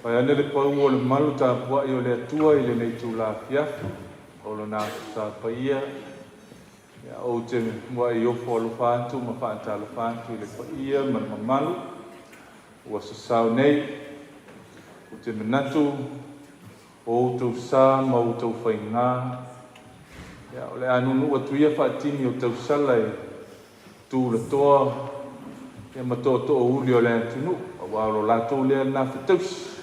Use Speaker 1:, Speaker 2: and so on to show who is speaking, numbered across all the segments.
Speaker 1: Vaeane le pau o le malu tapuai o le Atua i lenei itula afiafi o Lona Aso Sa paia, ia, ou te muai ofo alofa atu ma faatalofa atu i le paia ma le mamalu ua sasao nei. Ou te manatu o outou sa ma outou faigā, ia, o le a nuunuu atu ia faatini o tausala e tulatoa, ia, ma tootoouli o le atunuu, aua o lo latou lea gafatausi.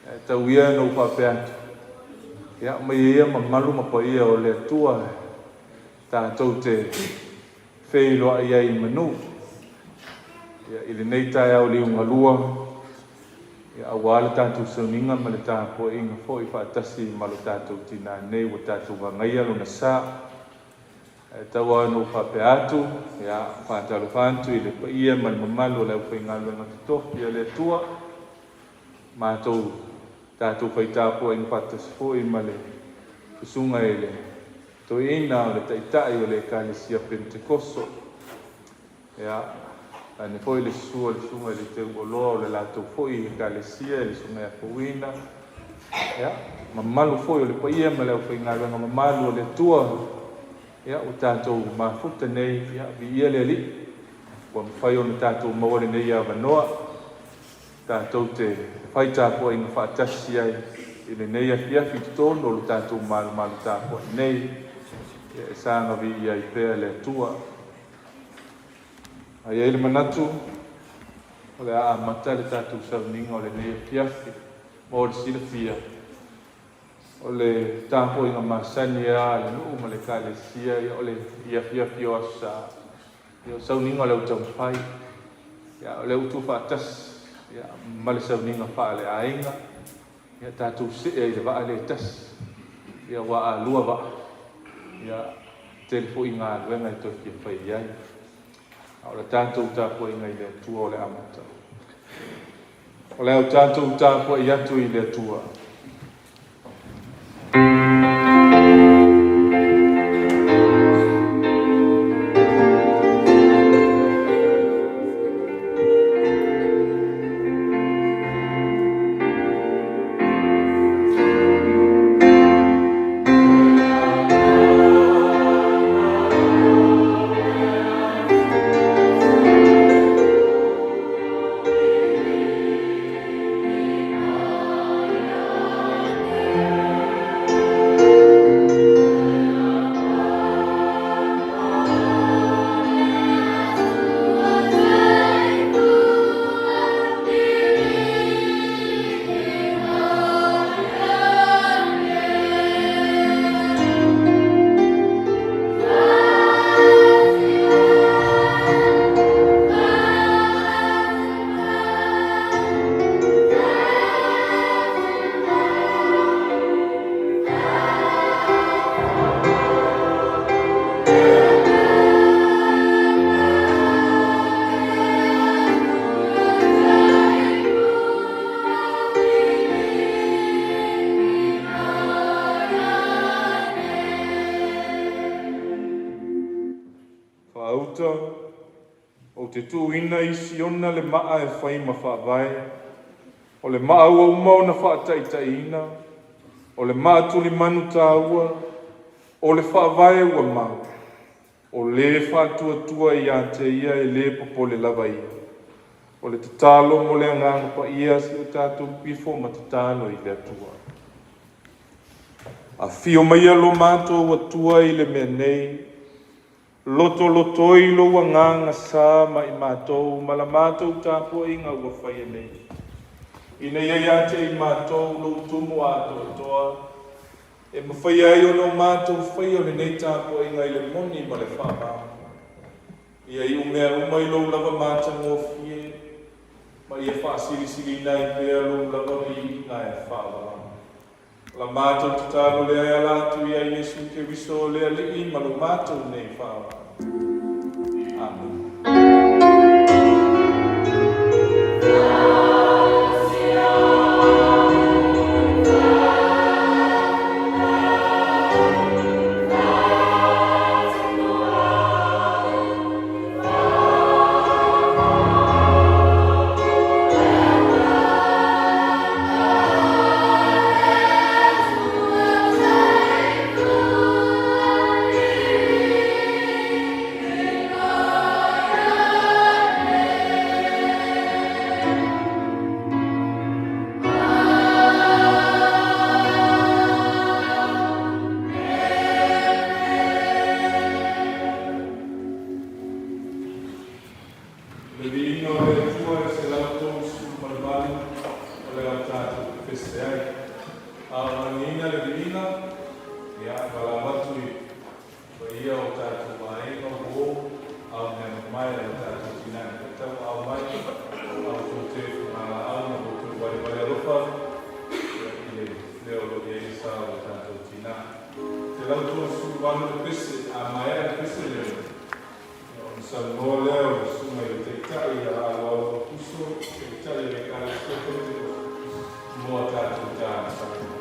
Speaker 1: Ae tau ia ina ou faapea atu, ia, aumaia ia mamalu ma paia o le Atua tatou te feiloai ai i manu, ia, i lenei taeao liugalua, ia, aua le tatou sauniga ma le tapuaiga foi faatasi ma lo tatou tinā nei ua tatou agaia lona sa. Ae tau lava ina ou faapea atu, ia, faatalofa atu i le paia ma le mamalu o le aufaigaluega totofi a le Atua, matou tatou fai tapuaiga faatasi foi ma le susuga i le toeaina o le taitai o le Ekalesia Penetekoso, ia, vaeane foi le susu o le susuga i le teuoloa o le latou foi Ekalesia, le susuga ia Fauina, ia, mamalu foi o le paia ma le aufaigaluega mamalu o le Atua, ia, ua tatou mafuta nei, ia, viia le Alii ua mafai ona tatou maua lenei avanoa tatou te fai tapuaiga faatasi ai i lenei afiafi i totonu o lo tatou malumalu tapuai nei, ia, e saga viia ai pea le Atua. A i ai le manatu, o le a amata le tatou sauniga o lenei afiafi. Mo le silafia, o le tapuaiga masani lava a le nuu ma le ekalesia, ia, o le i afiafi o Aso Sa, ia, o sauniga o le au taumafai, ia, o le utu faatasi, ia, ma le sauniga faaleaiga, ia, tatou see ai i le vaa lea e tasi, ia, aua a lua vaa, ia, tele foi galuega e toe fia fai ai. A o le tatou tapuaiga i le Atua o le amata. O le au tatou tapuai atu i le Atua. Faauta, ou te tuuina i Siona le maa e fai ma faavae, o le maa ua uma ona faataitaiina, o le maa tulimanu taua, o le faavae ua mau, o le faatuatua ia te ia e le popole lava ia. O le tatalo mo le Agaga Paia, se i o tatou pifo ma tatalo i le Atua. Afio maia lo matou Atua i le mea nei, lotolotoi lou agaga sa ma i matou ma la matou tapuaiga ua faia nei, ina ia ia te i matou lou tumu atoatoa, e mafai ai ona o matou faia lenei tapuaiga i le moni ma le faamaoni. Ia iu mea uma i lou lava matagofie, ma ia faasilisiliina ai pea lou lava viiga e faavavau. O la matou tatalo lea e ala atu ia Iesu Keriso le Alii ma lo matou nei Faaola. Amene. pese ai. A o lagiina le viiga, ia, valaau atu i paia o tatou aiga, uō, a o mea mamae a lo tatou tinā e faitauaao mai a outou tefugalaau ma lo outou valevale alofa, ia, i le leo o lo o i ai le sa o lo tatou tinā. 138 le pese, a maea le pese lea, ia, ona saunoa lea o le susuga i le Taitai ia Aloalo Aukuso, Taitai o le Ekalesia Penetekoso, mo a tatou talosaga.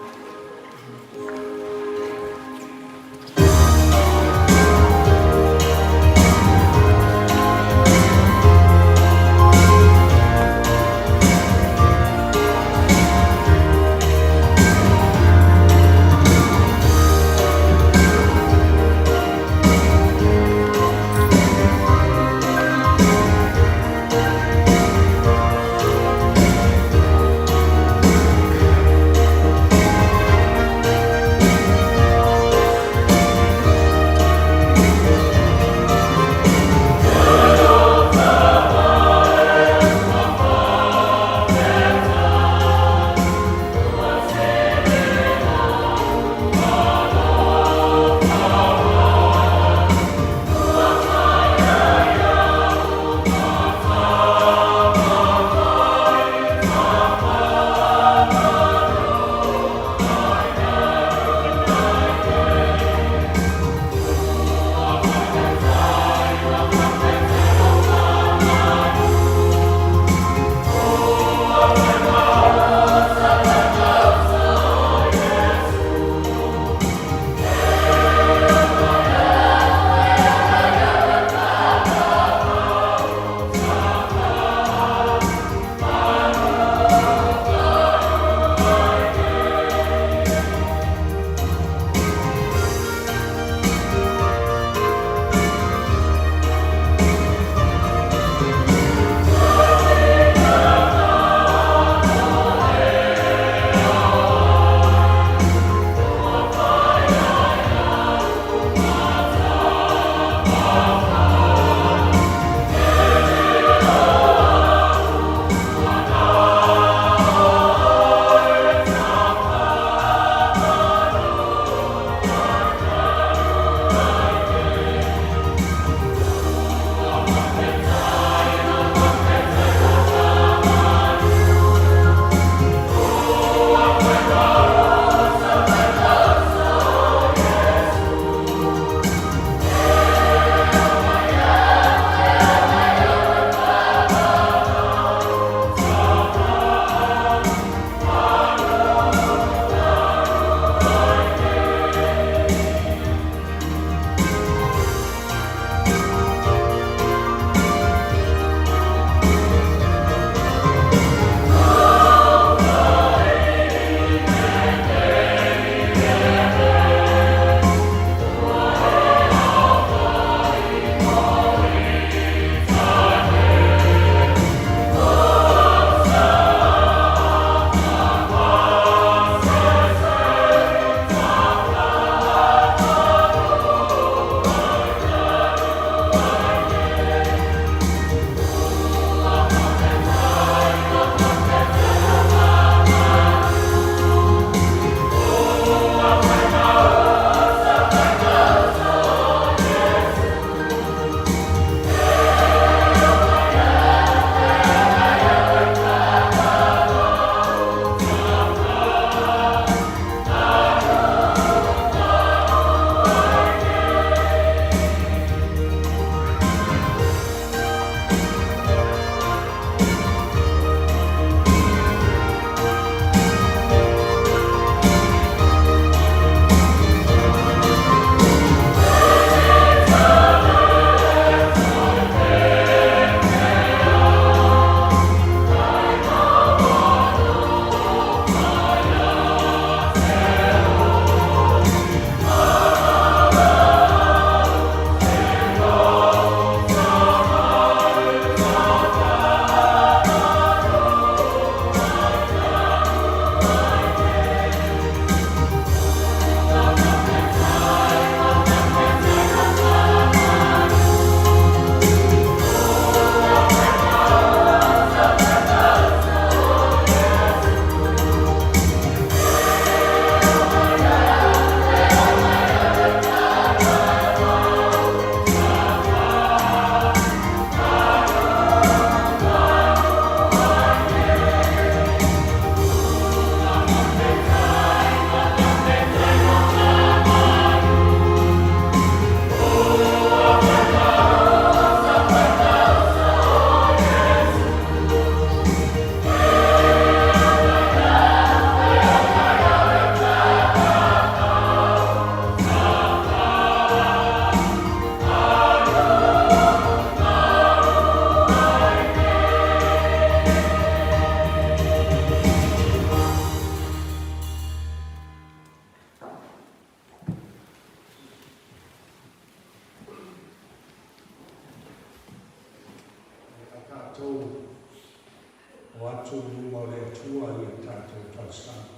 Speaker 2: O atu i luma o le Atua i a tatou talosaga.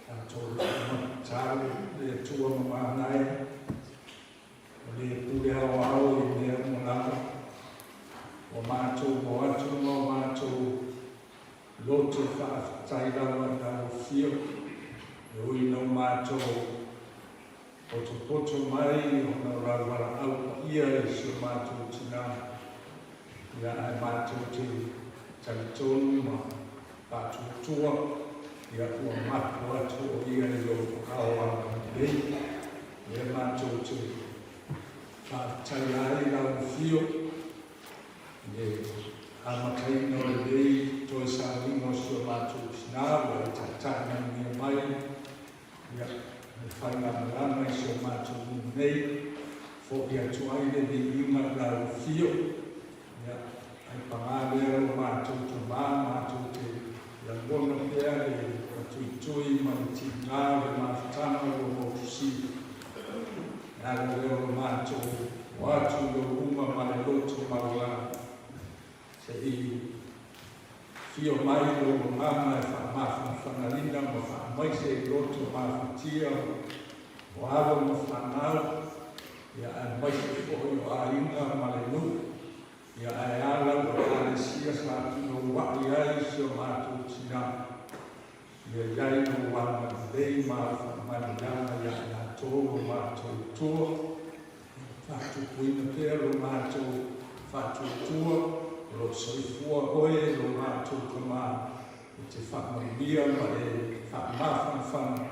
Speaker 2: Tatou tatalo, le Atua mamana e, o le pule aoao i mea uma lava, ua matou o atu ma o matou loto faafetai lava i lau afio, e ui ina o matou potopoto mai ona o lau valaau paia i si o matou tinā, ia ae matou te talitonu ma faatuatua, ia ua mapu atu o ia i lou aao agalelei, lea matou te faafetaia ai lau afio i le amataina o lenei toe sauniga o si o matou tinā ua e taitai manuia mai ia le faigamalaga i si o matou nuu nei, fo'i atu ai le viiga i lau afio, ia ae paga lea lo matou tamā, matou te lagona pea le matuitui ma le tiga o le mafutaga ua motusia. E ala lea o lo matou o atu i lou luma ma le loto maualalo, se'i afio mai lou Agaga e faamafanafanaina ma faamaise i loto mafatia o alo ma fanau, ia aemaise foi o aiga ma le nuu, ia ae a lau Ekalesia sa punoua'i ai si o matou tinā, ia i ai lou agalelei ma au faamanuiaga iā i latou lo matou Atua, faatupuina pea lo matou faatuatua o lo o soifua oe lo matou Tamā e te faamanuia ma e faamafanafana,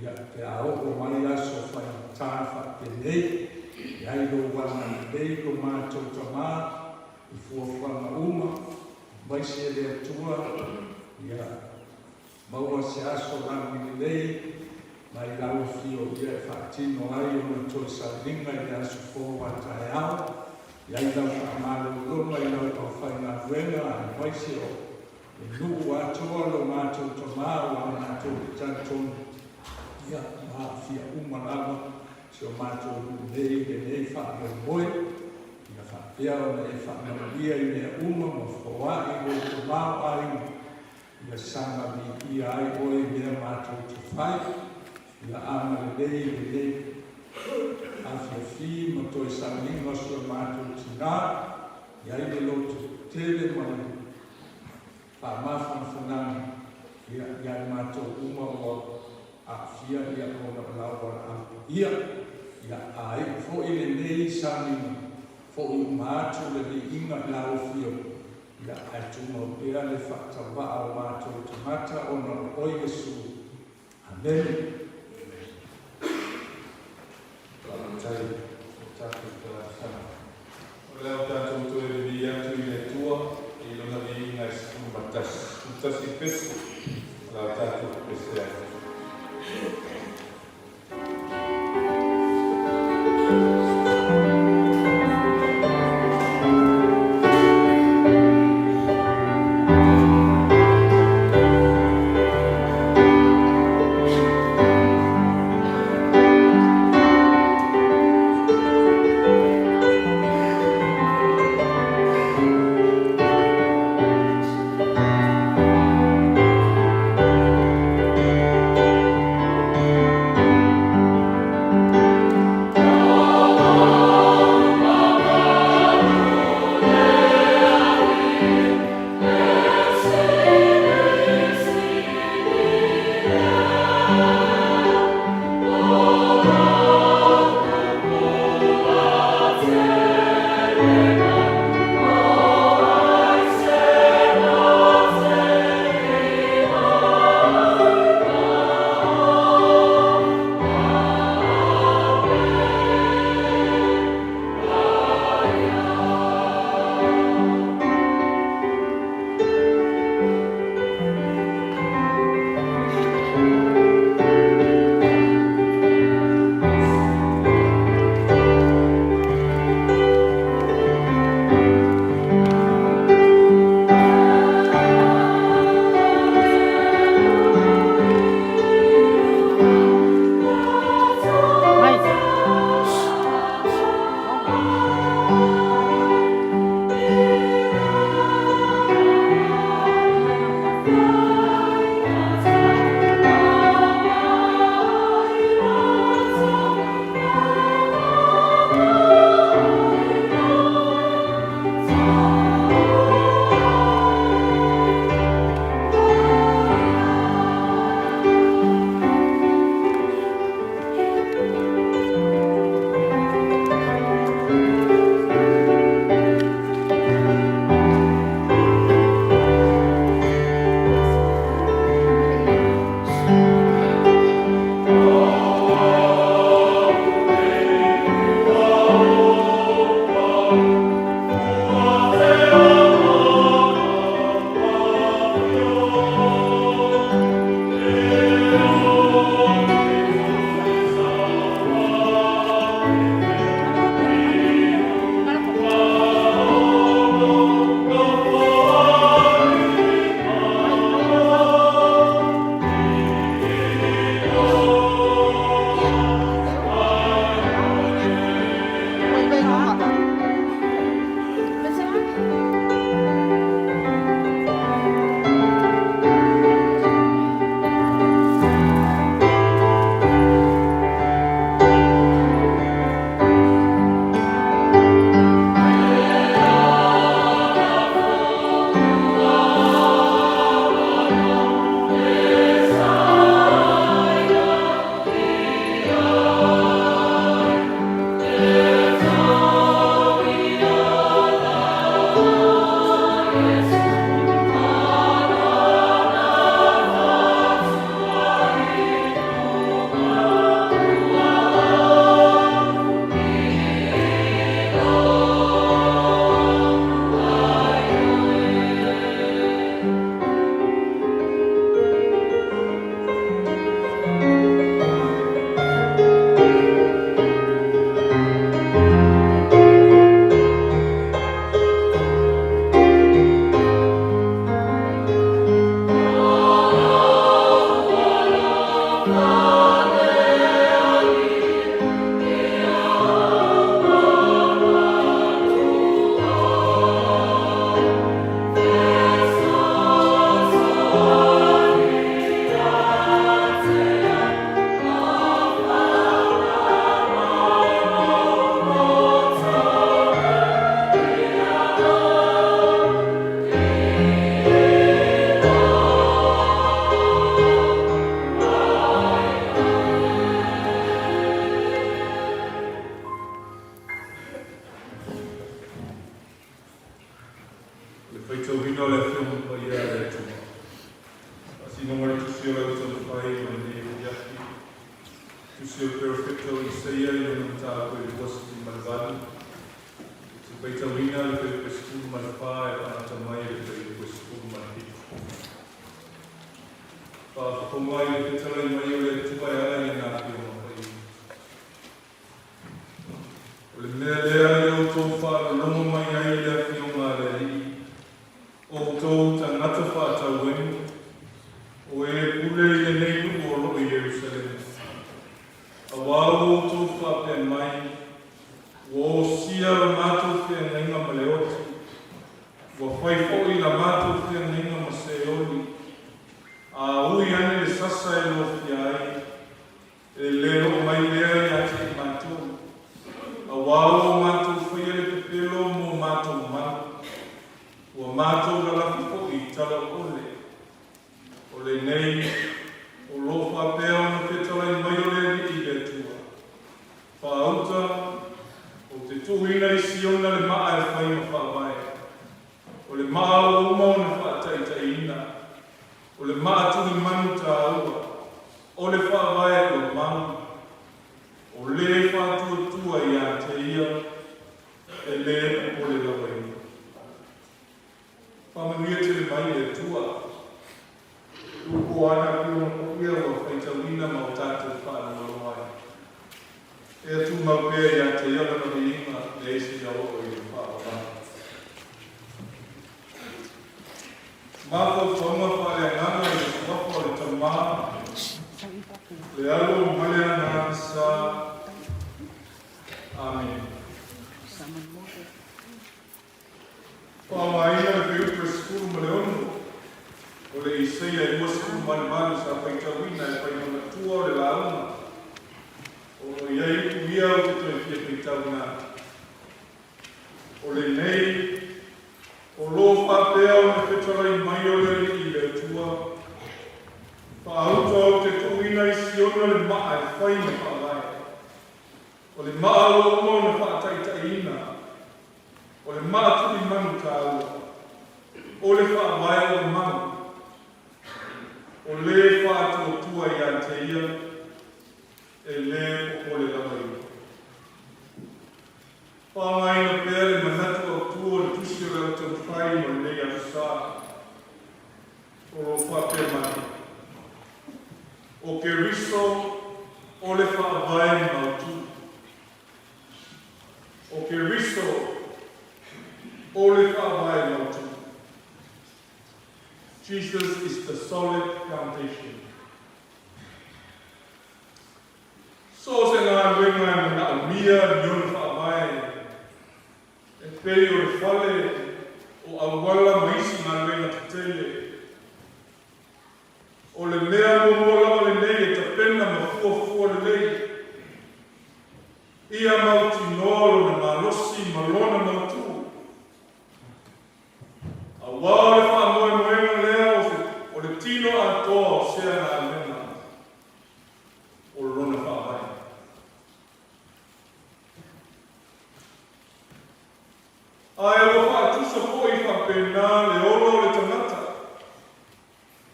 Speaker 2: ia pe a oo mai aso faigata faapenei, e ai lou agalelei lo matou Tamā i fuafuaga uma, aemaise le Atua, ia maua se aso lagi lelei mai lau afio ia e faatino ai ona toe sauniga i le aso fou a taeao, i ai lau faamalologa i lau aufaigaluega aemaise o le nuu atoa lo matou Tamā aua matou te talitonu ia ua aafia uma lava si o matou nuu nei i lenei faamoemoe, ia faapea ona e faamanuia i mea uma ma foai lou tamaoaiga ia saga viia ai oe i mea matou te fai, ia agalelei lenei afiafi ma toe sauniga o si o matou tinā, i ai le loto tele ma le faamafanafanaga ia ia i matou uma ua aafia ia ona o lau valaau paia. Ia āiʻu foi lenei sauniga, foʻi uma atu le viiga i lau afio, ia ae tumau pea le faatauvaa o matou tagata ona o oe Iesu. Amene.
Speaker 1: Faafetai i tatou talosaga. O le a tatou toe vivii atu i le Atua i Lona viiga e 11, 11 pese o le a tatou pepese ai. Afioga Paia a le Atua. Faasinoga le Tusi o le Taumafai o lenei afiafi. Tusi o le Perofeta o Isaia i lona mataupu e 28. Se faitauina le fuaiupu e 14 e faagata mai i le fuaiupu e 17. Faafofoga i le fetalai mai o le Atua e ala i ana Afioga Paia. O le mea lea ia outou faalologo mai ai i le Afioga a le Alii, o outou tagata faatauemu, o e pule i lenei nuu o loo i Ierusalema. Auā ua outou faapea mai, Ua osia la matou feagaiga ma le oti, ua fai foi la matou feagaiga ma Seoli, a ui ane le sasa e lofia ai, E le oo mai lea ia te i matou, auā ua matou faia le pepelo mo matou malu, ua matou lalafi foi i tala ole. O lenei, o lo o faapea ona fetalai mai o le Alii i le Atua. Faauta, ou te tuuina i Siona le maa e fai ma faavae, o le maa ua uma ona faataitaiina, o le maa tulimanu tāua, O le faavae ua mau, o lē faatuatua ia te ia, e lē popole lava ia. Faamanuia tele mai le Atua. Tuu ana afioga paia ua faitauina ma o tatou faalogologo ai. Ea tumau pea ia te ia lona viiga, leai se mea oo i le faavavau. Mafaufauga faaleagaga i le suafa o le Tama, le Alo ma le Agaga Sa. Amene. Faaaogaina le fuaiupu e 16 o le Isaia e 28 sa faitauina e fai ma matua o le lauga, o lo o i ai upu ia ou te toe fia faitauina atu. O lenei, o lo o faapea ona fetalai mai o le Alii i le Atua, Faauta ou te tuuina i Siona le maa e fai ma faavae, o le maa ua uma ona faataitaiina, o le maa tulimanu taua, o le faavae ua mau, o le faatuatua ia te ia, e lē popole lava ia. Faaaogaina pea le manatu autū o le Tusi o le Au Taumafai mo lenei aso sa, o lo o faapea mai, O Keriso o le faavae mautū. O Keriso o le faavae mautū. Jesus is the solid foundation. So o se galuega e manaomia ni ona faavae e pei o le fale, o auala ma isi galuega tetele. O le mea muamua lava lenei e tapena ma fuafua lelei, ia mautinoa lona malosi ma lona mautū. Auā o le faamoemoega lea o le tino atoa o sea galuega. O lona faavae. Ae ua faatusa foi faapena le ola o le tagata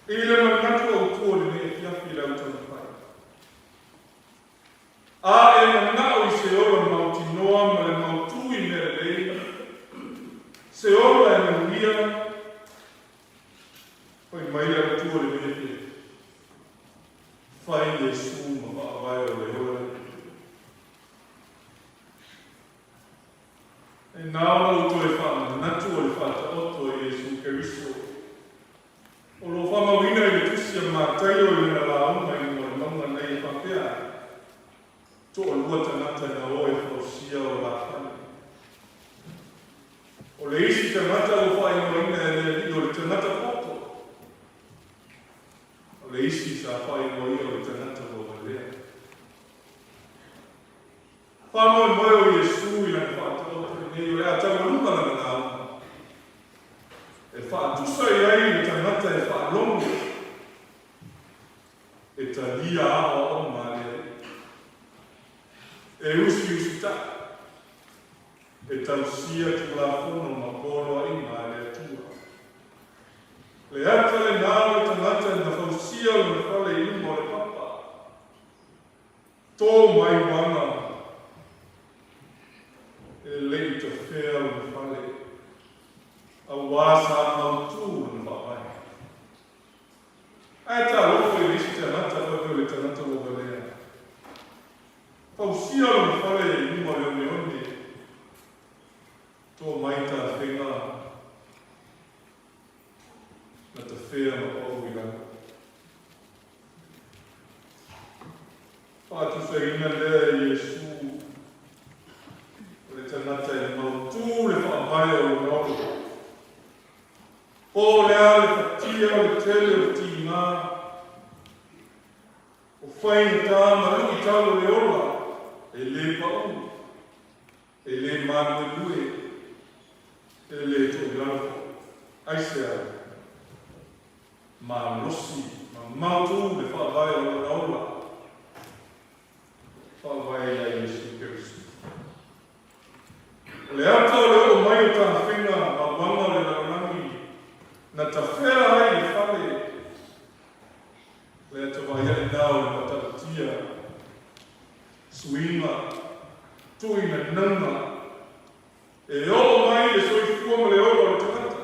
Speaker 1: i le manatu autu o lenei afiafi i le au taumafai. A e manao i se ola mautinoa ma le mautū i mea lelei, se ola e manuia, fai mai le autu o lenei afiafi. Fai Iesu ma faavae o le ola lenei. E na ona ou toe faamanatu o le Faataoto a Iesu Keriso, o lo o faamauina i le Tusi a Mataio i lana lauga i luga o le mauga nei e faapea ai, Toalua tagata na o e fausia o la fale. O le isi tagata ua faaigoaina e le Alii o le tagata poto, O le isi sa faaigoaina o le tagata ua valea. Faamoemoe o Iesu i lana faataoto lenei o le a taualuga lana lauga, e faatusa i ai le tagata e faalogo, e talia aoaoga a le Alii, e usiusitai, e tausia Tulafono ma poloaiga a le Atua. Le ata lenā o le tagata na fausia lona fale i luma o le papa. Tō mai uaga e le i tafea lona fale, auā sa mautū lona faavae. Ae talofa i le isi tagata faapea o le tagata ua valea. Fausia lona fale i luma o le oneone, tō mai tafega na tafea ma pau i lalo. Faatusaina lea e Iesu o le tagata e mautū le faavae o lona ola. Po o le a le fatia o le tele o le tigā, o faigata ma luitau o le ola e lē paʻu, e lē maluelue, e lē toʻilalo foʻi. Aisea? Malosi ma mautū le faavae o lona ola, faavae iā Iesu Keriso. O le ata o le oo mai o tafega ma uaga o le lalolagi na tafea ai le fale, le ata vaiaʻe na o le matautia, suiga, tuuina nauna, e oo mai le soifua ma le ola o le tagata.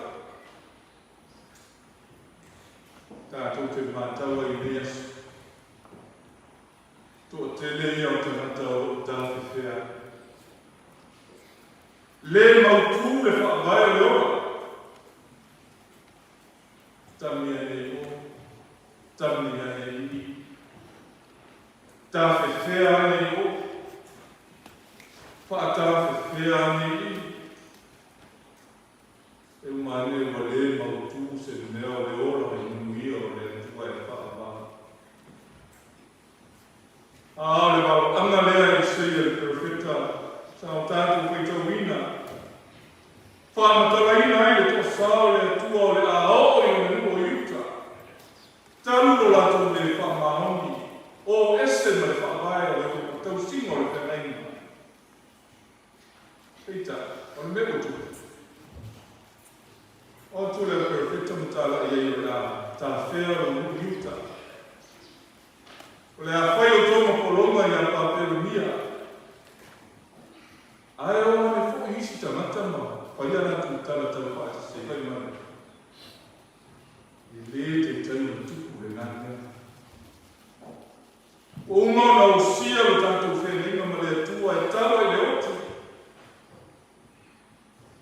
Speaker 1: Tatou te matau ai i nei aso. Toatele ia o tagata o lo o tafefea ai. Le mautū le faavae o le ola. Tami ane i o, tami ane i i. Tafefea ane i o, faatafefea ane i i. E uma ane ua lē mautū se mea o le ola i manuia o le Atua e faavavau. A o le valaauga lea e Isaia le perofeta sa o tatou faitauina, faamatalaina ai le toasā o le Atua o le a oo i lona nuu o Iuta, talu lo latou lē faamaoni, o ese ma le faavae o le tausiga o le feagaiga. Peitai, o le mea ua tupu, o atu le perofeta ma talai ai o le a tafea lou nuu i uta. O le a fai outou ma pologa iā Papelonia. Ae o ane foi isi tagata ma fai a latou tala tau faasese fai mai, E lē taitai ona tupu lenā mea. Ua uma ona osia lo tatou feagaiga ma le Atua e talo ai le oti.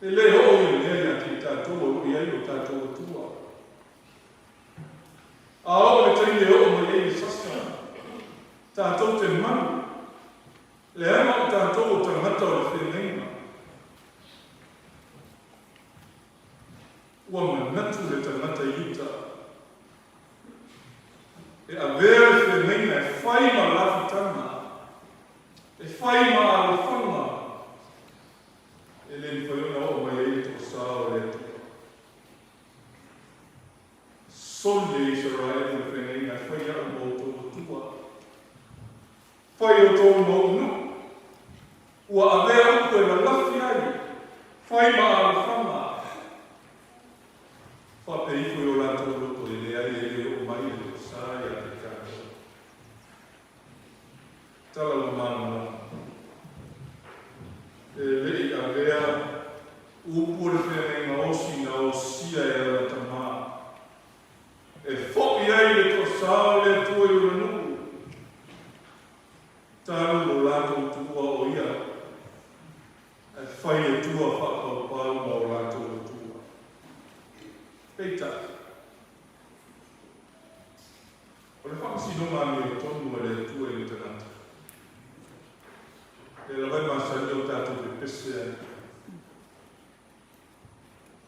Speaker 1: E lē oo ia mea ia te i tatou o lo o i ai lo tatou Atua. A oo le taimi e oo mai ai le sasa, tatou te malu, leaga o tatou o tagata o le feagaiga. Ua manatu le tagata i uta e avea le feagaiga e fai ma lafutaga, e fai ma alofaga, e le mafai ona oo mai ai le toasā o le Atua. Soli e Isaraelu le feagaiga e fai au ma outou Atua. Fai outou ma ou nuu. Ua avea upu e lalafi ai, fai ma alofaga. Faapea ifo i o latou loto e leai e le oo mai le tosa ia te tatou. Tala ua malamalama. E le i avea upu o le feagaiga osi na osia e ana tamā. E foʻi ai le toasā o le Atua i ona nuu, talu lo latou tuua o ia, ae fai Atua faapaupau ma o latou Atua. Peitai, o le faamasinoga amiotonu a le Atua i le tagata, lea lava e masani o tatou pepese ai.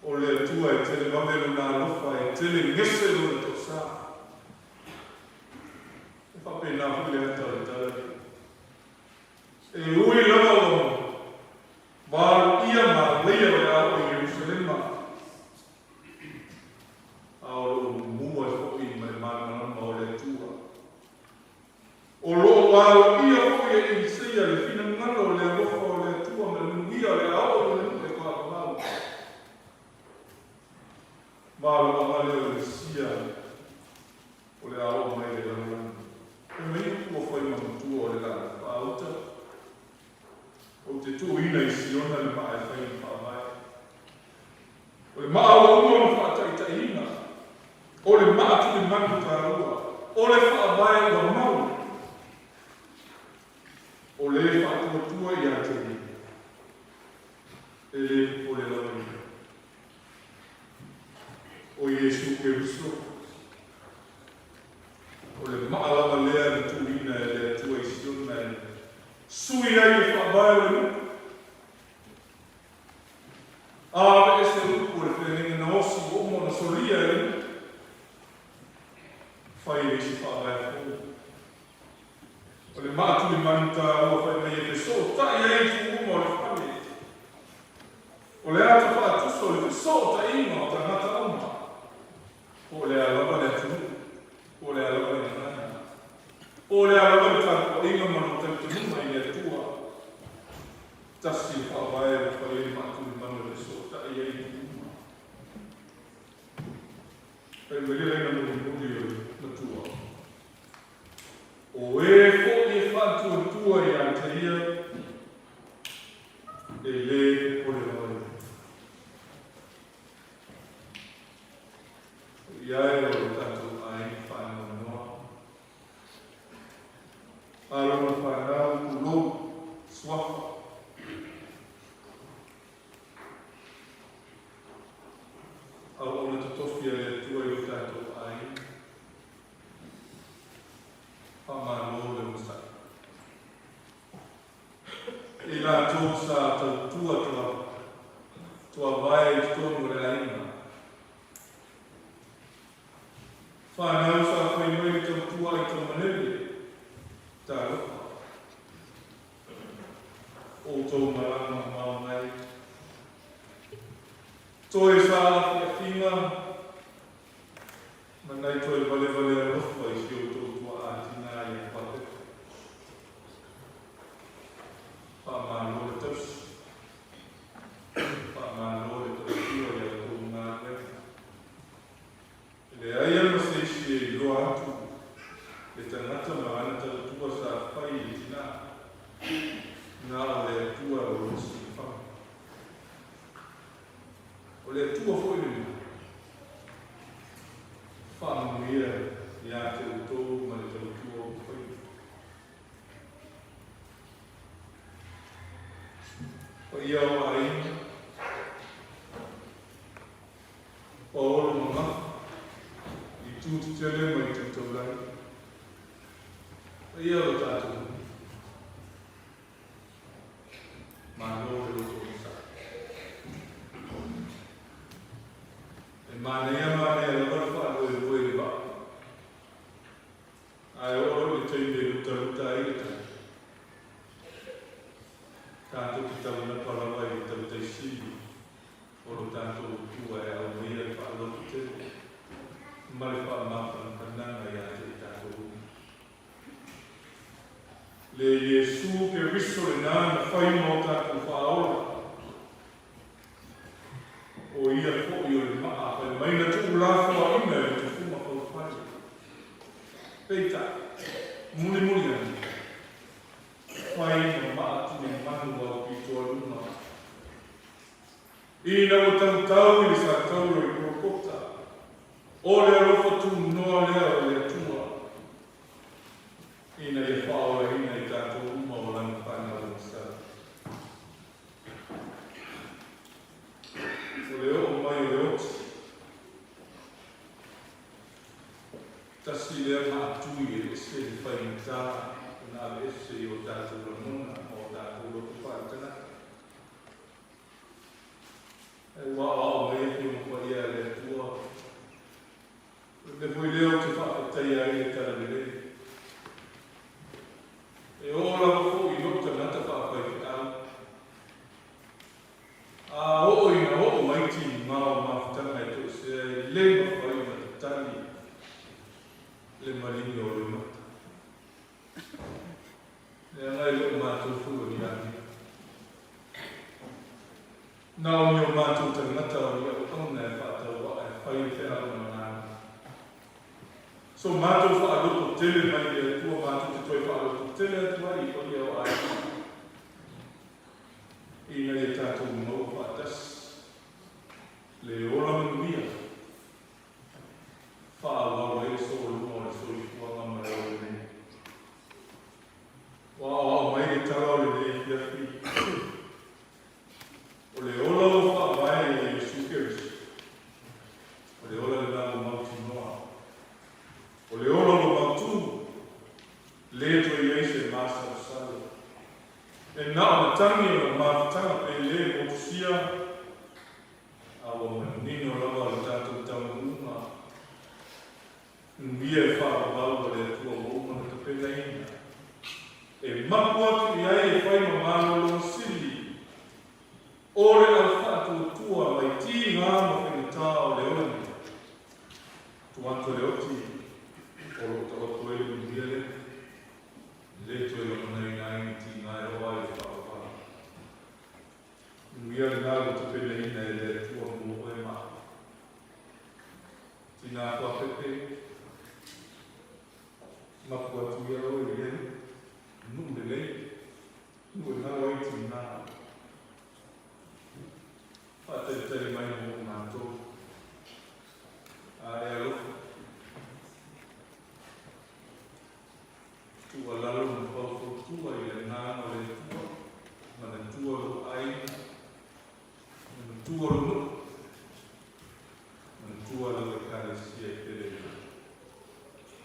Speaker 1: O le Atua e tele vave Lona alofa, e tele gese Lona toasā. E faapena foi le ata o le tala nei. E ui lava ua valoia ma leia o le a oo i Ierusalema, a o lo o mumu ai foi ma le malamalama o le Atua. O lo o aloaia foi e Isaia le finagalo o le alofa o le Atua ma le manuia o le a oo i lona nuu e faavavau. Malo. lava lea o le Mesia o le a oo mai i le lalolagi. Fai mai upu ua fai ma matua o le laau faauta, Ou te tuuina i Siona le maa e fai ma faavae. O le maa ua uma ona faataitaiina, o le maa tulimanu taua, o le faavae ua mau, o le faatuatua ia te ia, e le popole lava ia. O Iesu Keriso, o le maa lava lea na tuuina e le Atua i Siona e sui ai le faavae o le nuu. Aveese upu o le feagaiga na osi ua uma ona solia e le nuu. Fai le isi faavae fou. O le maa tulimanu taua fai mai e fesootai ai itu uma o le fale. O le ata faatusa o le fesootaiga o tagata uma, po o le a lava le atunuu, po o le a lava le gagana, po o le a lava le tapuaiga ma lona talitonuga i le Atua. Tasi le faavae ua fai ai le maa tulimanu e fesootai ai itu uma. Fai mai le laina mulimuli o le matua. O e foi e faatuatua ia te ia, e lē popole lava ia. Paia e o lo tatou aiga faanoanoa, alo ma fanau, tulou, suafa. Auauna totofi a le Atua i lo tatou aiga. Faamalo le onosai. I latou sa tautua tuavae i totonu o le aiga. Whanau sa whai mai le tautua i Taumalele, talofa. Outou malama mamao mai. Toe sa afiafiga Ma nai toe valevale alofa i si outou tuaa tinā ia Papepe. Faamalo le tausi. Faamalo le tautua i a outou galuega. E leai lava se isi e iloa atu le tagata ma lana tautua sa fai i le tinā, na o le Atua o lo silafaga. O le Atua foi lenei, faamanuia ia te outou ma le tautua ua faia. Paia o aiga, paolo mamafa, itu tetele ma itu taulagi. Paia o lo tatou nuu. Malo le loto onosai. E manaia manaia lava le faamoemoe i le vaa. Ae oo loa i le taimi e lutaluta ai le tai, tatou te taunapa lava i le tautai sili o lo tatou Atua e aumaia le faalototele ma le faamafanafanaga ia te i tatou uma. Le Iesu Keriso lena na fai ma o tatou faaola. O ia foi o le maa fai mai na tuulafoaina i le tufuga faufale. Peitai, mulimuli ane, fai ma maa tulimanu aupito a luma. Ina ua tautau i le satauro i Kolokota, o le alofa tunoa lea o le Atua, ina ia faaolaina i tatou uma o Lana fanau agasala. O le oo mai o le oti, tasi lea maatui e ese le faigata ona aveese i o tatou lagona ma o tatou loto faale-tagata. Ae ua aoao mai Afioga Paia a le Atua. O le mea foi lea ou te faafetaia ai le Talalelei. E oo lava foi i lou tagata faafaifeau. A oo ina oo mai tiga o mafutaga e toesea e le mafai ona tatali le maligi o loimata. Leaga e le o matou foi o ni aiga. Na o ni o matou tagata o ni auauna e faatauvaa e fai le feau ma. So matou faalototele mai i le Atua matou te toe faalototele atu ai i paia o aiga ina ia tatou maua faatasi le ola manuia faaauau ai le sologa o le soifuaga ma le ola nei. Ua aoao mai le tala o lenei afiafi, o le ola ua faavae ia Iesu Keriso, o le ola lena ua mautinoa, o le ola ua mautū, lē toe i ai se masalosalo. E na o le tagi o le mafutaga pe lē motusia, a ua manino lava le tatou taunuuga. Manuia e faavavau a le Atua ua uma ona tapenaina, e mapu atu i ai e fai ma malologa sili o le au faatuatua mai tiga ma faigata o le ola nei. Tuu atu e le oti o lo o taoto ai le manuia lea, e le toe lagonaina ai ni tiga e oo lava i le faavavau. Manuia lena ua tapenaina e le Atua mo oe ma au. Tina fuafefe, mapu atu ia oe i lea nuu lelei, nuu e galo ai tina. Faatalitali mai mo matou. A e alofa, tuualalo ma faufautua i le agaga o le Atua, manatua lou aiga, manatua lou nuu, manatua lau Ekalesia e pele i ai.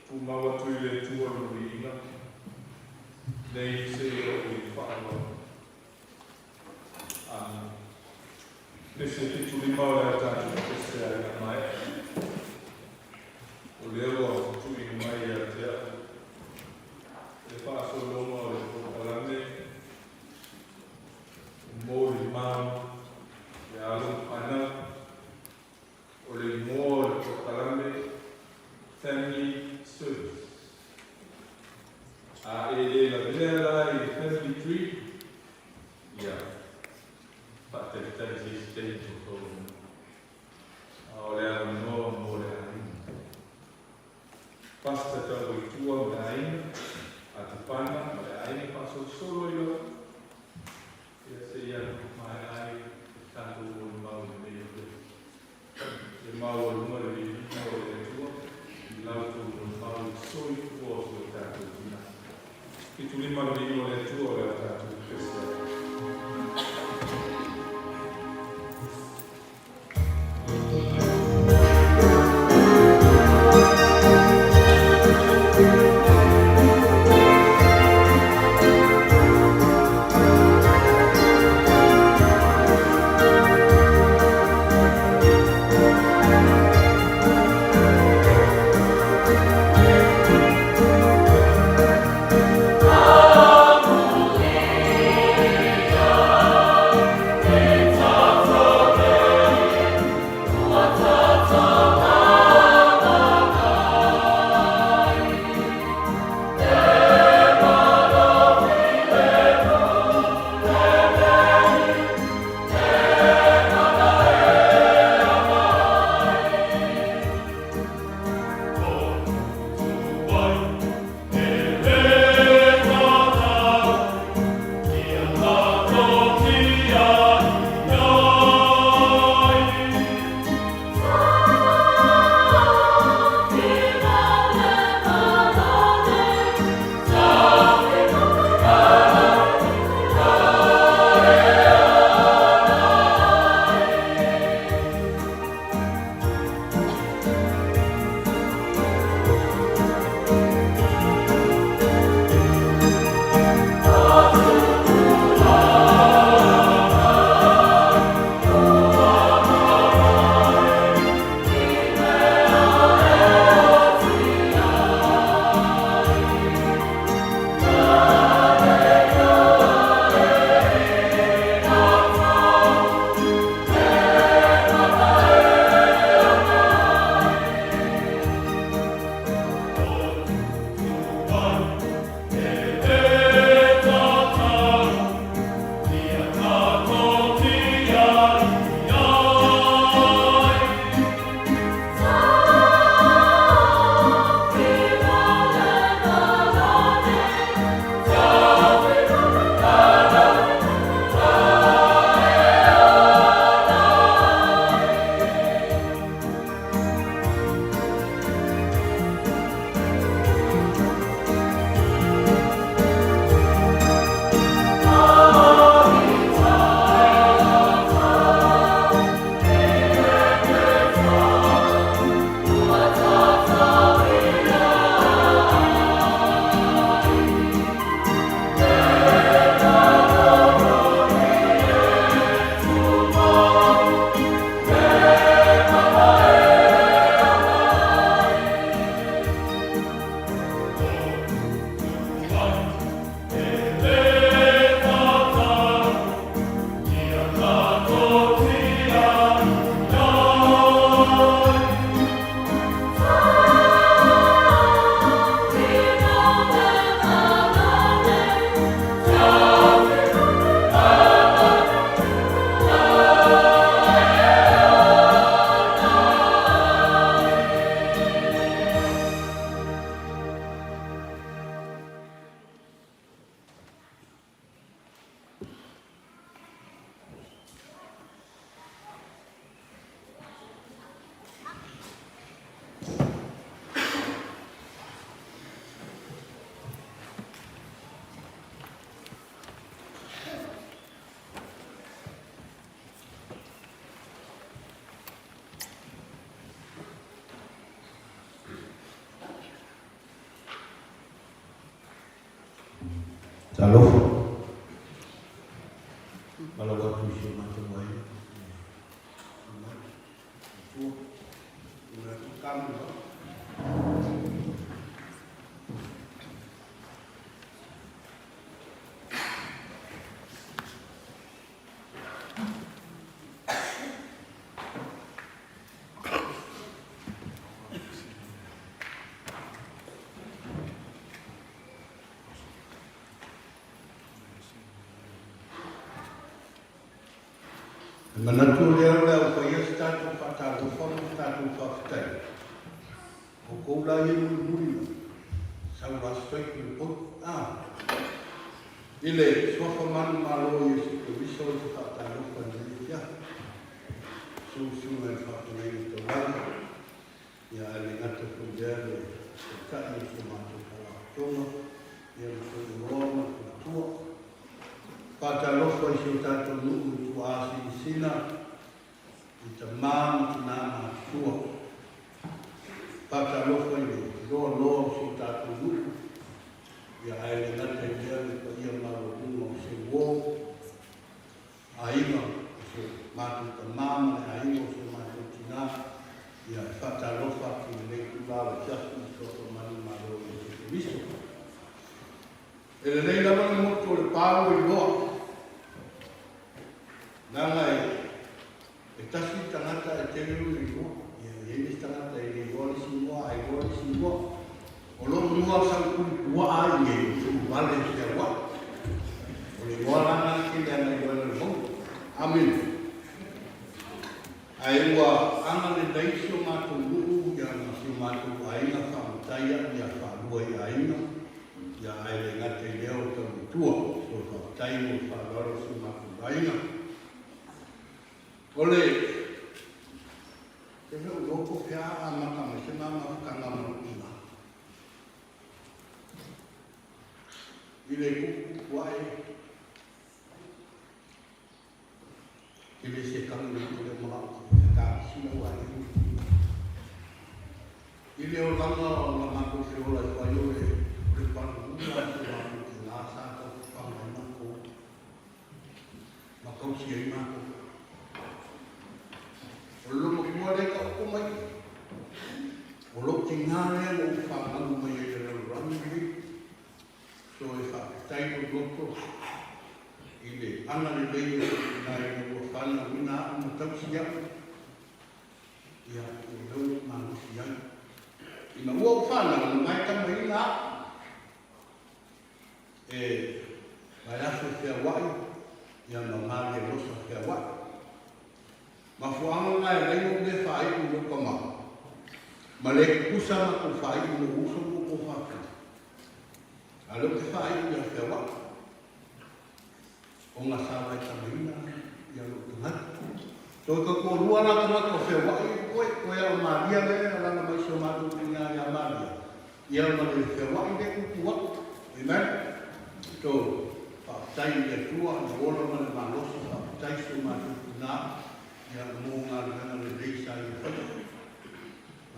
Speaker 1: Tumau atu i le Atua lou viiga, nei seia oo i le faaaloalo. Amene. Pese 75 o le a tatou pese ai a maea. O lea ua tuuina mai ia te au le faasologa o le polokalame mo le mau i alo ma fanau. O le igoa o le polokalame Family Service. A e le lavea la i le family tree, ia faatalitali se isi taimi o tou. A o le avanoa mo le aiga. Pastor tau i tua ma le aiga, Atapana ma le aiga faasolosolo ai lava. Ia seia maea ai tatou molimau i lenei afiafi. Le maualuga le viiga o le Atua i la outou molimau i le soifua o si o tatou tina. 75 le viiga o le Atua o le a tatou pese ai.
Speaker 3: Talofa. Malo atu i si o matou aiga. Matua, ua atu kamu la. E manatu o lea o le a faia se tatou faatalofa ma se tatou faafetai. O kou la ia mulimuli mai, sau la straight i le point. Ah, i le suafa manumalo o Iesu Keriso ou te faatalofa i lenei afiafi. Susuga i le faafeagaiga taulagi, ia ae le gata foi i lea le Taitai o si o matou Faalapotopotoga, ia le Toeloa ma le Faletua. Faatalofa i si o tatou nuu i Tuaasinasina, i tama ma tina matutua. Faatalofa i le loaloa o si o tatou nuu, ia ae le gata i lea le paia maualuga o se uo, aiga o si o matou tama ma le aiga o si o matou tina, ia e faatalofa atu i lenei itula o le afiafi i Suafa Manumalo o Iesu Keriso. E lelei lava le motu o le pa ua iloa, leaga e tasi le tagata ae tele lona igoa. Ia, e i ai le isi tagata e le iloa le isi igoa ae iloa le isi igoa. O lou igoa sa ou puipuaa ai nei o Tuuvale Feauai. O le igoa la lena e tele ana iloa e le mauga. Amene. Ae ua agalelei si o matou nuu ia ma si o matou aiga faamatai au ia faalua i aiga ia ae le gata i lea o taumatua. So faafetai mo le faaaloalo o si o matou aiga. O le E le o iloa po o fea a amata mai se ma mafutaga ma lou ina. I le pupupu ae, ke le se kanu le le manao ke ta sina ua e I le olaga o la matou feola i whai o le le panuula o matou ki ngā sa tau whanga i makou ma tausi ai matou. O le lomatua lea ka oko mai, o lou tina lea ua ou fanau mai ai i le lalolagi lenei. So e faafetai lou loto i le agalelei o lou tina ina ua fanauina au ma tausi au, ia, o lea ua ou malosi ai. Ina ua ou fanau, na maetamaina au e vaiaso feauai ia ma Maria Losa feauai. Mafuaaga na e alai ona ou le faaiu i lou tama, ma le tutusa matou faaiu i lou uso ma outou faafetai. A o lea ou te faaiu ia feauai, ona sa vaitamaina ia lou tagata. So e tau toalua la tagata o feauai e koe, koe a o Maria lea e alala mai si o matou tina ia Maria, ia ma le feauai lea tutu atu. Amen. So, faafetai i le Atua le ola ma le malosi, faafetai si o matou tina ia mo galuega lelei sa ia faia.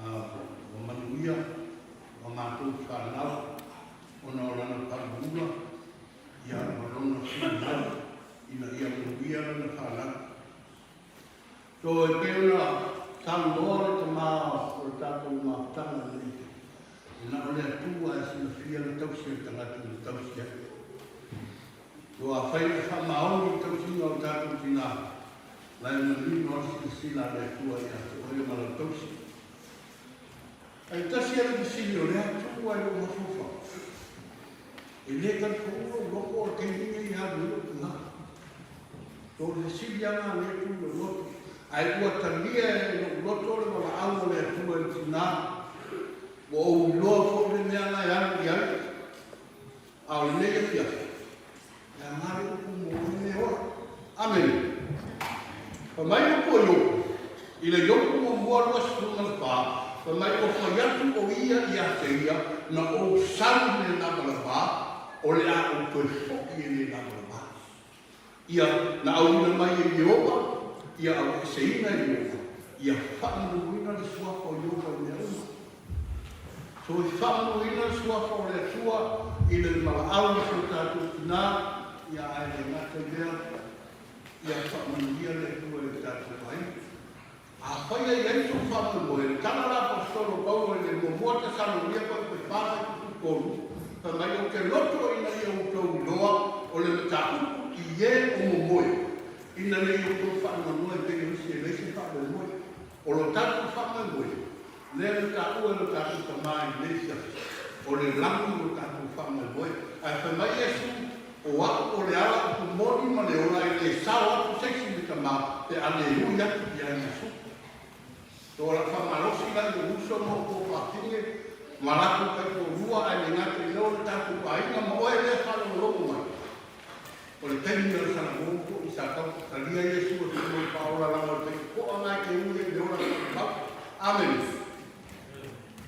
Speaker 3: Ua manuia ua matou fanau ona o lana paluula ia ma lona finagalo ina ia manuia lana fanau. So e pei ona saunoa le tama o le tatou mafutaga lenei, e na o le Atua e silafia le tausi a le tagata na tausi ai. So afai e faamaoni le tausiga o tatou tina, la e manino lava le silasila a le Atua ia te oe ma lau tausi. Ae tasi lava le fesili o lea Atua i lou mafaufau, e le talitonu lou loto o le taimi lenei e alu ai lou tina. So o le fesili lava lena a lea itu i lou loto. Ae ua talia e lou loto le valaau a le Atua i le tina, ua ou iloa foi le mea la e alu i ai. A o lenei afiafi, e aga le upu mo oe me ola. Amene. Fai mai upu o Iopu, i le Iopu muamua 24, fai mai ua fai atu o ia ia te ia, na ou sau i le lavalava, o le a ou toe foi i le lavalava. Ia na auina mai e Ieova, ia aveeseina e Ieova, ia faamanuina le suafa o Ieova i mea uma. Toe faamanuiaina le Suafa o le Atua i le valaau a si o tatou tina, ia ae le gata i lea, ia faamanuia le Atua i le tatou aiga. Afai e i ai sou faamoemoe, le tala a le Aposetolo o Paulo i le Muamua Tesalonia Paepae 4:13, fai mai, Ou te loto ina ia outou iloa o le mataupu i e o momoe, ina ne i outou faanoanoa e pei o isi e leai se faamoemoe. O lo tatou faamoemoe, lea na taua e lo tatou Tama i lenei afiafi, o le lagi lo tatou faamoemoe. Ae fai mai Iesu, O A'u o le ala upu moni ma le ola, e le sao atu se isi i le Tama pe a le ui atu ia Iesu. So o lau faamalosi la i lou uso ma ou tuafafine ma latou taitoalua ae le gata i lea o le tatou aiga ma oe lea e faalogologo mai, O le taimi o le salamo foi sa tau talia Iesu e fai mai faaola lava o le taitotoa na e te ui ai i le ola faavavau. Amene.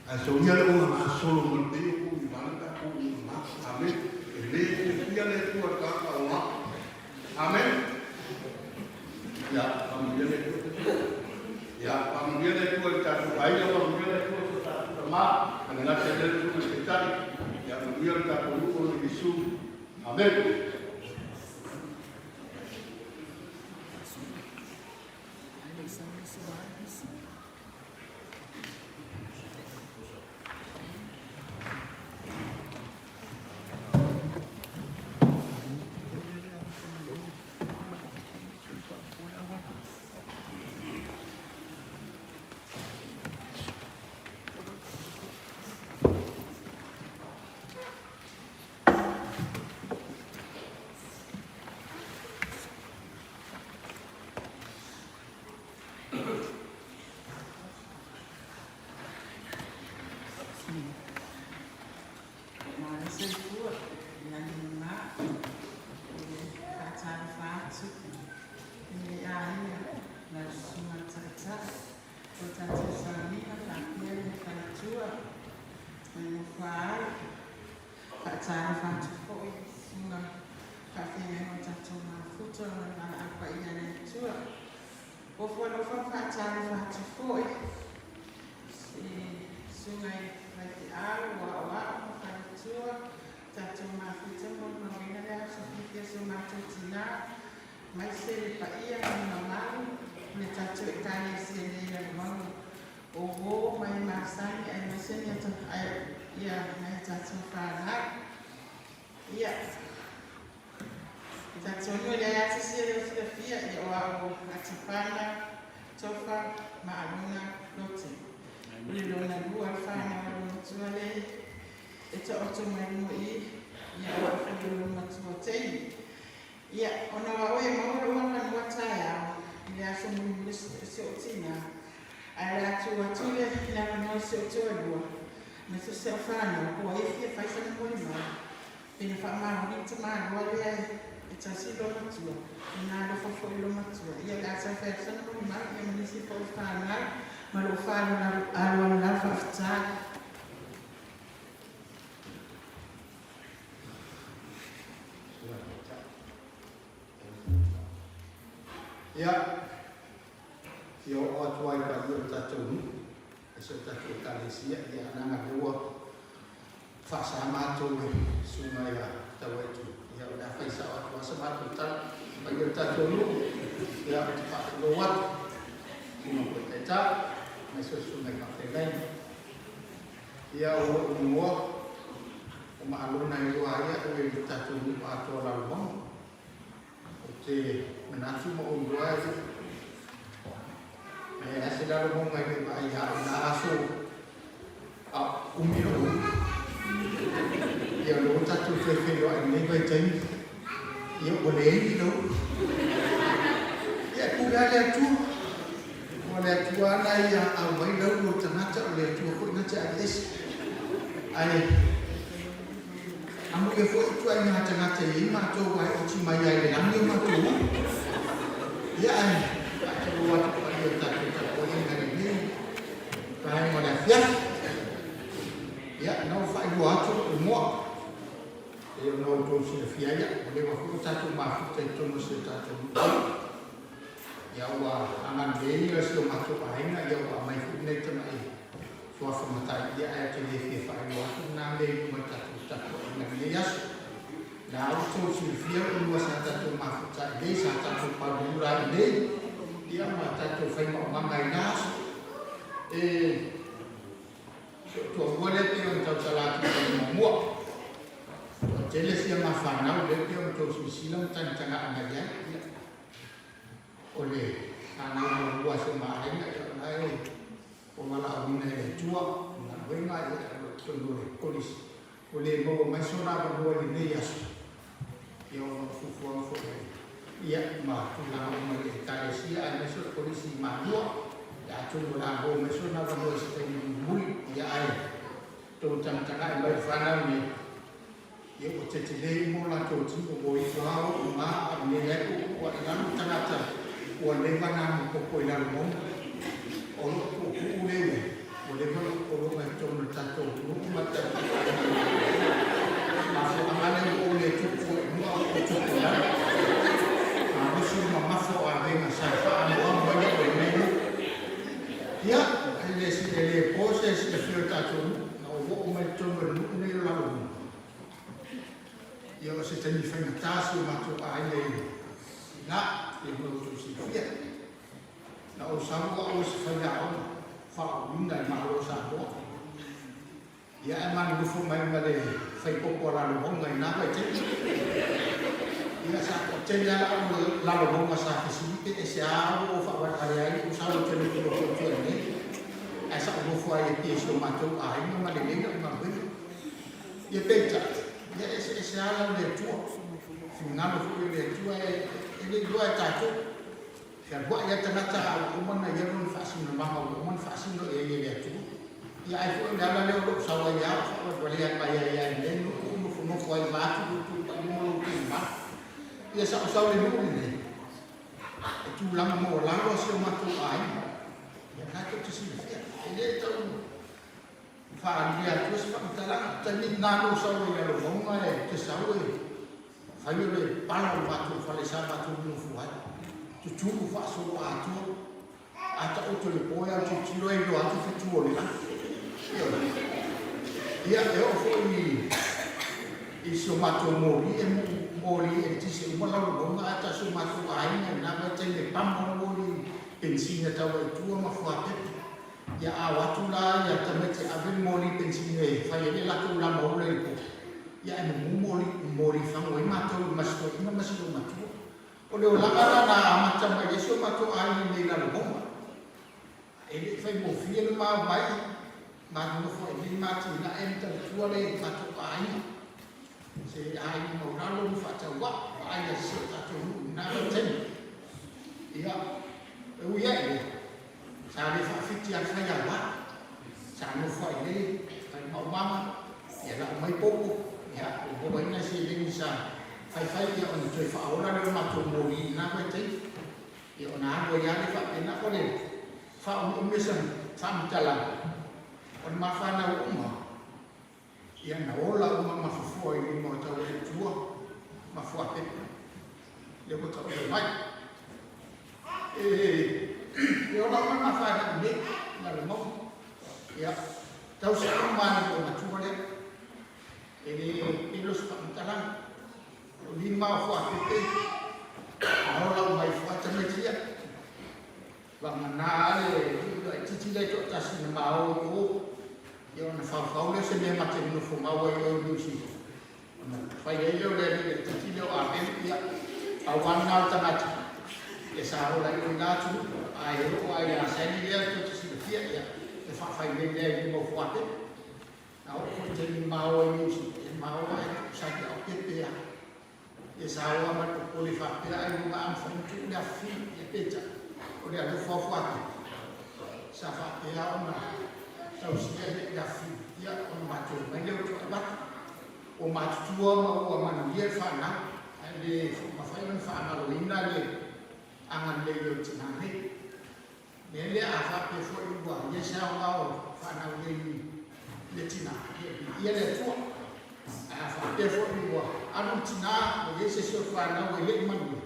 Speaker 3: Ae soia le ola gasolo ma le pei o kou i vale pe a kou i mama. Amene. E le fiafia le Atua i le tagata o a. Amene. Ia, faamanuia le Atua. Ia, faamanuia le Atua i le tatou aiga, faamanuia le Atua i so tatou tama, a le gata i lea le susuga i le Taitai. Ia, manuia le tatou nuu ona Iesu. Amene.
Speaker 4: Malo soifua i lagi e mama e faatalofa atu i le aiga lau Susuga i le Taitai o le tatou sauniga faapea le faletua ma le nofo a alo. Faatalofa atu foi i susuga faafeagaiga o tatou mafuta ma le valaau paia a le Atua. Ofo alofa ma faatalofa atu foi i susuga i faifeau, o aoao ma faletua, tatou mafuta molimauina le aso fiafia o si o matou tina, aemaise le paia ma le mamalu o le tatou Ekalesia nei i Lalomanu. O uo mai masani aemaise ni ia nai a tatou fanau. Ia, e talitonu e leai lava se isi e le o silafia, ia o au o Atipana, Tofa ma Alona Lote. O le lona lua le fanau a lou matua le e taoto mai luga i i, ia o au foi o lou matua teine. Ia, ona o au e maua lou avanoa taeao i le aso mulimuli o si ou tina, ae o le a tuu atu le avanoa i si ou toalua, aemaise o si au fanau, po o ai e fia fai sana molimau, pe na faamaoni le tamaloa lea e tasi i lou matua, ina alofa foi i lou matua. Ia, o le a taumafai atu sana molimau, ia ma nisi foi o fanau, ma lou faaaloalo lava faafetai.
Speaker 5: Ia, fia oo atu ai paia o le tatou nuu, aemaise o le tatou Ekalesia, ia leaga lea ua faasa matou e Susuga ia Tauaitu, ia o le a fai sao atu lava sa matou tala. Paia o le tatou nuu, ia ou te faatulou atu, Susuga foi Taitai, aemaise o Susuga i faafeagaiga. Ia o lou igoa o Maalona e iloa ai a'u e le tatou nuu atoa o Lalomauga. Ou te manatu ma ou iloa e leai se Lalomauga e le vaai ia a'u i na aso a o umi lou ulu. Ia o lea ua tatou toe feiloai i lenei vaitaimi, ia ua leai ni lou ulu. Ia e pule lava le Atua. O le Atua lava na ia aumai lau o le tagata, o le Atua foi na te aveese. Ae amuia foi ituaiga tagata e i ai matou aua e oti mai lava i le lagi o matou ulu. Ia ae faatulou atu i paia o le tatou tapuaiga i lenei vaega o le afiafi. Ia, na ua faailoa atu lou igoa, e pei ona outou silafia ai, ua leva foi o tatou mafuta i totonu o si o tatou nuu nei. Ia ua agalelei si o matou aiga, ia ua aumai foi lenei tamai. Suafa Matai, ia ae ou te le fia faailoa atu lena mea i luma i le tatou tapuaiga i lenei aso. O la ua outou silafia o lua sa tatou mafuta i nei, sa tatou palulula ai i nei, ia ma tatou fai maumaga i na aso. E si ou toalua lea pei ona tautala atu i le muamua. Toatele sia ma fanau lea pei ona outou silasila ma tagatagai mai ai. Ia, o le fanau muamua a si o ma aiga, ia o la e ua valaauina e le Atua i galuega, ia o lo o totonu o le kolisi. Ua le maua mai sona avanoa i lenei aso, ia ona o fuafuaga foi a le ia ma tulaga uma i le Ekalesia aemaise o le Kolisi i Malua, ia atonu o le a maua mai sona avanoa i se taimi mulimuli, ia ae tou tagatagai mai i le fanau nei, ia ua tetele uma o latou tino ua ifo lava o uma a nei ai puupuu ae i lalo le tagata ua leva ona amopopo i lalo mauga. O loo puupuu lea iai, ua leva ona popologa i totonu o le tatou nuu ma le tatou aiga i Malua. Mafuaaga lea ua ou le tupu ai i luga a ua ou tupu i lalo. Malosi le mamafa o avega sa faaamoamo ai lou i lenei nuu. Ia, e le e le po se silafia o le tatou nuu, na ou oo mai i totonu o le nuu lenei o Lalomauga. Ia o se taimi faigata si o matou aiga i ina, ia mo lo outou silafia. Na ou sau au o se faiaoga faauuina i Malo o Samoa. Ia ae ma nonofo mai ma le faipopo a Lalomauga i na vaitaimi. Ia sa toatele lava au Lalomauga sa fesili pe aisea ua ou faavalevalea ai lou sau ou te nofonofo atu ai nei. Ae sa ou nofo ai e pei si o matou aiga ma lelei lau galuega. Ia peitai, ia eseese lava lau le Atua. Finagalo foi o le Atua e le iloa e tatou. Fealuai lava tagata a ua uma ona i ai lona faasinomaga ua uma ona faasino i ai e le Atua. Ia ai foi o le ala lea o lou sau ai lava o faavalevalea mai ai lava i lenei nuu ou nofonofo ai vaeatu lou itupa lima lou tumama. Ia sa ou sau i le nuu lenei, e tulaga maualalo a si o matou aiga. Ia lena tou te silafia, e le tau faaalia atua se faamatalaga. Taimi lena na ou sau ai i Lalomauga e te sau e fai o le pala o le matou fale sa matou nonofo ai. Tutulu faasoloatoa. A taoto i le po e autilotilo e iloa atu fetu o le lagi. Ioe. Ia, e oo foi i si o matou moli e moli eletise uma Lalomauga ae tau si o matou aiga i lena vaitaimi e pamo le moli penisini e tau ai i tua ma fuapepe. Ia a o atu la ia tamaiti e ave le moli penisini e fai ai le latou lama ola i le po, ia ae mumu moli, moli fagu ai matou ma si toeaina ma si loumatua. O le olaga la na amata mai ai si o matou aiga nei i Lalomauga. E le i faigofie le ma omai ma nonofo ai nei ma atinae ma tautua le matou aiga. Se aiga maulalo ma faatauvaa, vaai a si o tatou nuu i lena vaitaimi. Ia, e ui ai lea, Sa le faafiti a le faiaoga. Sa nofo ai nei, fai maumaga, ia lau mai popo, ia ua maua ai nai seleni sa faifai, ia ona toe faaola lea o le matou moli i lena vaitaimi. Ia ona alu ai lava lea faapena. O le faaumiumi o se faamatalaga, o le ma fanau uma, ia na ola uma ma fofoa i lima o Tauaitua ma Fuapepe. Lea ua taoto mai. E ola uma ma fanau nei, i Lalomauga. Ia, tausi uma lava le loomatua lea. E le pelo se faamatalaga. O lima o Fuapepe, na ola uma ifo lava tamaiti ia. Vagana le alii laitiiti lea e toatasi na ma o i o, ia ona faufau lea o se mea ma te nonofo mau ai oe i Niu Sila. Ona fai ai lea o le alii laitiiti lea o Abel, ia, pau lava lena o le tagata e sa ola i o i la atunuu, ae oo lava ia Sally lea tou te silafia, ia, e faafai mai lea i luma o Fuapepe. Na oo foi i le taimi ma o ai i Niu Sila, ia ma o lava e tuu sa te aopepe lava. Ia sa oa ma le popole faapea ailoga a mafai ona tuu le afifio, ia peitai, o le alofa o Fuapepe, sa faapea ona tausia le afifio, ia ona matou omai lea o Tuaivata. Ua matutua ma ua manuia le fanau, ae le mafai ona faagaloina le agalelei o le tina nei. O le mea lea, a faapea foi ua i ai se aoga o fanau nei i le tina, ia viia le Atua. Ae a faapea foi ua alu le tina, ua i ai se isi o fanau e le i manuia,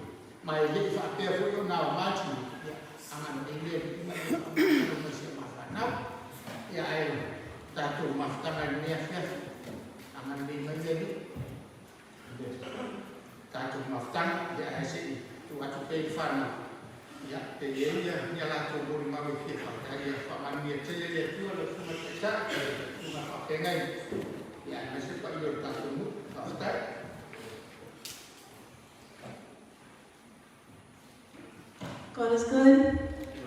Speaker 5: ma e le i faapea foi ona aoga tina, ia agalelei le Alii ma ia faamagalo mai si a ma fanau. Ia ae tatou mafutaga i lenei afiafi, agalelei mai le Alii i le tatou mafutaga, ia ae se i tuu atu pea i le fanau, ia pe i ai ni a latou molimau e fia faafetai. Ia faamanuia tele le Atua lau Susuga i le Taitai, susuga i faafeagaiga, ia aemaise le paia o le tatou nuu. Faafetai.
Speaker 6: God is good.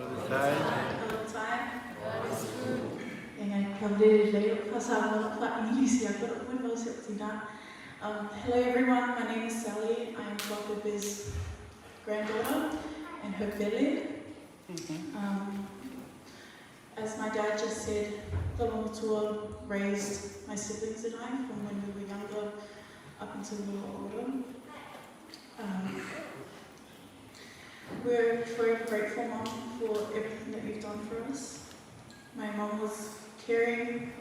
Speaker 1: All the time.
Speaker 6: All the time. God is good. Hello everyone, my name is Sally. I am Dr. Granddaughter and her pele. As my dad just said, the Lomatua raised my siblings and I from when we were younger up until we were older. We're forever grateful, Mum, for everything that you've done for us. My mum was caring,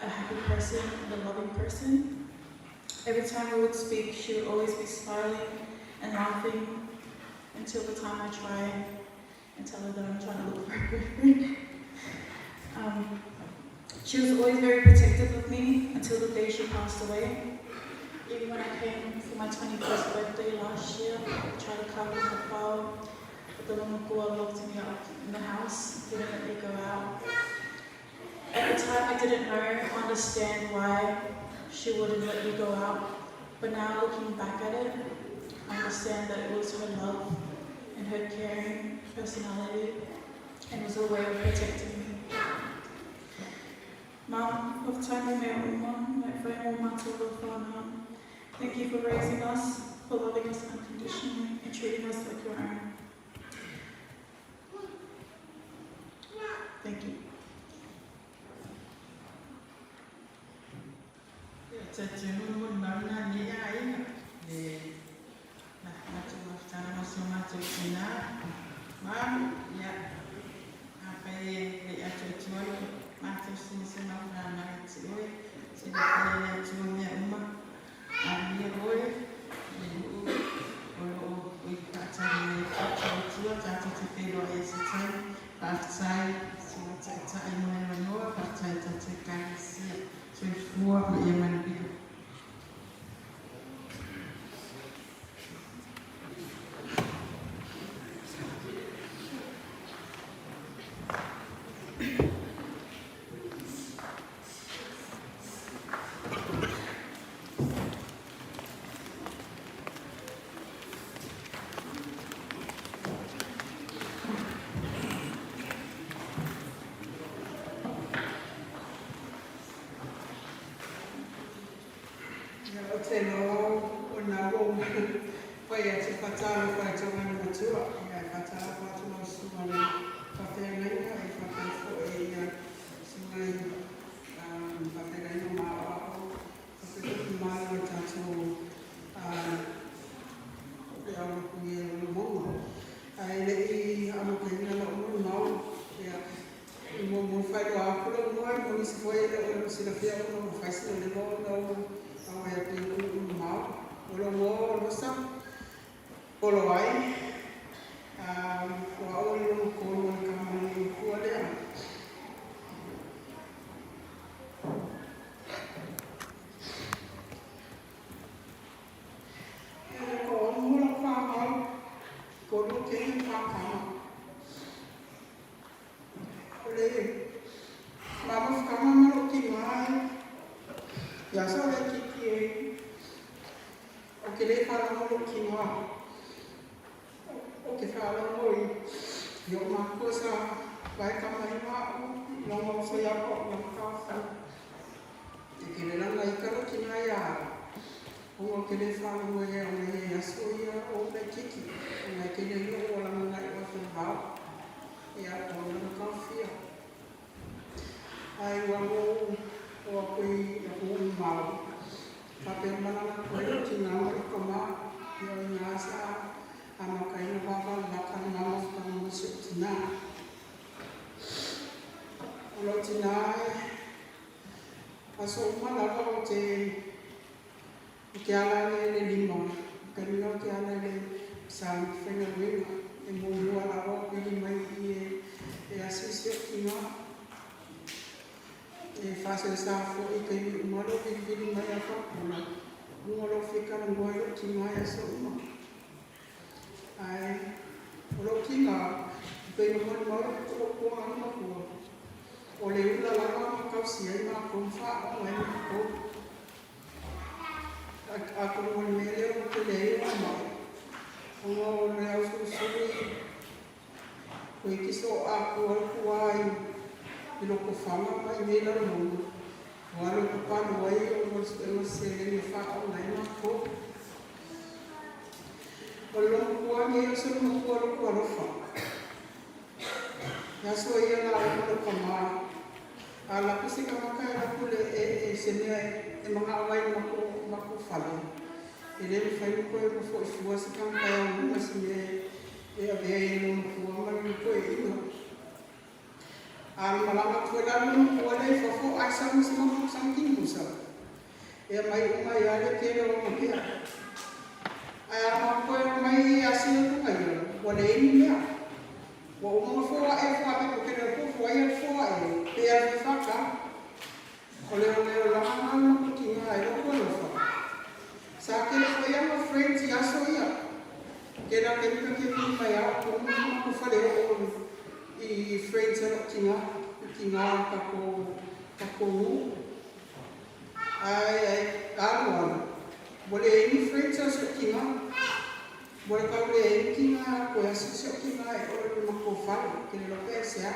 Speaker 6: a happy person, and a loving person. Every time we would speak, she would always be smiling and laughing until the time I try and tell her that I'm trying to look for a boyfriend. She was always very protective of me until the day she passed away. Even when I came for my 21st birthday last year, I tried to cover her file, but the Lomatua locked me up in the house, didn't let me go out. At the time, I didn't know or understand why she wouldn't let me go out, but now looking back at it, I understand that it was her love and her caring personality, and was a way of protecting me. Mum, of time me uma, my friend Thank you for raising us, for loving us unconditionally, and treating us like your own. Thank you.
Speaker 4: Ia, talitonu le molimau lena a lenei aiga, le matou mafutaga ma si o matou tina. Mom, ia, afai e le i atoatoa le matou silasila fanau ia te oe, silafia e le Atua mea uma, amuia oe i le nuu o lo o i faatali mai e tatou Atua tatou te feiloai ai se taimi. Faafetai Susuga Taitai mo le avanoa, faafetai i tatou Ekalesia. Soifua ma ia manuia. Ia, ou te iloa o lena ua uma ona fai atu faatalofa i tō ngana matua. Ia, e faatalofa atu lau susuga i le faafeagaiga, e faapea foi ia susuga i faafeagaiga ma aoao, faapea foi le mamalu o le tatou le aulapagia o le mauga. Ae le i amataina lau molimau, ia, E muamua faailoa atu lou igoa mo nisi foi e le o silafia ona ua fai sina leva ona ou auai atu i nuu mamao. O lou igoa o Losa Poloai, o au o le lona tolu o le tama o le matua lea. E toaono lau fanau, tolu o keiki ma fa tama. O le mafutaga ma lou tina e ia sa o le kiki e ou te le faalogo lou tina ou te faalogo i i o'u matua sa vae tama ai ma a'u i lona uso ia pa'u ma taofi e te le laga ita lou tina ia a'u ona ou te le faalogo i ai ona i ai aso ia o ou laitiiti ona e tele ai lou olaga naʻi oe fanavao. Ia, ua lona taofia. Ae ua ou oo aku i atunuu mamao, faapea malaga atu ai lou tina ma lou tama, ia o i ina sa amata ai ona vavalalata lena mafutaga ma si ou tina. O lou tina e aso uma lava ou te ou te ala i le lima, taimi ou te ala i le sa faigaluega, e muamua lava ou pili mai i i e asi si ou tina. E faaselesa foi i taimi uma lou vilivili mai a faapula, luga o lou fia talanoa i lou tiga i aso uma. Ae o lou tiga, e pei ona molimau lou tuaga matua, o le ula lava na tausi ai matou ma faaaoga ai matou. Atonu o le mea lea ua tele ai ona ma'i, ona o le ausulusulu i toeitiiti soo atoa le tuā i Lotofaga ma i inei i Lalomanu, ua alu e papalu ai ona o le suega o se seleni e faaaoga ai matou. O le loomatua lenei o se loomatua loto alofa. E aso ia lauga lou tama, a alu atu se tagata e alu atu i se mea e manao ai i le matou fale, e le mafai ona toe foi fua se tagata e auga se mea e avea ai e le loomatua ma lona toeaina. A na malaga atu foi la le loomatua lea i fafo ae sau ma sana timusa, e aumai uma ai lava le tele o ana mea. Ae a matou toe omai e asi atu ka ia, ua leai ni mea. Ua uma ona foaʻe fuapepe ou te le iloa po o ai le foaʻe pe alu i fata. O le olaga lena o le matou tina e lou alofa. Sa tele foi ana friends i aso ia. Tele lava taimi ta te vili mai a o tonu le matou faleoo i friends a lou tina, i tina o le tatou nuu. Ae alu alu, ua leai ni friends a si ou tina. Ua le tau leai ni tina e toe asi si ou tina e oo i le matou fale, ou te le iloa pe aisea.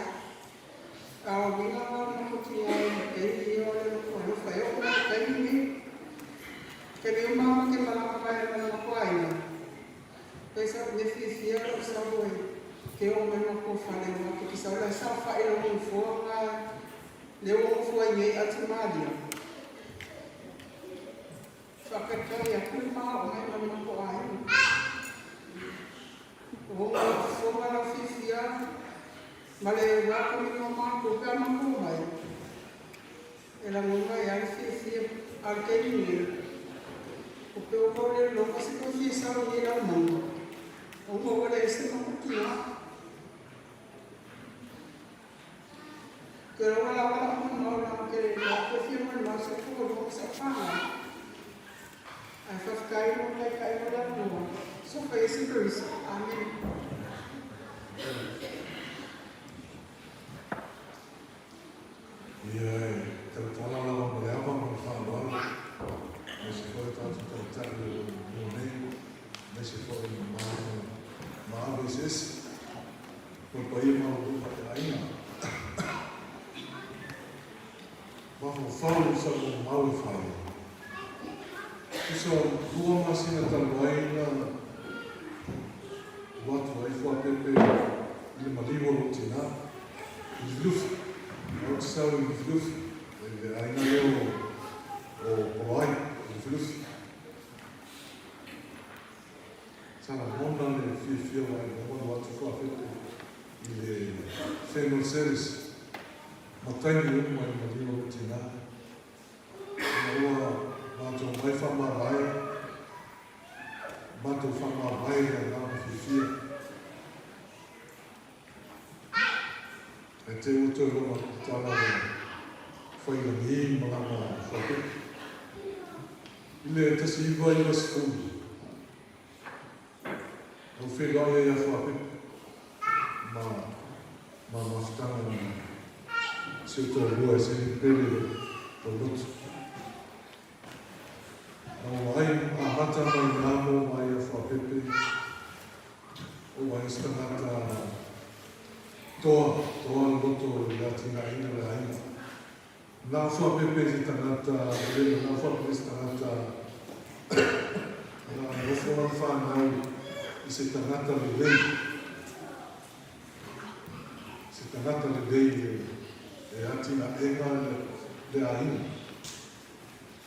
Speaker 4: A o uiga na o le matou tina i le taimi ia o le loto alofa e oo mai i le taimi lenei. Taimi uma lava ma te malaga mai ai ma le matou aiga, pei sa ou mea fiafia lou sau e te oo mai i le matou fale aua ou te sau la e saofai i lou nofoa lena lea ua nofo ai nei Atimalia. Faataitai atu le ma oo mai ma le matou aiga. O ona fofoga lau fiafia ma le welcoming o matou pe a matou omai, e lagona ai lava le fiafia. A o le taimi nei, o pe ua tau le lologa se toe fia sau i nei laumanu, ona ua leai se matou tina. Te rawa lava lau molimau leaga te iloa koe fia molimau si ou toalua ma si au fanau. Ae faafetai i lou taitai mo le avanoa. Sofa Iesu Keriso. Amene.
Speaker 7: Ia e tautala lava ma le ava ma le faaaloalo, aemaise foi o tatou taitai o lo o nei, aemaise foi o maave eseese. O le paia maualuga i aiga. Mafaufau i sau mau e fai. Tusa 2 masina talu ai na alu atu ai Fuapepe i le maliu o lou tina i Lufilufi. Na ou te sau i Lufilufi, i le aiga lea o Poloai i Lufilufi. Sa lagona le fiafia o Vaimauga alu atu Fuapepe i le funeral service ma taimi uma i le maliu o lou tina. Ina ua matou omai faamavae, matou faamavae i le agaga fiafia. Ae te i ua toe loma atu le tala ua fai lagi ma lana Fuapepe. I le 1990, na ou feiloai ai ia Fuapepe ma ma mafutaga ma si ou toalua e seleni pele lou loto. Na ou vaai amata mai i ina ma ou vaai ia Fuapepe, ou vaai se tagata toa, toa le loto i le atinaeina o le aiga. Na Fuapepe se tagata, e le na Fuapepe se tagata na nofo lana fanau i se tagata lelei, se tagata lelei e atinaega le aiga.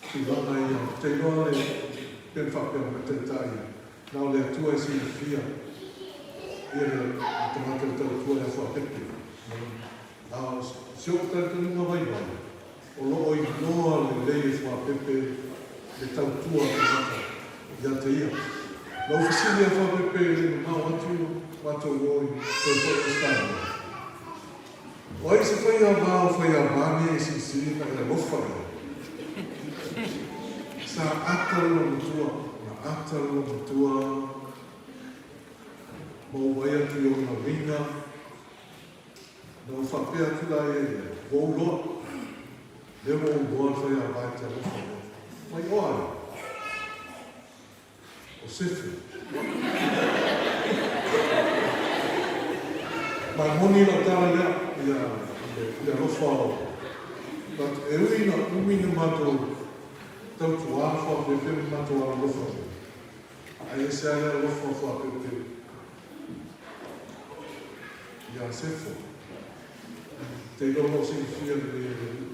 Speaker 7: Tulaga ia, ou te iloa le pei ona faapea mai Taitai, na o le Atua e silafia ia le tagata e tautua ia Fuapepe. A o si ou talitonuga vaivai, o lo o iloa lelei e Fuapepe le tautua a tagata ia te ia. Na ou fesili ia Fuapepe e le mamao atu matou o i toe foi Ausetalia. O ai se faiava o faiava nei e silisili na e alofa i ai? Sa ata le loomatua, na ata le loomatua ma ou vaai atu i ona uiga, na ou faapea atu la ia i ai, ua ou loa, lea ua ou loa le faiava e te alofa i ai. Mai o ai? O Sefu. Ma e moni lau tala lea ia i le alofa o but e ui ina umi na matou tautuā faapepe ma matou alolofa nei, ae ese lava le alofa faapepe ia Sefo. Te iloa o silafia lelei e le alii.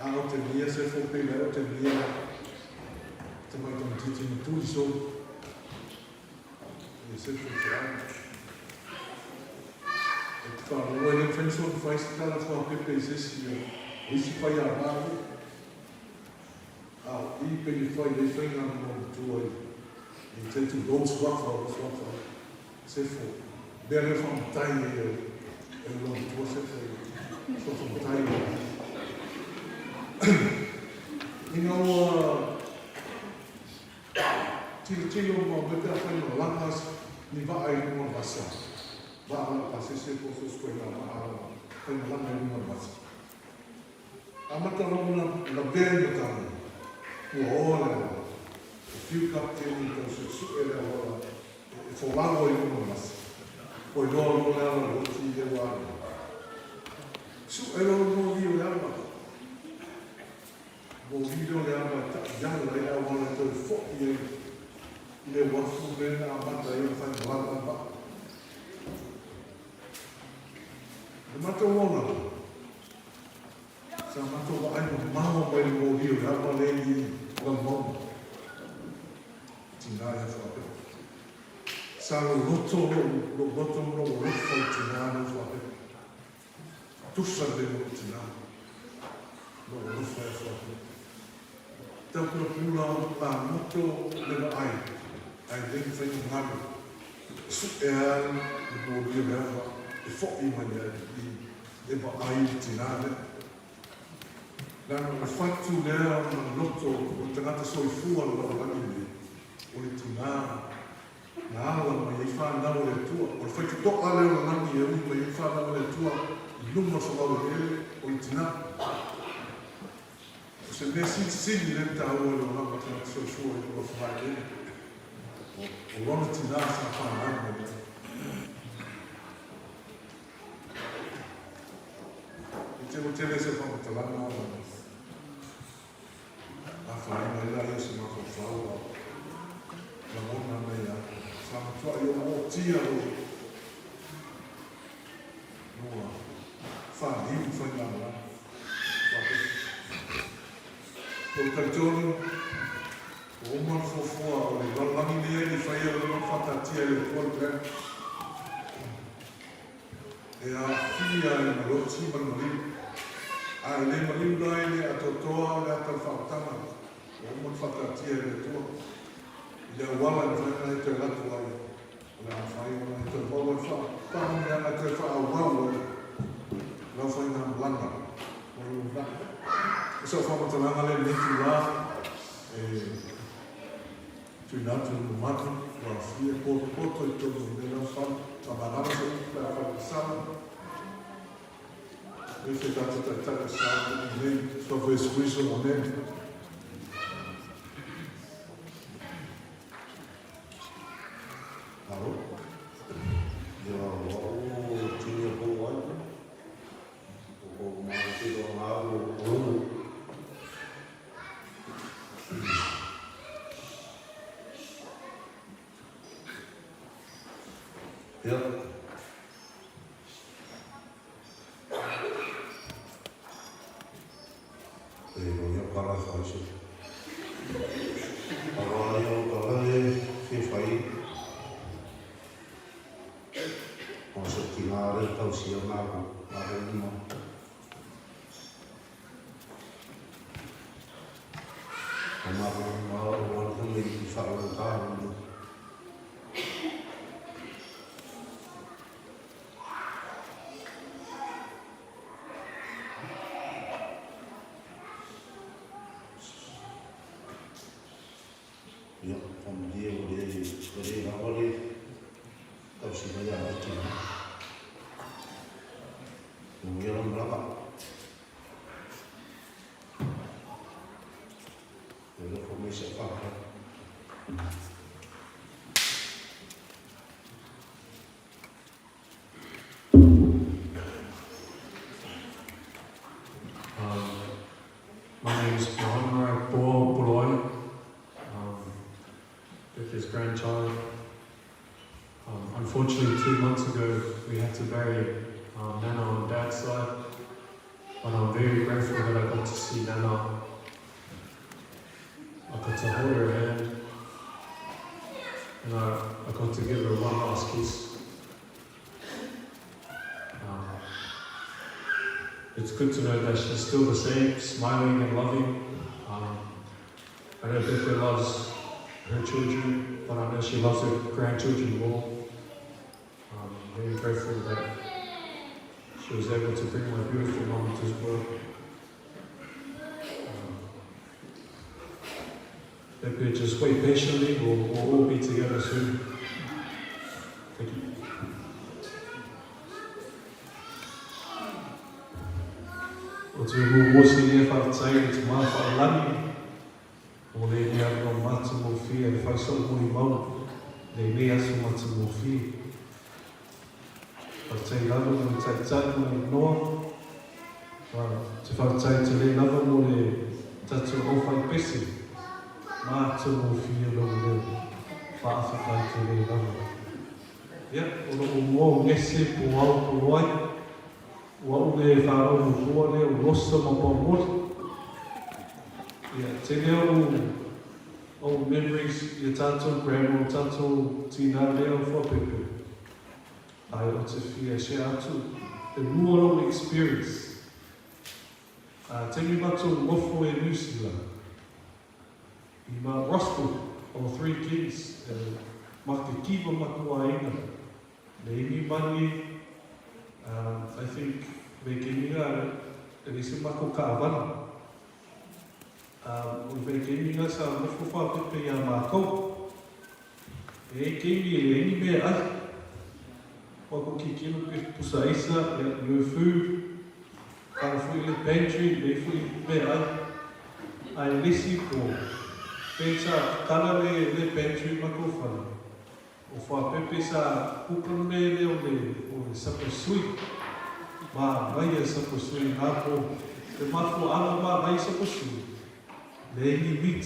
Speaker 7: A otegia Sefo pei la e otegia tamai tamaitiiti na tuli solo ia Sefo i te ao. E te whaaloa e le mawhai na whai se tala whapepe i se isi o isi whai a mā ia. A o i pei e whai e whai ngā mua matua i i te tu lotu waka o lotu waka Sefo. Mea leo whamatai e e e ula matua Sefo i so whamatai o Ina ua tilotilo ma me pe afai malaga ni vaa i luga o le vasa. Vaa la pasese po so se koina vaa la fai malaga i luga o le vasa. Amata loa ona lavea i matagi, ua oa le auala. Ua fiu kapiteni e tau suesue le auala e folau ai i luga o le vasa. Ua iloa loa le ala loti i lea wā nei. Sue loa le moli o le ala. Moli lea o le ala e taʻiala ai le auala e toe foʻi ai i le uafu lea na amata ai ona faimalama le vaa. Le matou olaga, sa matou vaai mamao mai le moli o le ala lea i Lalomauga, tinā ia Fuapepa. Sa loloto lou loto ma lou alofa i tinā lea o Fuapepa. Tusa lelei ma lou tinā, lou alofa ia Fuapepa. Taupulapula lagoto le vaai, ae le mafai ona galu. Sue lava le moli o le ava e foʻi mai ai i e vaai i le tinā lea. Leaga o le fatu lea ma le loto o le tagata soifua o le lalolagi lenei, o le tinā na ala mai ai whanau a le Atua. O le faitotoa lea o le lagi e ui mai ai whanau a le Atua i luga o le whakaueleele o le tinā. O se mea silisili lea taua i le olaga o le tagata soifua i luga o whakaelele. O lona tinā sa whanau mai ai. I te ua tele se whakamatalaga o afaina ai la ia o se mafaufau a lagona ana ia sa matuai o ootia lou lua whaliu whainga la. Lou talitonu, ua uma le fuafua o le lalolagi nei e le i faia ua uma ona faataatia e le Atua le plan. E aafia ai ma loti ma le maliu. A e le maliu la e le atoatoa le ata o le faautaga, ua uma ona faataatia e le Atua i le auala e mafai ona e toe alu atu ai, o le a mafai ona e toe maua le faamanuiaga e toe faaauau ai lau faigamalaga mo le lumanai. O sau faamatalaga lea i lenei itulā e tuuina atu i le mamalu ua aofia potopoto i totonu o lenei lau faamanava se upu pe afai ua sala. E se tatou taitai o sa nei Sofa Iesu Keriso. Amene.
Speaker 8: Malo. Ia o au tini o kou ai. O kou mautilo ngā o ulu. Ia. E no ia kala e whai se. Awa ia o kala e whia whai. O se ki ngā rei tausi o ngā ku, ngā rei uma. O ngā ku ngā o ngā hunga i whalau tāu. Ia, faamalie ua le, ua le lava le tausiga ia le tina. Manuia lau malaga. Toe lafo mai sau faafetai.
Speaker 9: Um, my name is Johanna Boa Poloi, um, Becca's grandchild. Um, unfortunately, 2 months ago, we had to bury Nana on Dad's side, but I'm very grateful that I got to see Nana. I got to hold her hand, and I, I got to give her one last kiss. It's good to know that she's still the same, smiling and loving. I know Becca loves her children, but I know she loves her grandchildren more. I'm very grateful that she was able to bring my beautiful mum to this world. Becca, just wait patiently, we'll, we'll all be together soon. Thank you.
Speaker 7: O te muamua sili e faafetai i le Tama Faalelagi mo lenei avanoa matagofie e fai so'u molimau lenei aso matagofie. Faafetai lava mo le taitai ma le inoa. Ma te faafetai tele lava mo le tatou aufaipese matagofie lou leo. Faafetai tele lava. Ia, o lo'u igoa o Gese Poau Poloai. O a'u le fanau muamua lea o Losa ma Paumoli. Ia, tele o'u o'u memories i a tātou grandma, o tātou tina lea o Fuapepe. Ae o te fia share atu e lua lou experience. A taimi matou nofo e New Zealand, i ma Roscoe o Three Kings, e ma ke kiva matou aiga. Le imi mani, I think me kemi nga e le se mako kaʻawale. O le kemi nga sa nofo whapepe ia mākou. E kemi e le ini mea ai. Wako ki kilo pe pusa aisa, no food. Kala fui le pantry, le fui mea ai. Ai lesi po, pētā kala le, le pantry mako whare. O Whapepe sa kuka me lea o le o le sapasui ma ngaia sapasui nga po te mafua ala ma ngai sapasui le ingi meat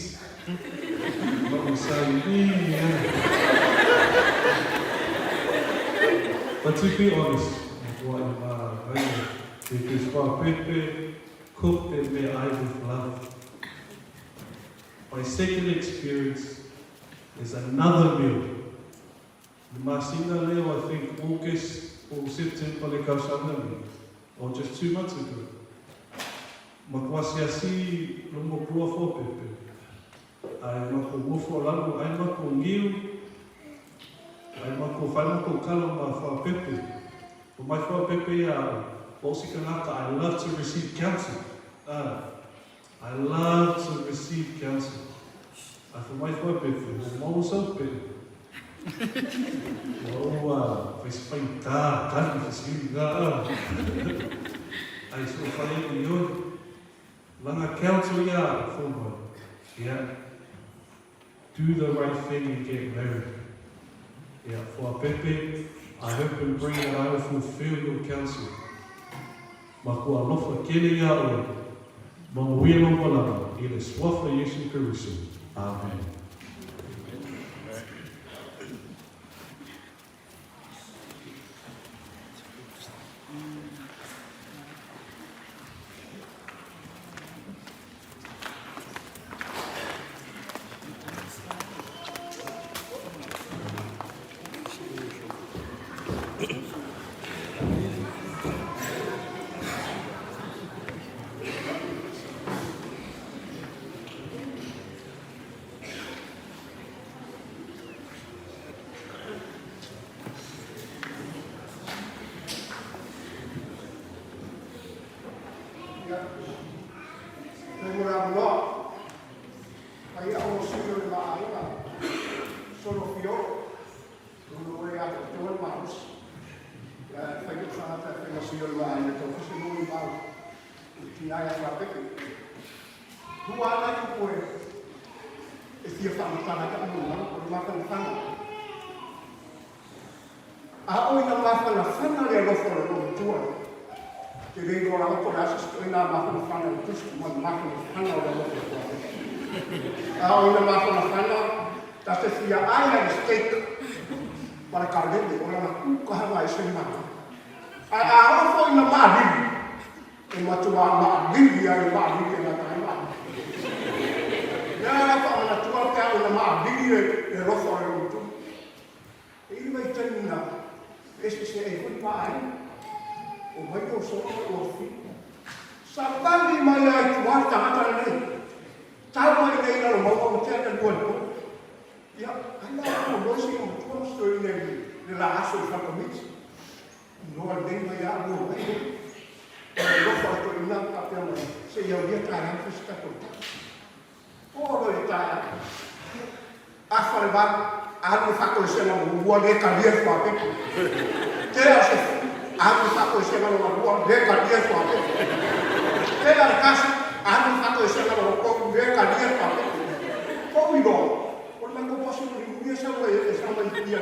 Speaker 7: ma o sa i i But to be honest, ua i ma ngaia because Whapepe cooked that mea ai with love. My second experience is another meal. Le masina lea I think August or September le kausaga nei, or just 2 months ago. Makuasiasi lo mokulua fuapepe, ae mako nofo lalo ai mako niu, ai mako fai mako kala ma fuapepe. O mai fuapepe ia o si kanaka, I love to receive counsel. I love to receive counsel. Ae fai mai fuapepe, ua maua sau pe. Ua ua fai se faigata tali fesili nga a. Ai so fai e i oi. Langa counsel ia fo mai. Yeah. Do the right thing and get married. Yeah, fuapepe, I hope and pray that I will fulfill your counsel. Ma kua alofa kele ia oe, manuia lou malaga i le Suafa Iesu Keriso. Amen.
Speaker 3: Lua lava nai upu e fia faamatala ai a'u molimau, o le mafanafana. A oo ina mafanafana le alofa o le loomatua lea, ou te le iloa lava po o le a se isi ituaiga mafanafana e tusi ma le mafanafana o le alofa o le Atua. A oo ina mafanafana, ta te fia ai a i le steak ma le kalele, o lana kūkaha e ese le manaia. Ae a oo foi ina maalili, E matua maʻalili ai e maʻalili e gata ai maʻalili. Lea la faamanatua pe a ina maʻalili le alofa o le loomatua. E i le vaitaimi na eseese ai foi pa aiga. O mai lou solo ma lou afafine. Savali mai lava i tua le tagata lenei. Tau mai nei i lalo maua ua tea le lua i le po. Ia, ai la ua moe se loomatua ma se toeaina i le la aso i Falekomiti. Noa lelei mai a ua mai nei. O le alofa o le toeaina faapea mai, se i aulia taeao fai se tatou tala. Oo loa i le taeao, afa le valu, alu le faatoesega muamua le talia le fuapepa. Tea o se alu le faatoesega lona lua le talia le fuapepa. Tea le tasi, alu le faatoesega lona tolu le talia le fuapepa. Koʻu iloa, o le matou pasi mulimuli e sau ai e sau mai i Apia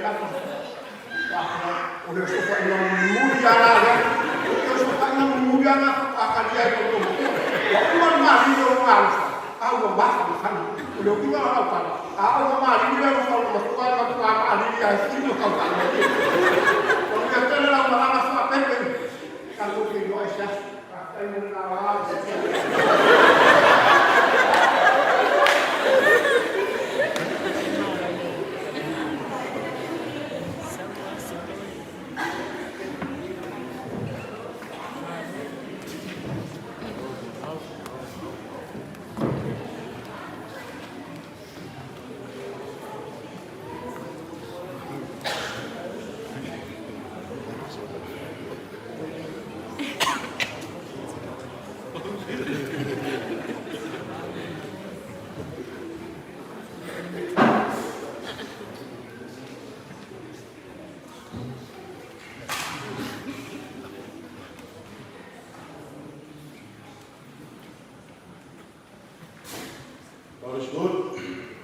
Speaker 3: O le osofaiga mulimuli lava la lea. O le osofaiga mulimuli lava lena faatoa talia ai ma le matua. Ua uma le malili o lona alofa, a ua mafanafana. O le uiga o lau tala, a ua malili le alofa o le matua, e matua maalili lava e fiu ma taufaamalie. Manuia tele lau malaga faapepe. Tatou feiloai i se aso. Faafetai mo le lava.
Speaker 8: God is good.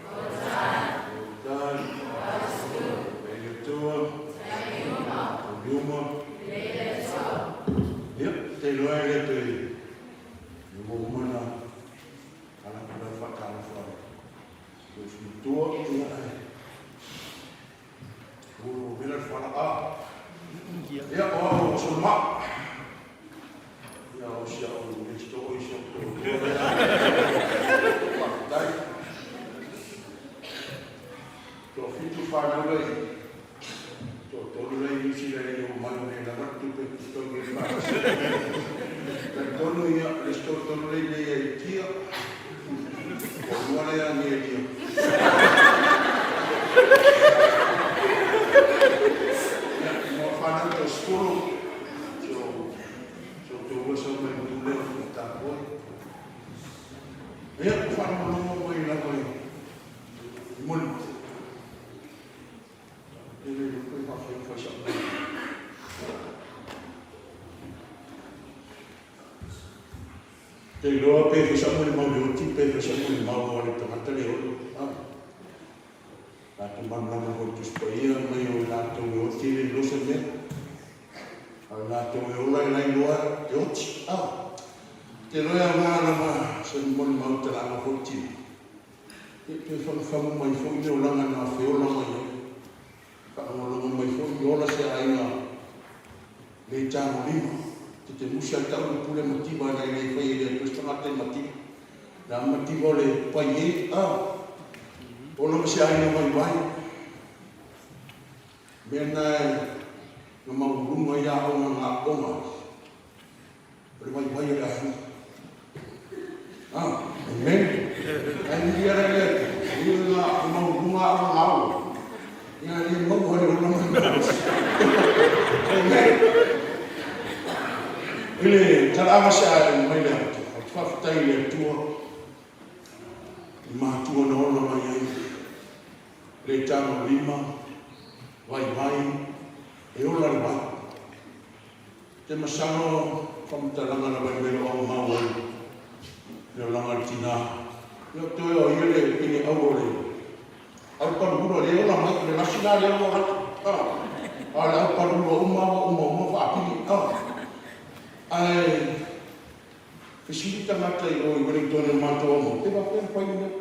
Speaker 8: All the time. All the time. God is good. Leile tua. Tauliuma. Ia, te iloa e le toe ua uma na ala ku lau faatalofa i lou sui matua, ia ae ua vela le fala'a. Ia, o au o Solomao. Ia, o si au next door i si au toalua lea. Faafetai. Toafitu fanau la i toatolu la i Niu Sila e le i oo mai o lea lava le tupe e totogi ai le faatasi. Talitonu ia le isi toatolu lea i inei e Tia, toalua lea ia Anielia. Ia, mo fanau toasefulu, si o si o toalua sau mai le nuu lea o Fuataapoi. Ia, ua faalogologo mai lava i Moni. E le iloa pe faafia ona fai sau mea. Te iloa pe fai sau molimau le oti, pe fai sau molimau a le tagata le olo. Ah. Latou malamalama foi i le Tusi Paia mai o i latou e oti e le iloa se mea. A o i latou e ola e la iloa e oti. Ah. Te iloa e aoga lava se molimau talaaga foi le tino. E toe fagufagu mai foi le olaga na feola mai ai. Faalogologo mai foi i ola se aiga le tagolima. Te te musa e tau le pule mativa na e le fai e le Atua se tagata i mativa. Na mativa o le pai e, a. Ola ma se aiga vaivai. Mea na e na maualuluga ai aoga na aoga. O le vaivai o le aiga. Ah, amen. Ai ni ara le ni nga maualuluga aoga na aoga. Ia le maua le ola mai. Amen. I le talaaga se a mai le atu. O te faafetai i le Atua i matua na ola mai ai. Le tagolima, vaivai, e ola le vai. Te masalo whamatalaga lava i mea o au mau ai. Le olaga o le tina. Ia o toe o ia le pine au o le au paluhula le ola mai le lasi la lea ua laki. A o le au paluhula uma ua uma uma faapili. A ae fesili tagata i o i Wellington i le matou aoga, pe faapea ona fai le mea.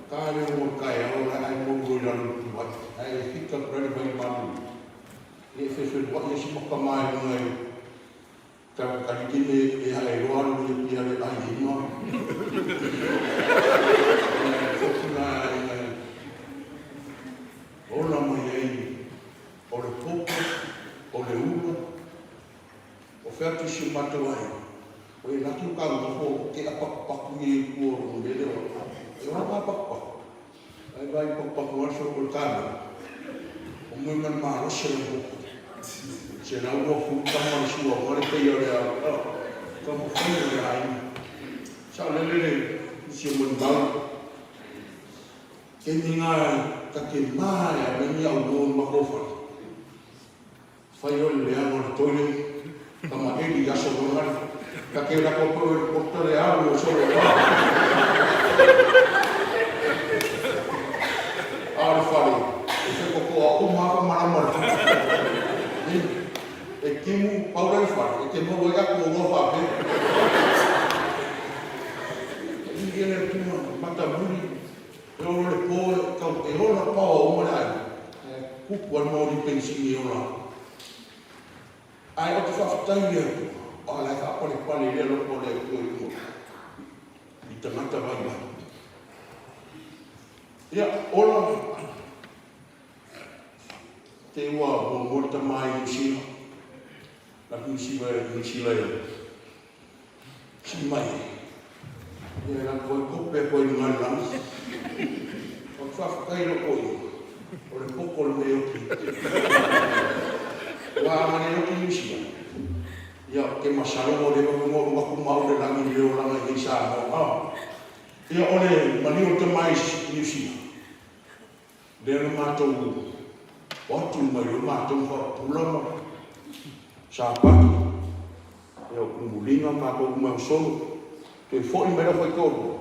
Speaker 8: Ka le o le taeao la ae mou loa i lalo i le tuai, ae fika atu la le vai malu e fefeluai ai si makama i luga i Takakaliki me e hae loa alu i Apia le ai lima. Ia fotu la aiga e ola mai ai o le popo, o le ula, o fea atu si o matou aiga, o e laki o kaunofo ke a pakupaku ia i tua o le mele o e ola ka pakupaku. Ai vai pakupaku aso o le kamera. O moe ma le malosi o le popo. Se lau ua fulu tama le sua ma le peia o le au. Oh, taumafai o le aiga. Sao lele le isi o molimau. Taimi nga ta ke ma e a ni au mo ma ko fale. Fai o le leaga o le toilet, tama eli i aso longale. Ka ke lako pe o le porta le alu o solo a. A o le fale, e fekokoa uma a malama le fale. E timu paula le fale, e te maua ai aku o loa faapea. I ia le tuma, mata muli, E olo le po e tau e ola paoa uma le aiga, ae kupu a le maoli penisini e ola ai. Ae ou te faafetai i le Atua, o la e faapalepale i le alofa o le Atua i luma i tagata vaivai. Ia, ola te ua muamua le tama i Niu Sila, la Niu Sila, Niu Sila e Sii mai, ia e lako ai kope atu ai luga i le lagi. Ou te faafetai i lou toeaina, o le poto le mea e oti. Aua a na le oti Niu Sila, ia ou te masalo ua leva foi ona ou alu atu ma au i le lagi i le olaga i nei Samoa. A, ia o le maliu o le tama i Niu Sila, lea na matou o atu mai loa matou ma faapupula ma Sapatu, ia o Tumuliga ma matou uma e o solo, toe foi mai lau faitoalua,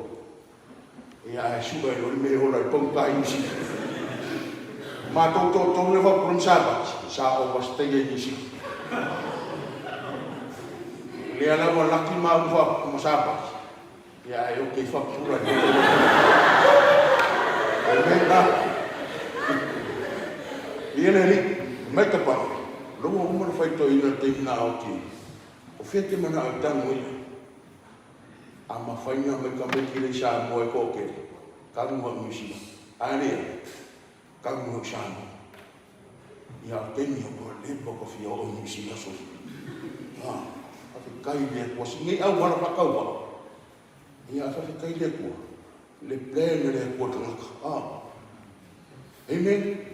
Speaker 8: ia ae sue ai loa le mea e ola ai pau ta i Sila. Matou toatolu lea faapupula ma Sapati, sa overstay ai i Sila. Lea lava laki maua ma Sapati, Ia ae oke i whakapura i roto i le mea la. Ia le alii, mai ka pai, loa uma le faitoeina le taimi na aoti. O fea te manao e tago ia? A mafai na mai ka meki lei Samoa e toatele, tago au Niu Sila. Ae lea, tago au Samoa. Ia o taimi ua leva ka fia oo i Niu Sila so. Ha, faafetai i le Atua. Si nei auala faatauvaa. Ia faafetai i le Atua. Le plan a le Atua tagata. Ha. Amen.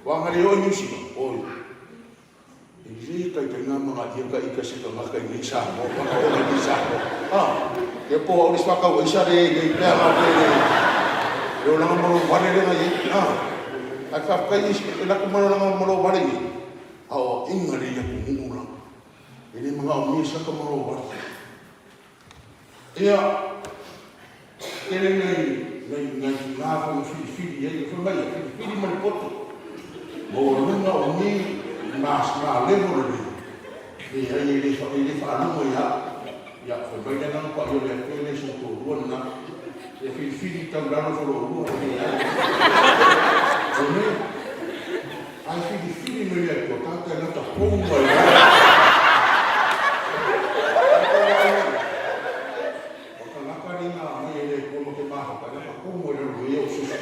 Speaker 8: Wa nga le oo i Niu Sila. Oi. E le taitai na manga ia ka ika se tagata i nei Samoa, pa ka ola i nei Samoa. Ha. Ia po au le whakau ai sa le nei pea nga le le le olanga malo vale le ngai ai. Ha. Ai whawhetai i e laku malo langa malo vale i. A o inga le ia ku la. E le manga o mia saka malo vale. Ia, tele nai, nai, nai tina foi na filifili ai, fai mai, filifili ma le poto. Maualuga o ni ma, ma levo lelei. Leai, e le, e le faalogo ia au. Ia, fai mai le Agaga Paia o le Atua, e le sou toalua lena. Ia filifili tau lalo fo loulua, leai. Amen. Ae filifili mai le Atua, tata e gata pou mai ai. O tagata nei na aumai e le Atua ma te mafuta, e gata pou mai lalo ia o susu.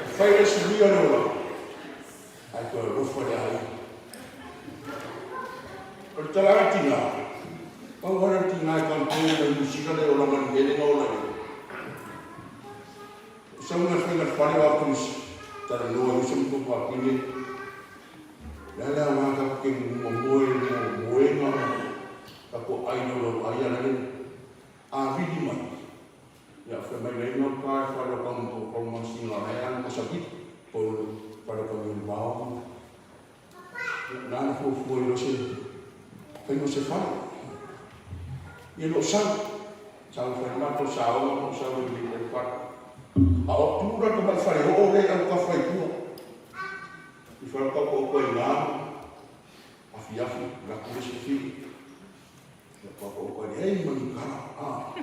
Speaker 8: E fai le suia le olaga, ae toe alofa le aiga. O le tala a le tina, pau lava le tina e control mai Niu Sila le olaga i le mea lea na ola ai. O sau na faiga le fale o Atunisi, talanoa ai uso ma tuafafine, le a le aoga tatou te moe moega ma tatou ai laulau ai ala le avili mai. Ia fai mai nei no ka e fale o kau o kau masinga la e ana masavili, po o fale o kau i vao. Ia, nana fuafua i lo se faiga o se fale. Ia lou sau, sau e fai le matou saoga ma ou sau ai i le fale. A o tu la le tamai faleoo lea i autafa i tua, i fale taotaoto ai i ina, afiafi, alu atu le isi fili, ia taotaoto ai, leai ma ni tala, a.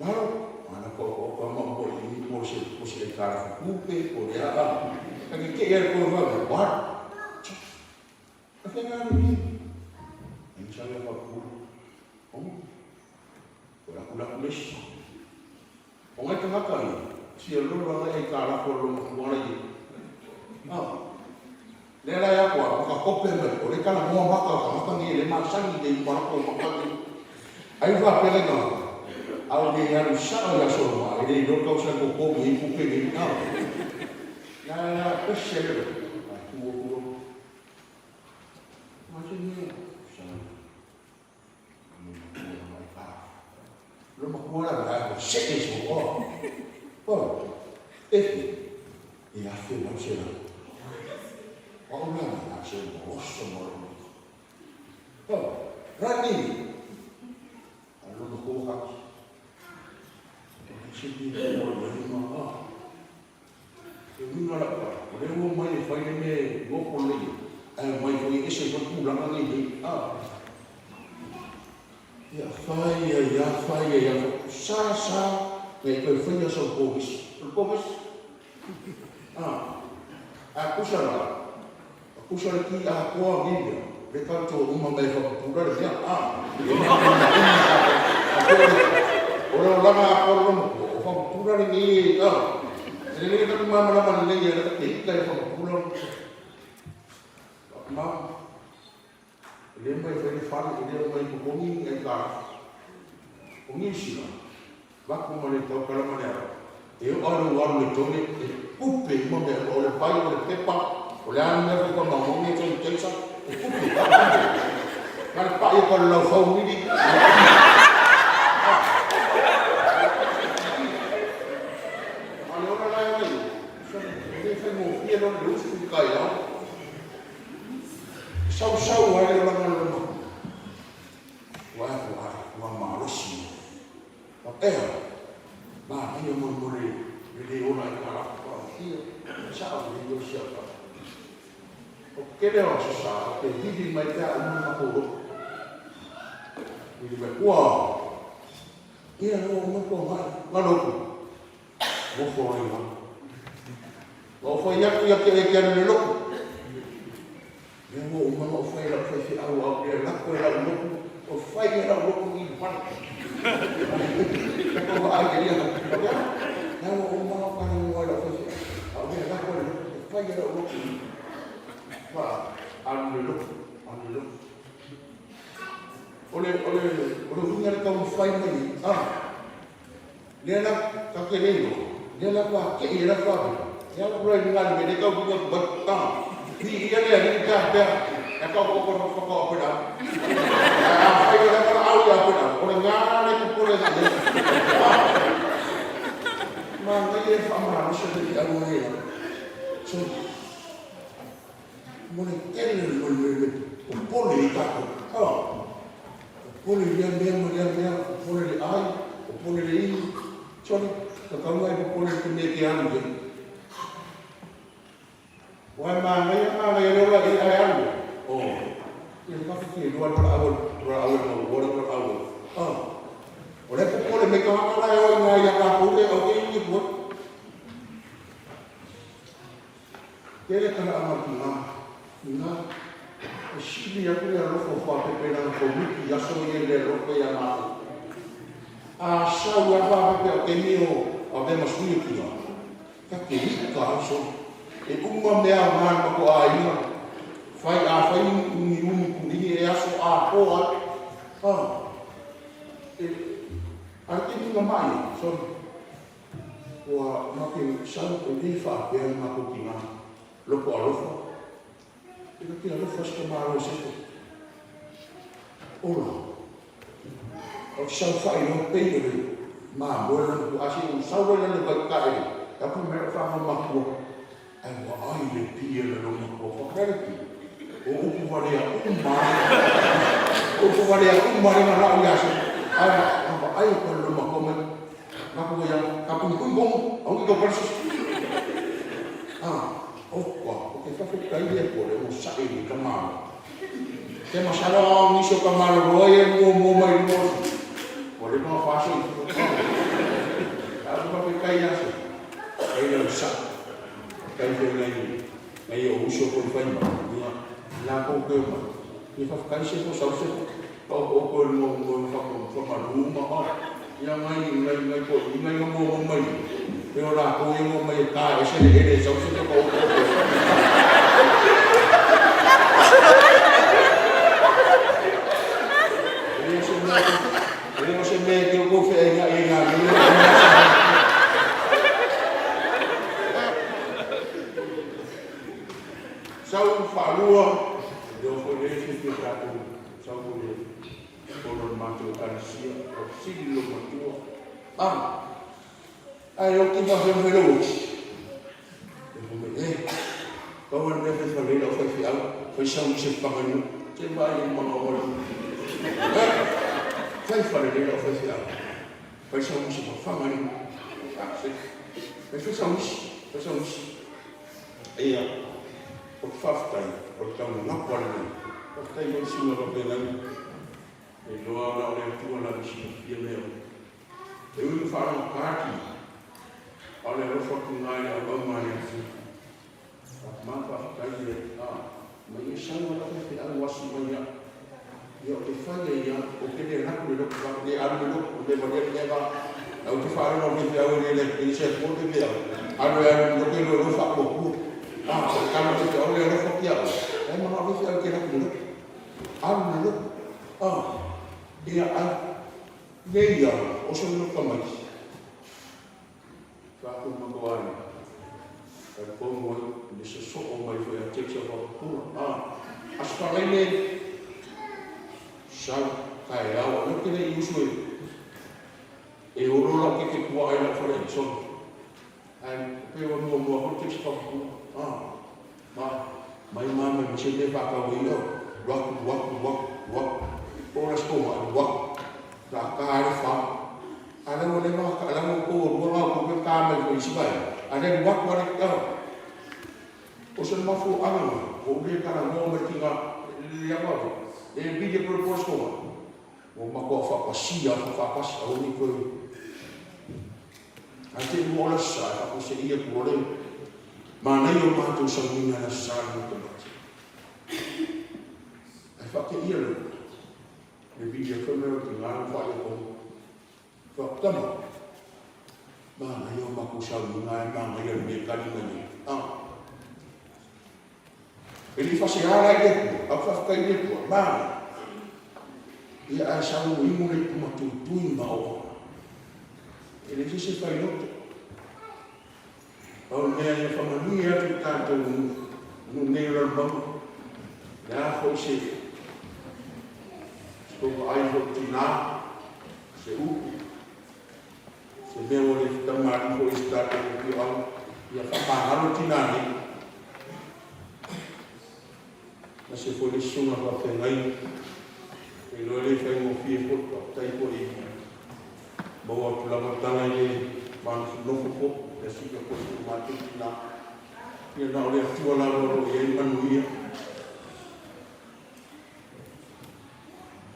Speaker 8: Lalo, a na taotaoto lava ma ou i i po o se aitalafu tupe po o le a, a. Ta te tei lava i le toe vave, ua alu. O nai tagata ia, sia lolo nai aitalafu a le loomatua la e i ai. A, lea la e ato a, ma ka kope mai, o lea e talanoa maka o tagata nei e le masani i le uma latou maka nei. Ai ua faapea nai tagata, a ou le alu sao ia Solomao, e le iloa le tausaga totogi ai tupe nei. A, la la pese le, a tu atu loa. E uiga lau tala, o lea ua omai e fai le mea e nofo lelei ai, ae omai foi e ese foi le tulaga nei nei. A. Ia fai ai lava, fai ai lava, sa sa na i toe faia sau pogisi. O le pogisi. A. A tusa la, a tusa le ki atoa nei mea, le tatou uma mai e faapupula le mea. A. E uma uma tatou. O le olaga atoa o le loomatua, o faapupula lenei e, a. E lelei le tatou malamalama lelei ia te ita e faapupula. Ma, e le omai e fai le fale, e le omai e totogi ni aitalafu. O Niu Sila, avatu ma le tautala ma le ala, e oo lava i lou alu i le toilet, e pupe uma mea uma, o le vai, o le pepa, o le a le mea foi faamaumauga e sanitizer, e pupe, a pupe. Na o le pai atu lava o le laufau mili. A o le ola la e ola i o, e le faigofie loa le usu i le taeao. E sausau ai le olaga o le loma. Ua ea ua ai, ua malosi ia. Ua ea, manaia molemole le le ola ai ka lafo faamatia, sao lelei oe si au tama. O te tele o aso sa, ou te vili mai pe a uma le matou lotu. Vili mai, ua, ia ua uma le toaga, na lotu. Nofo ai lava. Na ou fai atu ia te oe e te alu i le lotu. Lea ua uma ona ou fai e lau faifeau a ou le lako e lau lotu, ua fai e lau lotu i le fale. Ka tou vaai i le ia, lea ua uma ona ou talanoa i lau faifeau, a ou le lako e le lotu, ua fai e lau lotu i le alu i le lotu, alu i le lotu. O le, o le, o le uiga le taumafai mai ai, ah, Lea la ta te le iloa, lea la ua tei ai la faavela, lea la ua luga le mea lea tau luga atu ai, a, viia le Alii pe a pea, e tau koko na whakao a pera. A whai o le wala au ia pera, o le ngā le popole na ia. Ma ngai e whaamalosi le ki au ai la. So, mo le tele le mo le le popole i tātou. Ah, popole lea mea ma lea mea, popole le ai, popole le inu. Sorry, ka taunga e popole i te mea ke alu ia. Wai māngaia, māngaia leo la i ai alu. Oh, ia le kafe ke lua lola awe, lola awe ma ua lola awe. Ah, o le popole me ka haka la e oi ngā ia kākou le au ke ingi pua. Tele tala ama ki nga, ki nga, e sili atu le alofa o Faapepe i lana komiti i aso ia i le alofa ia matou. A sau a Faapepe o taimi o avea ma sui o tina, ka te ika ai solo. E uma mea a nga ma ko aiga, fai a fai ni umi kulini e aso atoa ai. A, e, a le taimi na mai ai, sorry. Ua make sau e le faapea le matou tina loko alofa. E na te alofa si tama alo Iosefe. Ola. O te saofai loa pei o le mamoe lona puaa se ua sau ai lana vai taele. E aku mai lau whanau matua. Ai ua ai le pia le lou matua. Whakapea le pia. O upu valea uma lava, o upu valea uma lava na la'u ia Sefo, ae na vaai atu ai le matua mai, matou ia, ka puipui komu, aua ne i tau pale se isi. A, oka, ou te faafetai i le Atua le onosai i le tamaloa. Te masalo a o nisi o tamaloloa ia e muamua mai i luma o Sefo, ua leva ona fa soifua. A, ae ou te faafetai ia Sefo, faafetai le onosai, faafetai foi i nai Nai ou uso foi fai mai, ia, latou te omai, ia faafetai Sefo sau Sefo, taoto oe i luga o famalu ma a, ia nai, nai, nai toeaiina ia na muamua mai nei, pei o latou ia na omai e ta ese le ele e sau Sefo taoto oe. E le o se mea, e le o se mea e te outou feainai ai nanei e. Sau faalua, leo foi lea fiafia tatou sau foi le totonu o le matou Ekalesia, o fesili lou matua, a, ae oti faafefea ma fai lou oti? E fai mai, eh, pau lava le mea fai fale lau faifeau, fai sau i se paga i te vaai i le magaoa le eh, fai fale lau faifeau, fai sau i se fafaga i fai fai sau isi, fai sau isi. Ia, ou te faafetai, o le tauganapo a lenei. Faafetai foi i le susuga faafeagaiga. E iloa na o le Atua lava e silafia mea uma. E ui ina faalogogata tina, a o le alofa atu na i le auauna a le Atua. Ma faafetai e, a, mai e sau a lau faifeau asi mai au. Ia ou te fai ai ia, ou te le alu atu i le lotu, le alu i le lotu, le valia le mea la. Ou te faalogo i le faifeau e le le se atua le faifeau. Alu e alu i le lotu e loa faatuatua. A, o le tala o le faifeau le alofa atu ia oe. Ai manao le faifeau e te alu atu i le lotu. Alu i le lotu. A, ia ai, nei ia, o se lotu tamaiti. Tatou matua talitonu ai i le sosoo mai foi a Tex o Fapupula. A, Aso Faraile, sau, taeao, o lea ou te le i usu e, e olo lau keke puaa i lau fale Edison. Ae pei ua muamua foi Tex o Fapupula. A, ma, mai ma mai ma se mea faatau ai, o, alu atu, alu atu, alu atu, alu atu. Po o le Aso Toonai, alu atu. La ta le fa. A lea ua leva ona ta, la ua outou lua na outou toe ta mai foi i isi vaega, a lea alu atu lava le tala. O se mafuaaga na, ua ou le talanoa mai ki ga, le ava ava, le vili e koe koe soa. Ua matua faapasia faapasi aua ne i toe. Ae te i ua ola sa e faaposeia atu loa le manaia o matou sauniga i le Aso Sa le matamata. Ae faateia lea. Le vili atu mea o tina na faaletonu. Faatama, manaia o matou sauniga ae manaia le mea tali mai nei. A. E le i faasea la i le Atua, a ua faafetai i le Atua, manaia. Ia ae sau inu le ipu matuitui ma oa. E leai se isi e fai loto. Pau le mea ia faamanuia atu i tatou nuu nei o Lalomauga, le a foi se tou vaai foi i tina, se upu, se mea ua le tamalii foi i se tatou afioaga, ia faamagalo tina nei. Aemaise foi le susuga faafeagaiga, e iloa e le faigofie foi, faafetai foi i maua atu lava tala i le manofonofo foi, le asika foi i o matou tina. Ia na o le Atua lava o lo o i ai manuia.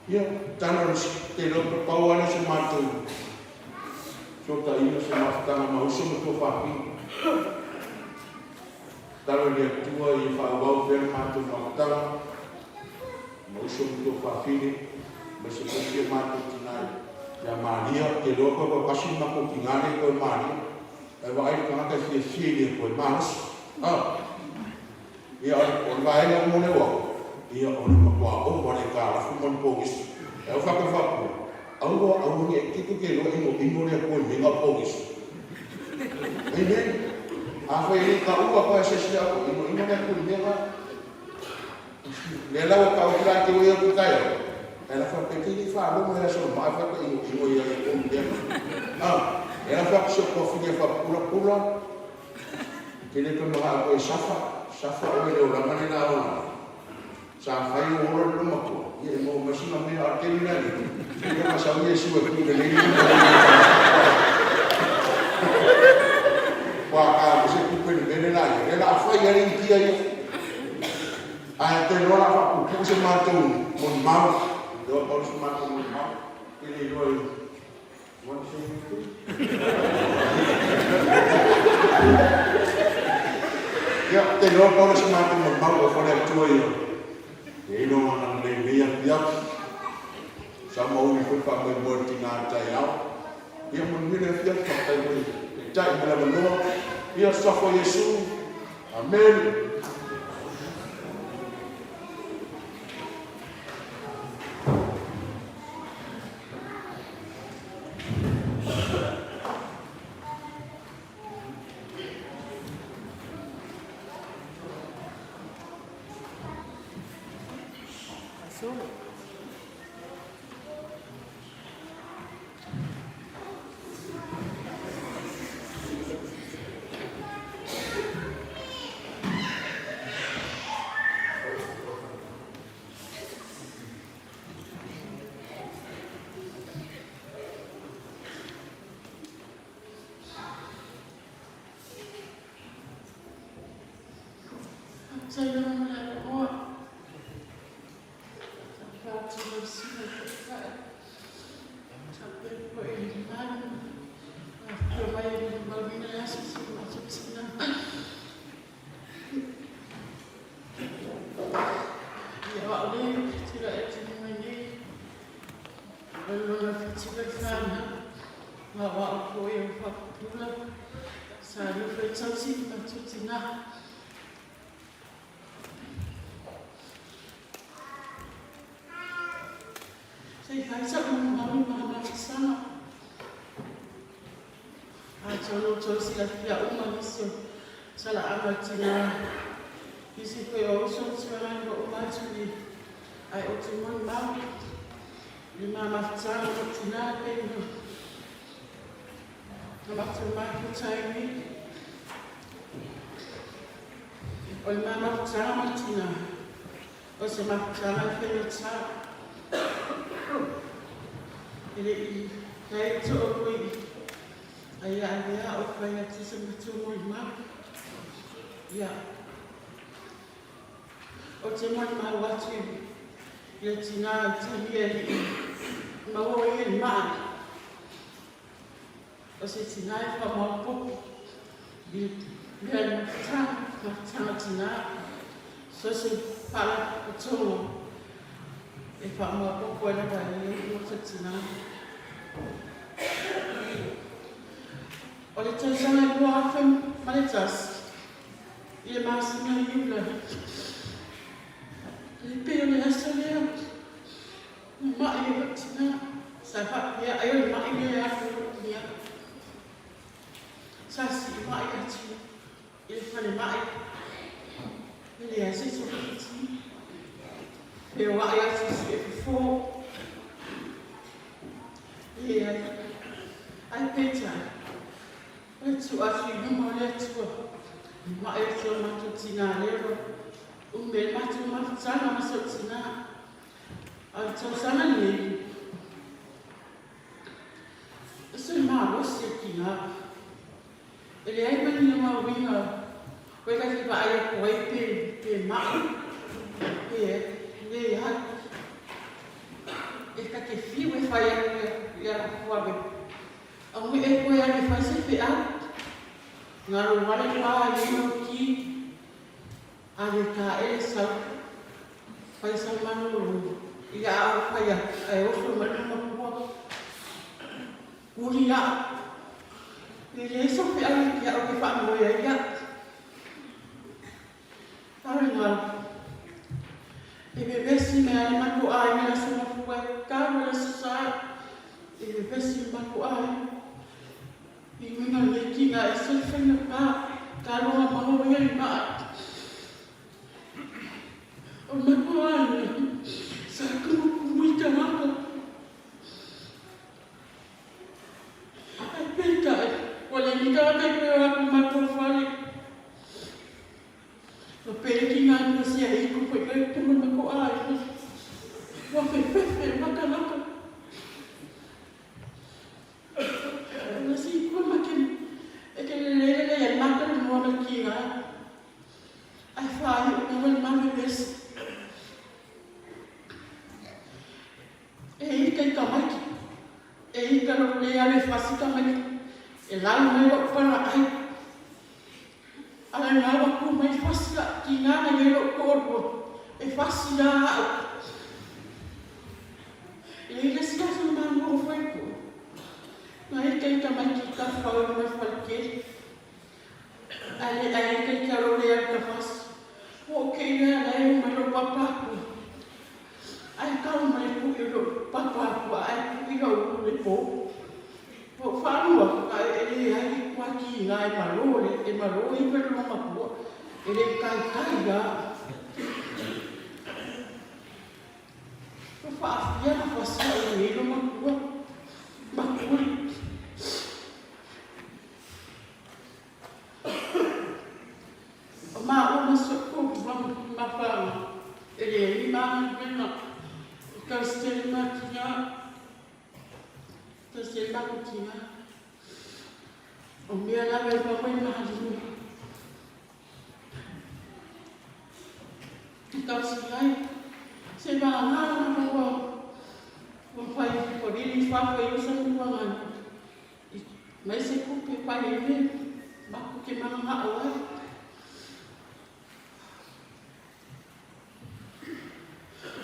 Speaker 8: Ia, tala o le te iloa pe pau lava lea o se matou fesootaiga, se mafutaga ma uso ma tuafafine. Tala i le Atua ia faaauau pea le matou mafutaga ma uso ma tuafafine, aemaise foi si o matou tina ia Maria. Ou te iloa toe toatasi le matou tina lea toe Maria. Ae vaai le tagata e fiafia i le Atua, e malosi. A! Ia, o le vaega uma lea ua, ia, o le matua ova le aitalafu ma le pogisi. Ae ua faapea faapea, aua, aua ne i te te iloa inoino le Atua i mea na o pogisi. Amen. Afai e le i taua atu lava e se isi atu, inoino le Atua i mea na. Lea la ua tau atu la te oi atu taeao, ae la faapea te le i faalogo ia Solomao e faapea inoino ia i mea na. A, lea la faapea si ou tuafili e faapupula pula, Te le toe manao koe e safa, safa oe i le olaga lena ola. Sa fai o ola le loomatua, ia e maua mai sina mea, a o le taimi la nei, ia na sau Iesu e pule nei le lima i le Ua ka ma se tupe i le mea le la ia, lea la a fai lava le Initia ia. Ae ou te iloa o le a faapuupuu se matou molimau, ou te iloa pau se matou molimau, ou te le iloa i you want to say anything? Ia, ou te iloa pau lea o se matou molimau, alofa le Atua ia E i ai lona agalelei i lenei afiafi. Sa mauli foi le faamoemoe o le tina i le taeao. Ia manuia le afiafi, faafetai foi i le Taitai mo le avanoa. Ia, suafa o Iesu. Amene.
Speaker 6: Faafetai lava mo le avanoa. Faapea atu lau Susuga i le Taitai, faapea foi i le mamalu na afifio mai e molimauina le aso si o matou tina. Ia, o au nei ou te tulai atu i luga nei, o le lona 7 le fanau, ma o au foi o Faapupula, sa nofo e tausi i le matou tina. Se i fai sa'u molimau i Mahamafisana. Atonu ua outou silafia uma nisi o talaaga o tina, nisi foi o uso ma tuagai ua uma atu nei, ae ou te molimau i le mamafitaga o tina e pei ona avatu e mafuta ai nei. O le mamafutaga ma le tina, o se mafutaga e faigata. E le i leai to'u i a ia avea o fai atu se matou molimau. Ia, ou te molimau atu i le tina i taimi e le i maua ai le ma'i. O se tina e faamaopoopo i mea i mafutaga, mafutaga tina, so se faalapotopotoga e faamaopoopo ai lava e ia o se tina. O le tausaga e 2001, i le masina o Iula, e pei o le aso lea, Na ma'i e lou tina. Sa faapea ai o le ma'i lea e alu ai lou tina. Sa sii ma'i atu i le falemai. E leai se isi o faitino. Feoai atu i sue fofo. Leai. Ae peitai, o le tuu atu i luma o le Atua, e ma'i atu o matou tina lea ua ume ai le matou mafutaga ma si ou tina. A o le tausaga lenei, e se malosi o tina. E leai ma ni uiga koe ta te vaai atu ai pe, pe maʻi, pe leai. E ta te fiu e fai atu ia ave. Aue e koe ave fai se feau. Ngaro wale pā i mau ki, ave taʻele sau. Fai sau malolo i a au fai atu ae oso mai lona makua. Uli a'u. E leai sau feau ia te a'u e faamoe ai a'u. A'ole galo. E vevesi mai a le matou aiga i le aso mafua e tau e le aso sa. E vevesi le matou aiga. I luga o lenei tina e ese le faigata. Taloha maua ia i maʻa. O matua ai, sa kumukumu i tagata. Ae peitai, ua leai ni tagata e toe o atu i matou fale. Ua pele ki ngā lua sia i ku foi kai tumu ma ko ai.
Speaker 4: E ika lou le alu e fasi tamaiti e lau mai lou palaai. A lena ua tu mai fasi la'u tina na i ai lo'u toalua e fasi a a'u. E i ai le isi aso na ma nofo ai tua, na ita i tamaiti i tafao i luma i le faletele. Ae le ae ita ita lou le alu tafasi. Ua ou kei lea la e o mai lou papa atua. Ae tau mai le pu'i o lou papa atua ae pu'i lou ulu i le po. Ua ou faalua ae e leai i tua tiga e malo le e malo iva le loomatua e le i taitai a Ua faafia na fasi au i nei loomatua matua. O maua ma si ou mafaaga e leai ni magaluega e tausi ai ma tina. Tausi ai matou tina. O mea lava e maua i Malima. E tausi ai. Se vagana lava ua ua fai ua vili i fafo e usa mutuaga mai se tupe fai ai mea matou te mananao ai.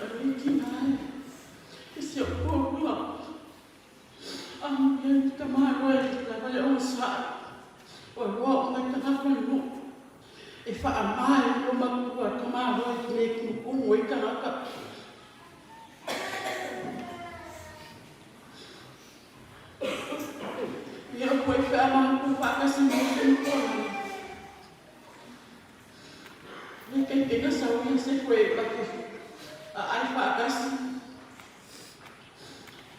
Speaker 4: O lenei tina ai, e si ou toalua, amuia i tamaloa e lava le onosai, ua loa uma i tagata o le nuu, e faama e lua matua tamaloa i mea e tumutumu ai tagata. Ia o koe whea matou whaakasi mo te nukuanana. Le keikena sau ia se koe laki a ai whaakasi.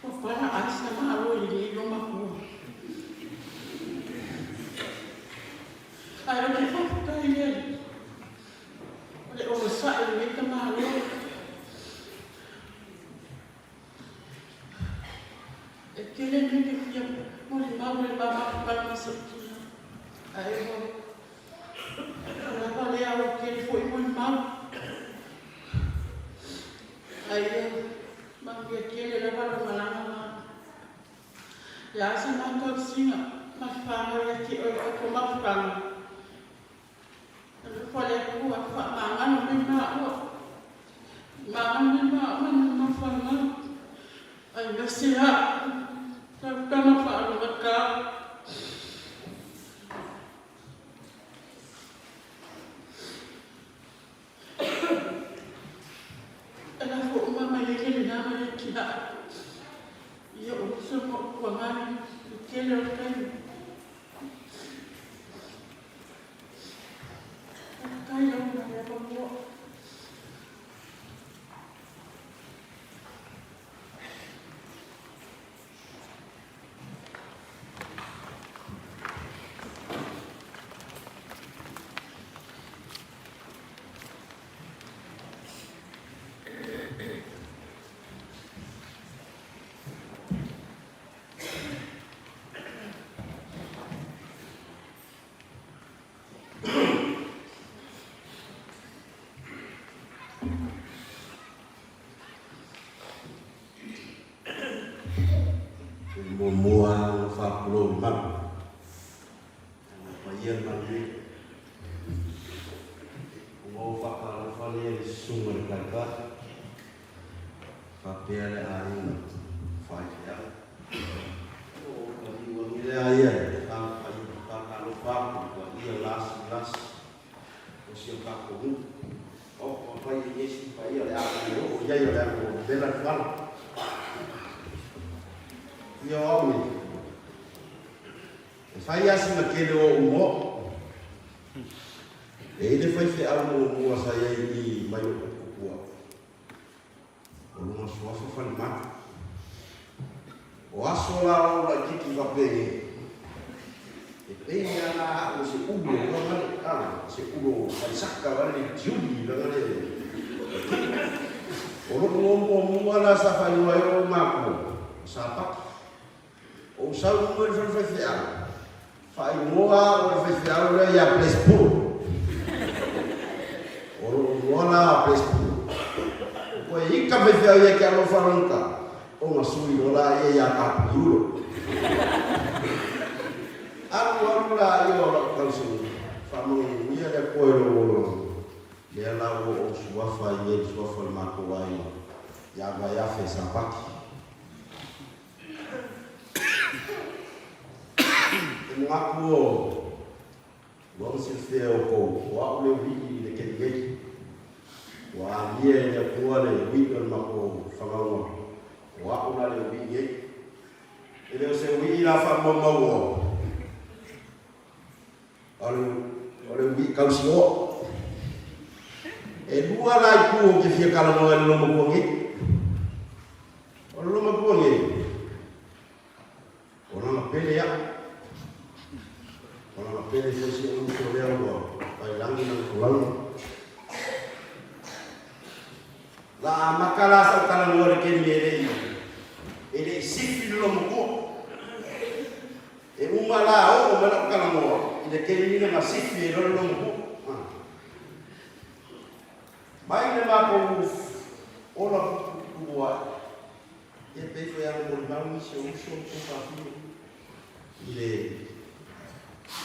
Speaker 4: Ua para ai sa malo i le ilo makua. Ai o te whakatai le o le onosai o nei ta malo. E tele mea te fia molimau i le mamalu ma se tina, ae ua lava lea ua tele foi molimau. Ae ia manuia tele lava lau malaga ma le a se matou sina ma le whanau ia te oe o ko mafutaga. Alofa le Atua, faamagalo mai maua. Magalo mai maua ma mafanau. Ai gase a tau tama whaalogata. E lafo uma mai ai le lena ma le tina. Ia o uso ma upuangani i tele o le taimi. Faafetai lau Afioga Pamua.
Speaker 8: Muamua ona faapulou i malu. Ona paia le malu e. Ua ou faatalofa lea i le susuga i le taitai. Faapea le aiga faifeau. O ka liuagi lea ia e faatalofa atu i paia lasilasi o si o tatou nuu. O, ua fai e Iesu paia le a le oo i ai o le alu o vela le fala. Ia o au nei, e fai lava sina tele o ou moa. E i ai le faifeau muamua sa i ai i mai o Kupua. O lona suafa falemai. O aso la o laititi faapea e pei lava la au o se ulu o langa le a se ulu o falesaka vale le tiuli langa le O lou igoa muamua la sa faaigoa ai ou matua o Sapaki. O ou sau i luga i le fale faifeau, faaigoa au e le faifeau lea ia Blaise Puro. O lou igoa la o Blaise Puro. Ua ika le faifeau ia te alofa lona tala.
Speaker 10: Ona sui loa laia ia Kapuiulo. Alu alu laia o lau tausaga, faamanuia le Atua i lou olaga, lea la ua ou suafa ai nei i le suafa o le matou aiga ia Vaeafe Sapati. E manatu o ua ona silafia e outou, o au le ui'i i le kelikeli. Ua amia e le Atua le ui'i o le matou fanauga, o au la le ui'i nei. E le o se ui'i la faamaumau o, o le ui'i kausioa. E lua la itu ou te fia talanoa i le lomatua nei. O le lomatua nei, O lana pele aʻu. O lana pele foi si ou uso lea ua pailagi lana folauga. La amata la sau talanoa i le kemi e le i e le i sifi le lomatua. E uma la oo mai lau talanoa i le kemi na sifi ai loa le lomatua. Mai le matou ola tutupu ae. Ia pei foi lava ona molimau nisi o uso ma tuafafine i le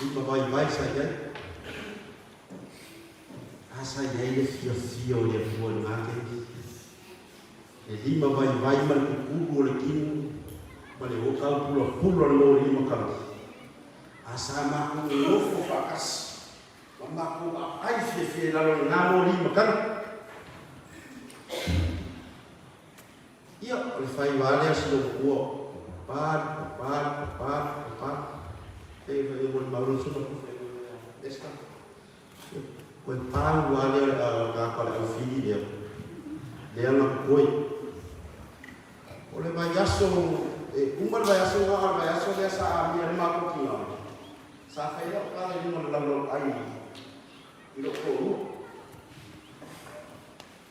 Speaker 10: lima vaivai sa i ai. A sa i ai le fiafia o le Atua i lena taimi. Le lima vaivai ma le kukulu o le kino ma le okau pulapula o le moli makani. A sa matou nonofo faatasi ma matou aai fiafia i lalo o lena moli makani. Ia, o le faiva lava lea o si lou matua, papali, papali, papali, papali. Pei ona ia molimau le uso matua, Esther. Ia, koe pau lava lea o le tagata o le aufili lea, lea na koe. O le vaiaso, e uma le vaiaso lena, a o le vaiaso lea sa amia ai le matou tina, sa fai ai lau tala i luga o le laulauai i lou toalua.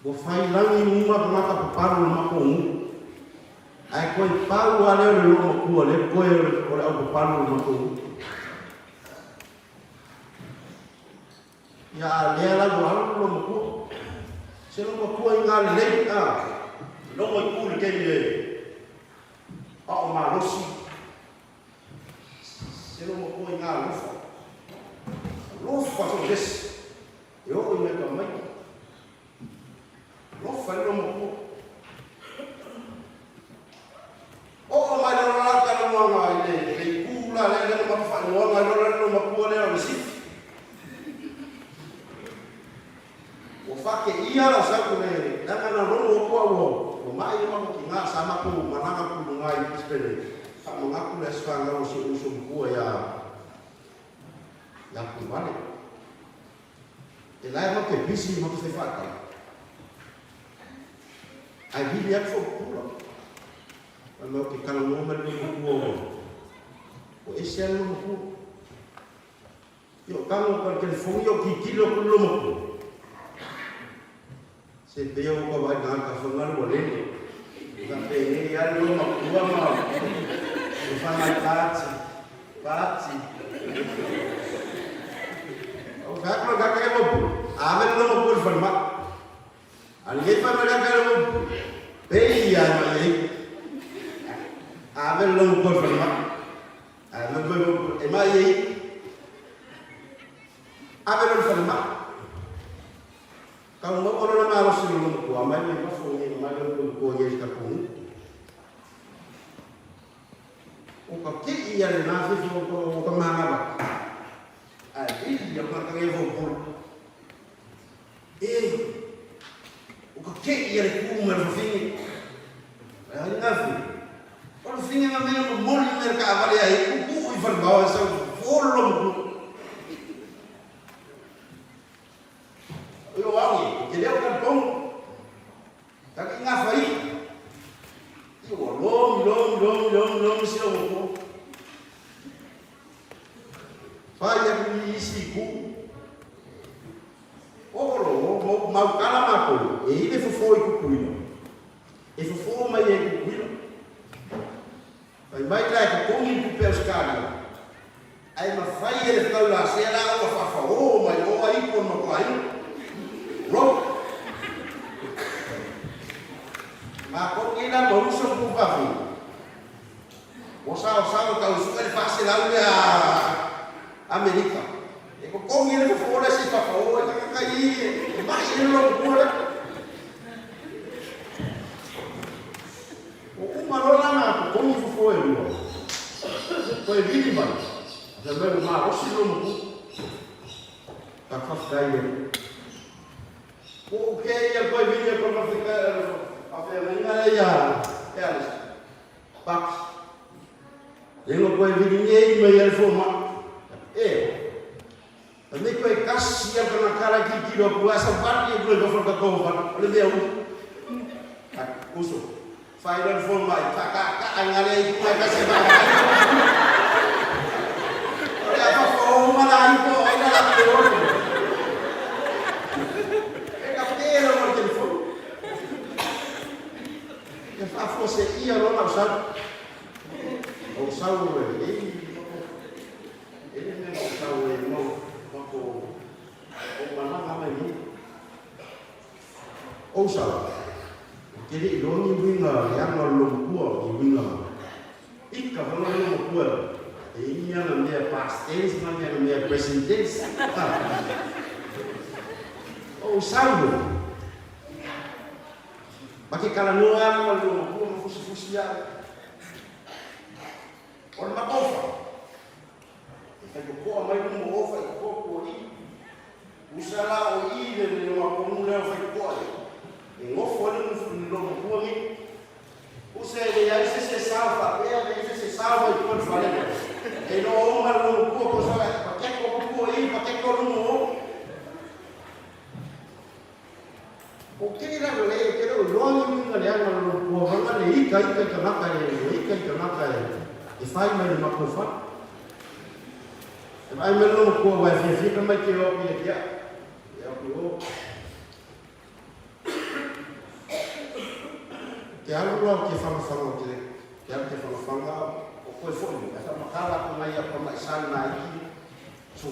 Speaker 10: Ua fai lagi uma tagata papalu o le matou nuu. Ae toe pau lava lea o le loomatua lea toe o le au papalu o le matou nuu. Ia a lea la ua alu le loomatua. Se loomatua i ngā lelei, a. Logo i ku le taimi e ao malosi. Se loomatua i ngā alofa. Alofa so sesi. E oo i nai tamaiti. Alofa i le loomatua. Oo mai loa la talanoaga i le le itu la lea lea na matou faaigoaina ai loa le loomatua lea o le sifi. Ua faateia lau sau le leaga na logo atu au ua ua mai le matou tina sa matou malaga atu i luga i Brisbane e faamanatu le aso fanau o si ou uso matua ia ia Tuvale. E la e matou te busy matou fai faatau. Ae vili atu sou pula. Fai mai ou te talanoa mai le loomatua ua ua ese lava le loomatua. Ia o tago atu i le telefoni ia o tilotilo atu le loomatua. Se pei ua ta vaai i le tagata foi lale ua lele. Faapei lava le loomatua ma le fai mai Pati, Pati. Ou fai atu la tagata ia ua ave le loomatua i le falemai. A lelei fai mai le tagata ia ua pei lava e mai ai. Ave le loomatua i le falemai. Ave e mai ai. Ave loa i le falemai. Tau maua loa le malosi o le loomatua, mai mai fafo nei, mai le loomatua i ai i tatou nuu. O ka kii ia lena fifi o ka manava. Ae vili ia ka kage fo polo. E, o ka kii ia le ku ma le fafine. Ai ai ngā fi. O le fafine nga mea mo moli me ka avale ai, kuku i whanau e sau folo loomatua. Io au i te leo talitonu. Taki ngā whai. I ua lomi, lomi, lomi, lomi, lomi se o ko. Whai aku i isi ku. O olo, mau, mau kala mākou, e ile fofo i kukuila. E fofo mai e kukuila. Fai mai la e totogi le tupe Ausetalia, ae mafai e le fetaulasea la ona faafaoo mai o ai ipu o le matou aiga. Road. Matou nei la ma uso ma tuafafine. Ua saosao tau sue le 400 lea Amerika. E totogi le fofo lea se i fafaoa e tagata i e mai i le logo lea. Ua uma loa la na totogi fofo e lua. Toe vili mai. Fai mai ua malosi le logo. Ka faafetai le Ua ou kē ia koe vili e kona faafeagaiga lea ia Alice. Bucks. Lengo koe vili nei mai ai fo ma. E. A me koe kasi ia kana kala ki kilo ku asa bari e koe ka ka ko fa. O le mea u. A uso. Fai lo fo mai ka ka ka ngale i ku kasi ba. O le afa fo ma la i ko ai la la te o. E ka pera mo telefone. E faafuaseia loa lau sau. Ou sau e e e le mea ou sau e mau mako ou malaga mai nei. Ou sau, ou te le i loa ni uiga leaga o le lomukua o ni uiga ika fana le lomukua e i ana mea past tense ma ni ana mea present tense. Ou sau loa, Ma ke talanoa ala ma le loma ma fusifusi au. O le matofa, e fai kokoa mai luma o ofa i kokoa kua i. Usa la o i le le loma komu lea o fai kokoa i. E ngofo ale mufu le loma kua ngi. Usa e le ai se se sao fa pea le se se sao mai kua le fale. E no o ma le loma kua ko sa pa keko kua i pa keko luma o. O kēlā wale e kēlā o loa ni uiga leaga o lo kua wanga le ika ika i kanaka e le ika i kanaka e e whai mai le mako wha. E vai mai lo kua wai fia fia ka mai ke o ki kia. E o ki o. Te alu loa ke whanga whanga o te te alu te whanga whanga o koe foi e wha makala ko ngai a pa mai sal na iki. So,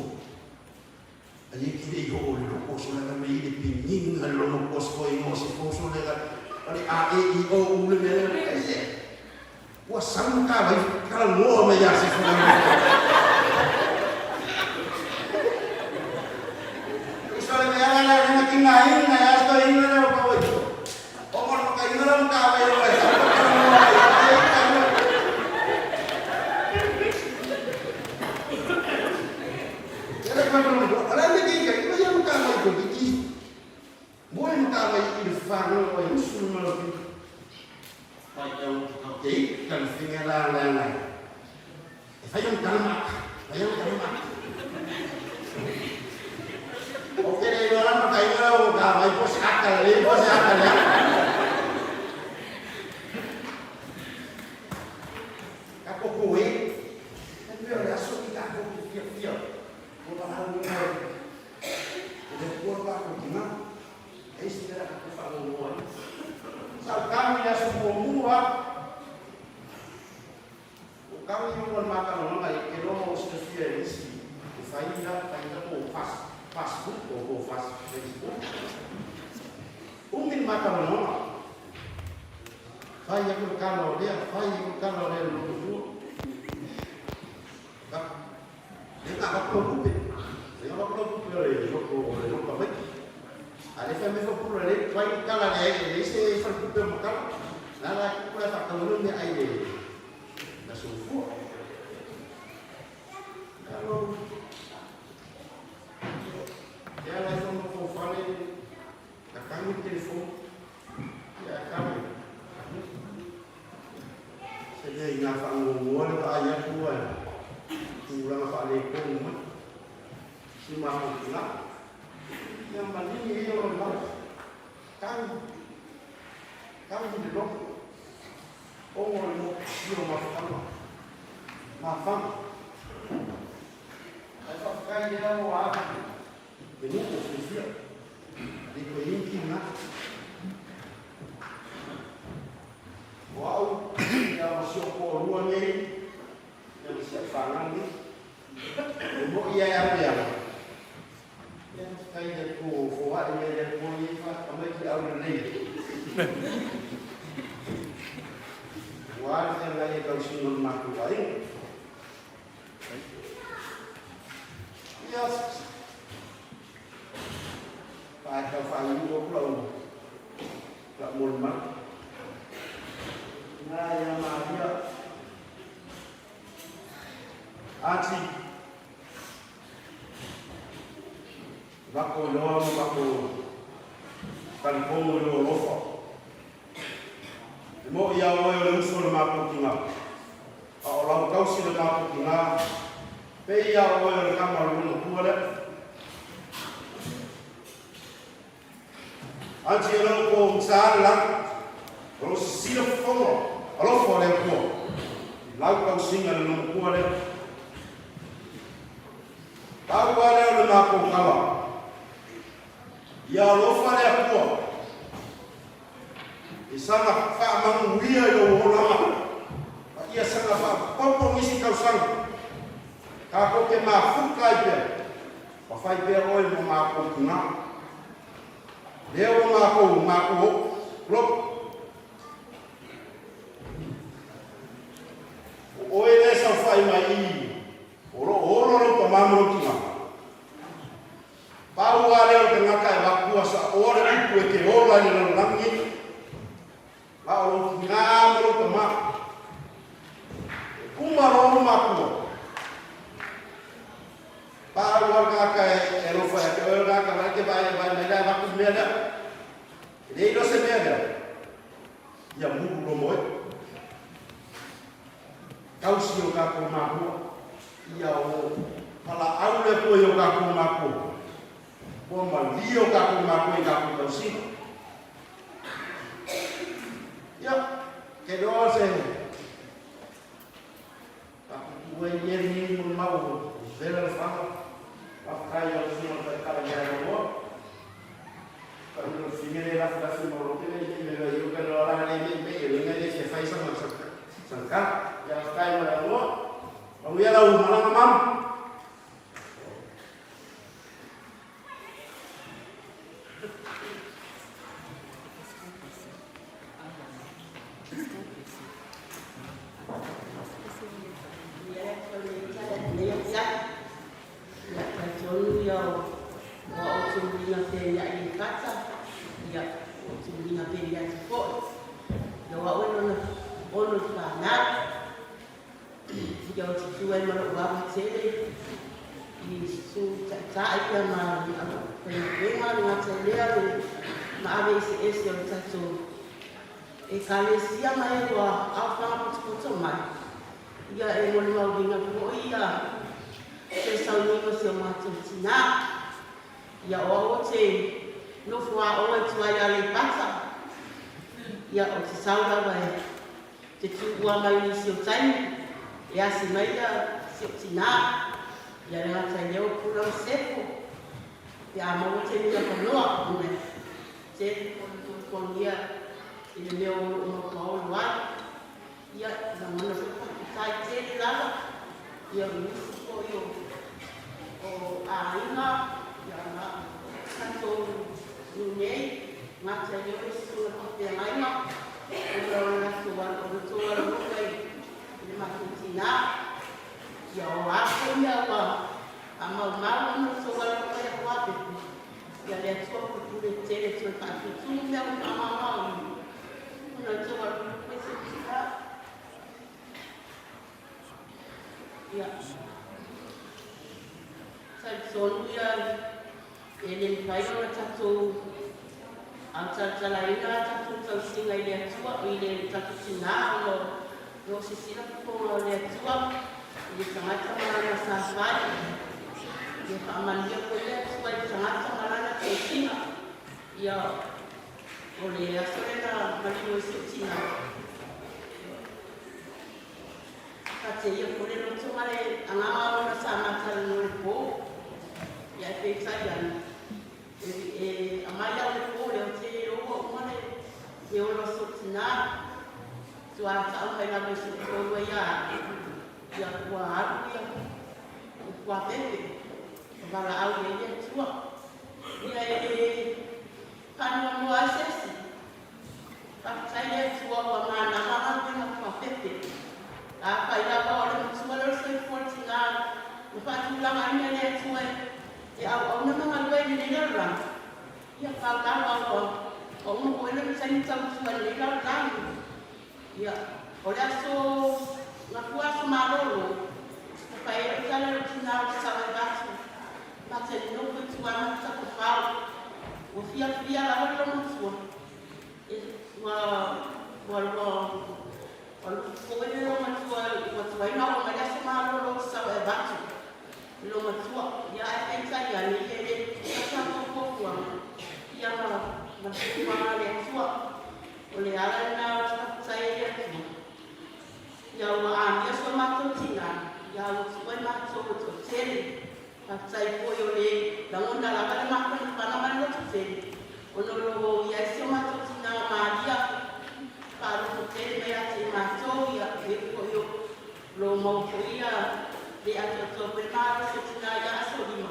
Speaker 10: A ye ki le i ho le loko so le me i le pinyin a le lono ko so i mo se fo so le o le a e i o u le me le e se ua sau ka vai ka la ngoa me ya se fo le so le me ala la na ki na i na ya so i na o ka wai o mo ka i na ka vai o ka sa ka ngoa ai ka E pei o le aso i tatou te fiafia ua valaauina e le Atua lo tatou tina, e isi mea tatou faanoanoa ai. Sa ou kagi i le aso muamua, ua kagi i luga o le matalanoaga e ke loa o silafia e nisi e fai la fai la po o Facebook po o Facebook. Umi le matalanoaga. Fai aku le kala o lea, fai aku le kala o lea i le loto fua. Le ka ka kulo kupe. Le ka kulo kupe o le loto o le loto mai. A le fai me fo kulo le fai le kala le ai le se fai kupe o makala. La la kupe la fa kaulu me ai le la so fua. Alo. Ia la fo mo fale ka kangi telefon. Ia kame. Se lea i ngā whaangongoa le vaai atu ai tūranga whaaleponu mai. Si mātou ki ngā. Ia manini e o mau. Tangi. Tangi le loko. Ongo le mo sio mawhanga. Mawhanga. Ai whawhakai le au o āku. Le nuku o whiwhia. Le koe inki ngā. O au, ia ma si o toalua nei, ia ma si au fanau nei. E moʻi ai au ia. Ia faafetai i le Atua ua foai mai le Atua i fa amai ki au lelei. Ua aua le feagai ai tausiga o le matou aiga. Ia, pa e tau faaiuiu atu lau lau molimau. Ina ia Maria, Ati, Lako iloa ma lako talitonu i lou alofa. E moʻi iā oe o le uso o le matou tina, a o lau tausi le matou tina, pei iā oe o le tama o le loomatua lea. Aunty e lou po gisa le lagi, o lou sisila fofoga alofa o le Atua i lau tausiga i le loomatua lea. Pau lava lea o le matou tala, ia alofa le Atua i saga faamanuia i lou olaga ma ia saga faapopo nisi tausaga tatou te mafuta ai pea ma fai pea oe ma matou tina. Lea ua matou matou oo loto. O oe lea e saofai mai i i, o lo o ola lou tama ma lou tina. Pau lava lea o le tagata e avatua saoa le upu e te ola i le lalolagi nei, la o lou tina ma lou tama. E uma loa ou matua, pau lava le tagata e alofa ia te oe o le tagata la e te vaai e vaai mai la e avatu le mea lea. E le iloa se mea lea, ia mulu loa moe. Tausi o tatou makua, ia o valaau le Atua i o tatou makua, ua malie o tatou makua i tatou tausiga. Ia, ke loa se Faatutu ai ia lenei molimau o vela le fala. Faafetai i lau Afioga i le Taitai ia Loa. Manuia lau malaga mama.
Speaker 11: Ia, talitonu ia o ua ou tuuina pea ia i Lepata, ia, ua ou tuuina pea ia atu foi. Ia o au e lona ono i fanau. Ia ou te tu ai ma lou ava tele i susu taitai ia ma le au faigaluega le gata i lea le maave eseese o le tatou Ekalesia ma e ua aofaga potopoto mai. Ia e molimauina foi ia se sauniga o si o matou tinā. Ia o au ou te nofo aoga i tua i Aleipata. Ia ou te sau lava e te tuua mai nisi o taimi e asi mai ia si ou tinā. Ia le gata i lea o Pula ma Sepo pe a maua taimi avanoa ona e tele foi le tuatuagia i le mea o lo o maupaolo ai. Ia, lagona foi le faafetai tele lava, ia o nisi foi o o aiga, ia ma tatou nuu nei, gata ai o le susuga faafeagaiga, ona o le latou alo, o le tou alolofa i le matou tinā, ia o a foi mea ua faamaumau ona o le tou alolofa ia Fuapepe, ia le Atua pulepule tele toe faatutumu mea ua faamaumau Ona o tou alolofa i si ou tinā. Ia. Talitonu ia e le mafai ona tatou autalatalaina a tatou tausiga i le Atua, i le tatou tinā, ona o lo o sisila fofoga o le Atua i le tagata ma lana safai. Ia faamanuia foi le Atua i le tagata ma lana tausiga. Ia, o le aso lea na maliu ai si ou tinā. Ka te ia foi le loto ma le agaga ona sa matalanoa i le pō. Ia e peitai ane, e, e aumai au i le pō lea ou te le iloa ua uma le, le ola o si ou tinā. Tuā tau mai lava i si ou toalua ia au, ia ua alu ia i Fuapepe, ua valaau i ai le Atua. Ia e le faanoanoa ai se isi. Faafetai i le Atua ua manava galuega tuapepe. Afai lava o le matua lea o le soifua o le tina na faatulagaina e le Atua e auauna ma galue i lenei lalolagi, ia pau lava ua uma foi lona taimi tautua i lenei lalolagi. Ia, o le aso Gafua aso malolo, na fai ai lau tala i lou tina o le sao e avatu, ma te nofo i tua ma te tafafao. Ua fiafia lava le loomatua, e, ua, ua, ua, ua lufu foi le loomatua ua tuai ona oo mai le aso malolo o le sao e avatu i le loomatua. Ia, ae peitai ane, ia e le tutusa tatou fuafuaga, ia ma, ma le fuafuaga a le Atua. O le ala lena ou te faafetai ai i le Atua, ia ua amia so matou tina, ia ua tuu ai matou e toatele. Faafetai foi o le lagona lava le mafanafana ma le lototele, ona o lo o i ai si o matou tina Maria faalototele mai ia te i matou, ia e ui foi o lo o maua foi ia le atoatoa foi le malosi o tina ia Aso Lima.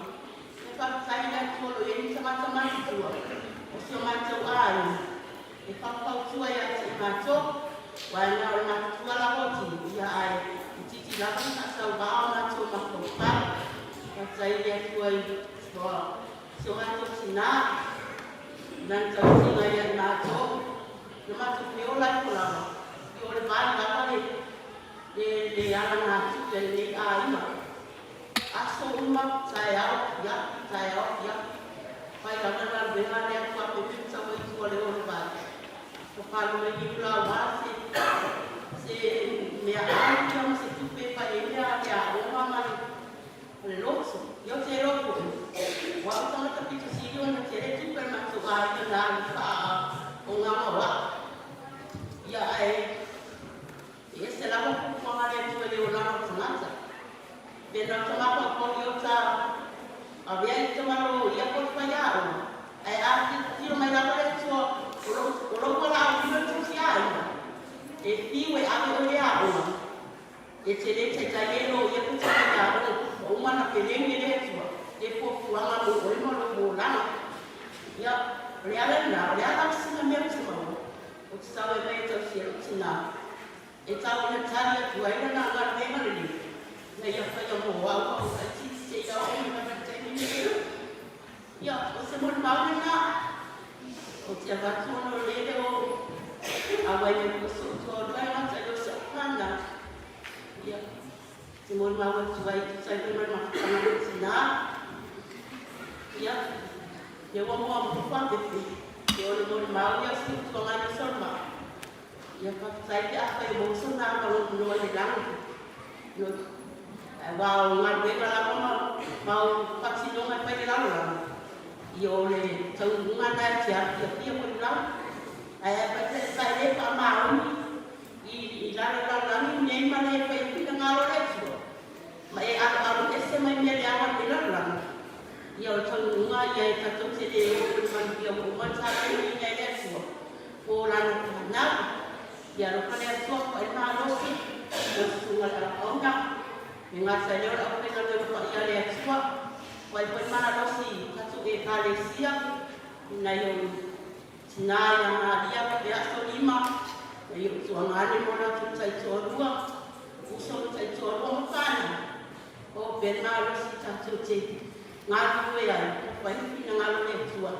Speaker 11: Ia faafetai i le Atua o lo o i ai ni tagata matutua o si o matou aiga e faufautua ia te i matou, aua na o le matutua lava o tino, ia ae itiiti lava le faasauvaa o matou mafaufau. Faafetai i le Atua i si o matou tina, i lana tausiga ia i matou, na matou feola ifo lava, ia o le vai lava le le alagatupe a lenei aiga. Aso uma, taeao, afiafi, taeao, afiafi. Fai lava le galuega a le Atua pepe ma tau ai tua leo o le vai. Ua palu mai liu la aua se se mea ai ia ma se tupe e fai ai le le aoga ma le ma le lotu. Ia ou te iloa foi, o au tagata pito sili ona tele tupe a le matou aiga na alu faa ogaoga o au. Ia ae E ese lava fuafuaga a le Atua i le olaga o le tagata. Pena o tamafaufau i ota avea i tamalo ia ko le faiaoga, ae a tilotilo mai lava le Atua o lou, o lou valaauina le tausiaina, e fiu e ave oe le aoga, e te le taitai e lo ia pe te faiaoga, ua uma ona peleni e le Atua le fuafuaga mo oe ma lou olaga. Ia, o le ala lena, o le a lava sina mea ou te maua, Ou te tau e mai e tausi e lou tinā, e tau ina tali atu ai lana galuega lenei, ina ia faia mo au a o laitiiti seia oo mai lava i le taimi lenei. Ia, o se molimau lena, ou te avatu ona o lele o auai mai foi si ou toalua e gata i o si au fanau. Ia, te molimau atu ai e tusa ai foi ma le mafutaga o lou tinā. Ia, Ia ua moa mo Faapepe, e ono molimau ia si utuaga i Solomao. Ia faafetai pe afai o maua sona avanoa i le lagi. No, aua o galuega lava ma, ma o faatinoga e fai i le lalolagi, ia o le taunuuga na e te afiafia foi i le lagi. Ae afai pe e le faamaoni i, i lalo i lalolagi nei ma le faia finagalo o le Atua, ma e aloalo ese mai mea leaga o lenei lalolagi, Ia o le taunuuga ia e tatou te le o i le manuia ua uma ona tapenaina e le Atua mo lana fanau. Ia alofa le Atua foai le malosi mo le susuga i le auauna, e gata ai lea o le aufaigaluega paia a le Atua, foai foi le malosi i tatou Ekalesia, i nai ou tina ia Maria ma Asolima, nai ou tuagane ma o latou taitoalua, uso ma taitoalua ma fanau. O Ben malosi tatou te galulue ai, ma fai le finagalo o le Atua,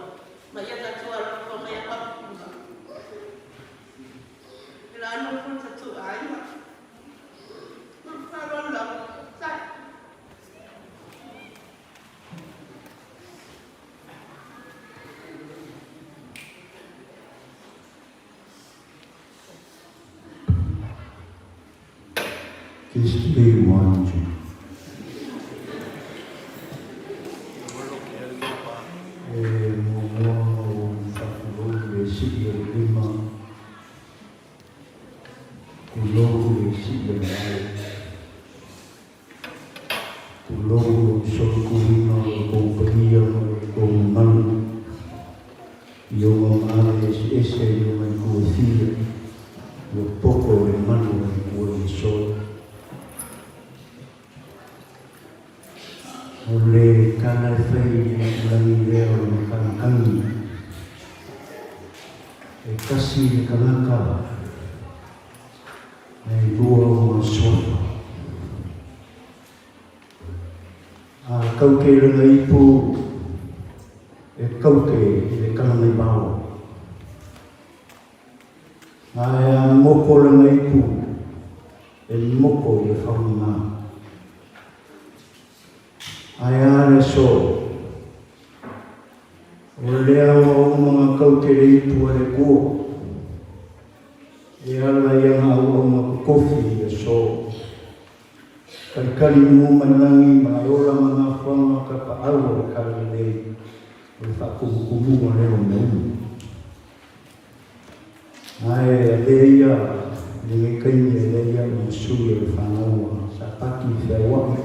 Speaker 11: ma ia tatou alofa mai a faapupula. E la nofo le tatou aiga. Ma le faaaloalo lava. Sai.
Speaker 12: Kirsty Wangi. E muamua ona ou faatulou i le sii o le lima, tulou le sii o le ao, tulou lou solituina o lo outou paia ma lo outou mamalu i ona maale eseese i ona itu e fia, ua poto le manu o le ua i aso. O le tala e fai i le itulagi lea o le matagitagi, e E tasi le kanaka ae lua ona suafa. A kauke i lana ipu, e kauke i le Kalagaivao. Ae a moko lana ipu, e moko i le Faugagā. Ae a le aso, o lea ua uma ona kauke le ipu a le Atua, e ala i ana auauna totofi i le aso. Kalikali nuu mai lagi ma e ola ma nafoaga ka paau o le Kalilei o le faakumukumu a lea o mea uma. Ae avea ia lenei taimi avea ia ma sui o le fanau a Sapati i feaua'i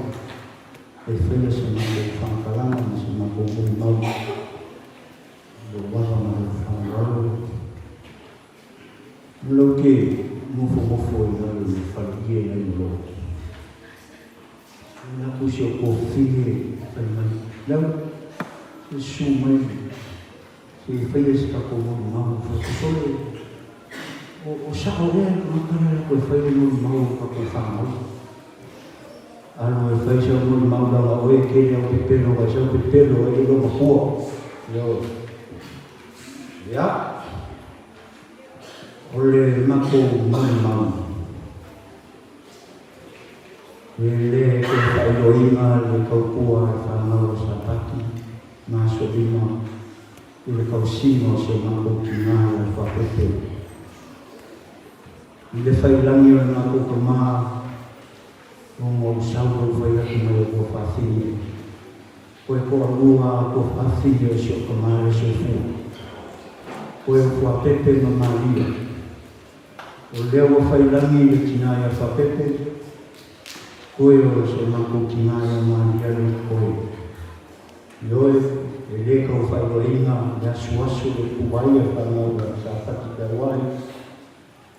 Speaker 12: e faia se matou faamatalaga ma se matou molimau i lou ava ma lou faaaloalo. Lau ke nofonofo i lalo i le faleie nai ma lou. Ua latou si o kofine fai mai, Lau, se susu mai se i faia se tatou molimau. Fai atu, Sole, o sao ea le tagata lea latou e fai le molimau o tatou fanau? Alu e fai sau molimau leaga oe e tele au pepelo, kai sau pepelo ai le loomatua. Ioe. Ia. O le matou molimau, e le toe faailoaina le tautua a le fanau a Sapati ma Asolima i le tausiga o si o matou tina ia Faapepe. I le faiilagi o le matou tama, ona ou sau lou fai atu mai o ua faafine. Koe toalua a tua faafine o si ou tama le soifua. Koe o Fuapepe ma Malia. O lea ua faiilagi le tina ia Fuapepe, koe o si o matou tina ia Malia le koe. Ioe, e le tau faailoaina le asuasu le ituai a fanau a Sapati Peauai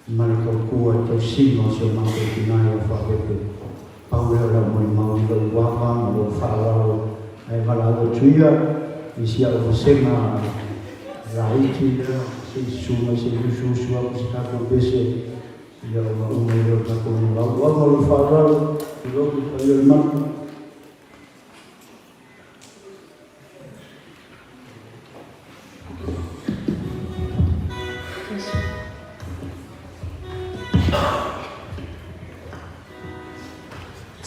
Speaker 12: ma le tautua i tausiga o si o matou tina ia Fuapepe. Pau lea o lau molimau i lou ava ma lou faaaloalo ae valaau atu ia i si au vasega laiti lea se i susu mai se i usuusu atu se tatou pese ia ona uma ai lea o le tatou molimau. Lau ava ma lou faaaloalo, tulou le paia o le malu.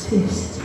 Speaker 6: Test.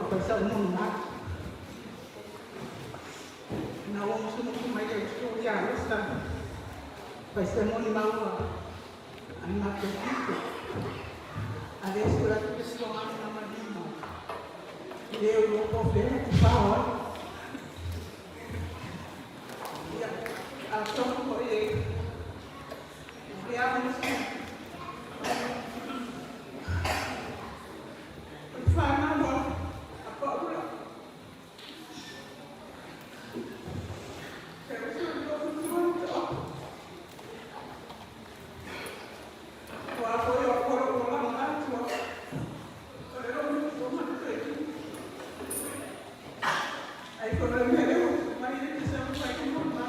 Speaker 4: fai sa'u molimau. Ina ua musumusu mai le uso ia Lesa, fai se molimau a le matou pito. A lea si o latou afioaga na malima, e le o iloa po o fea na tufao ai. Ia, atonu foi e le ao nisi o le fanau a Paula. E uso i lou matua na taoto. Ua foi o au o lou olaga atua. O le lou matua ma le toeaina. Ai kono le mea lea ua mai ai te sau fai i mama.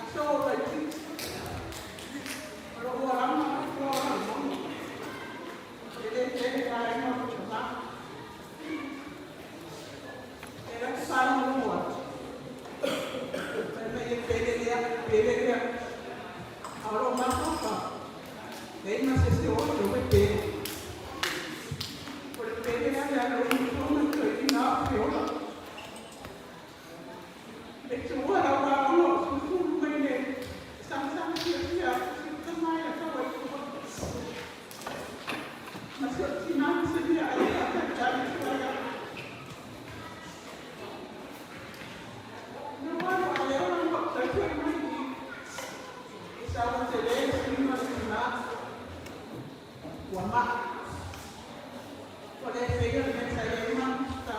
Speaker 4: Aso o laitiiti. O lou olaga atua o lau E le tele vaega o le tama. E la te faalogologo atu. Fai mai e pele lea, pele lea. A o lou mafaufau, leai ma se isi o oe e pele. O le pele la lea a lou matua ma le toeaina a o feola. Le tuua lau aoga o sufulu mai le samasama fiafia atu si tama ia tau ai tua. Ma si o tina ma se mea ai e faatalitali tua ia. Na walu a leo la mo tai foi mai i. E saua tele le suiga o le tina. Ua maa. Ua le feia le mea sa i ai mafuta.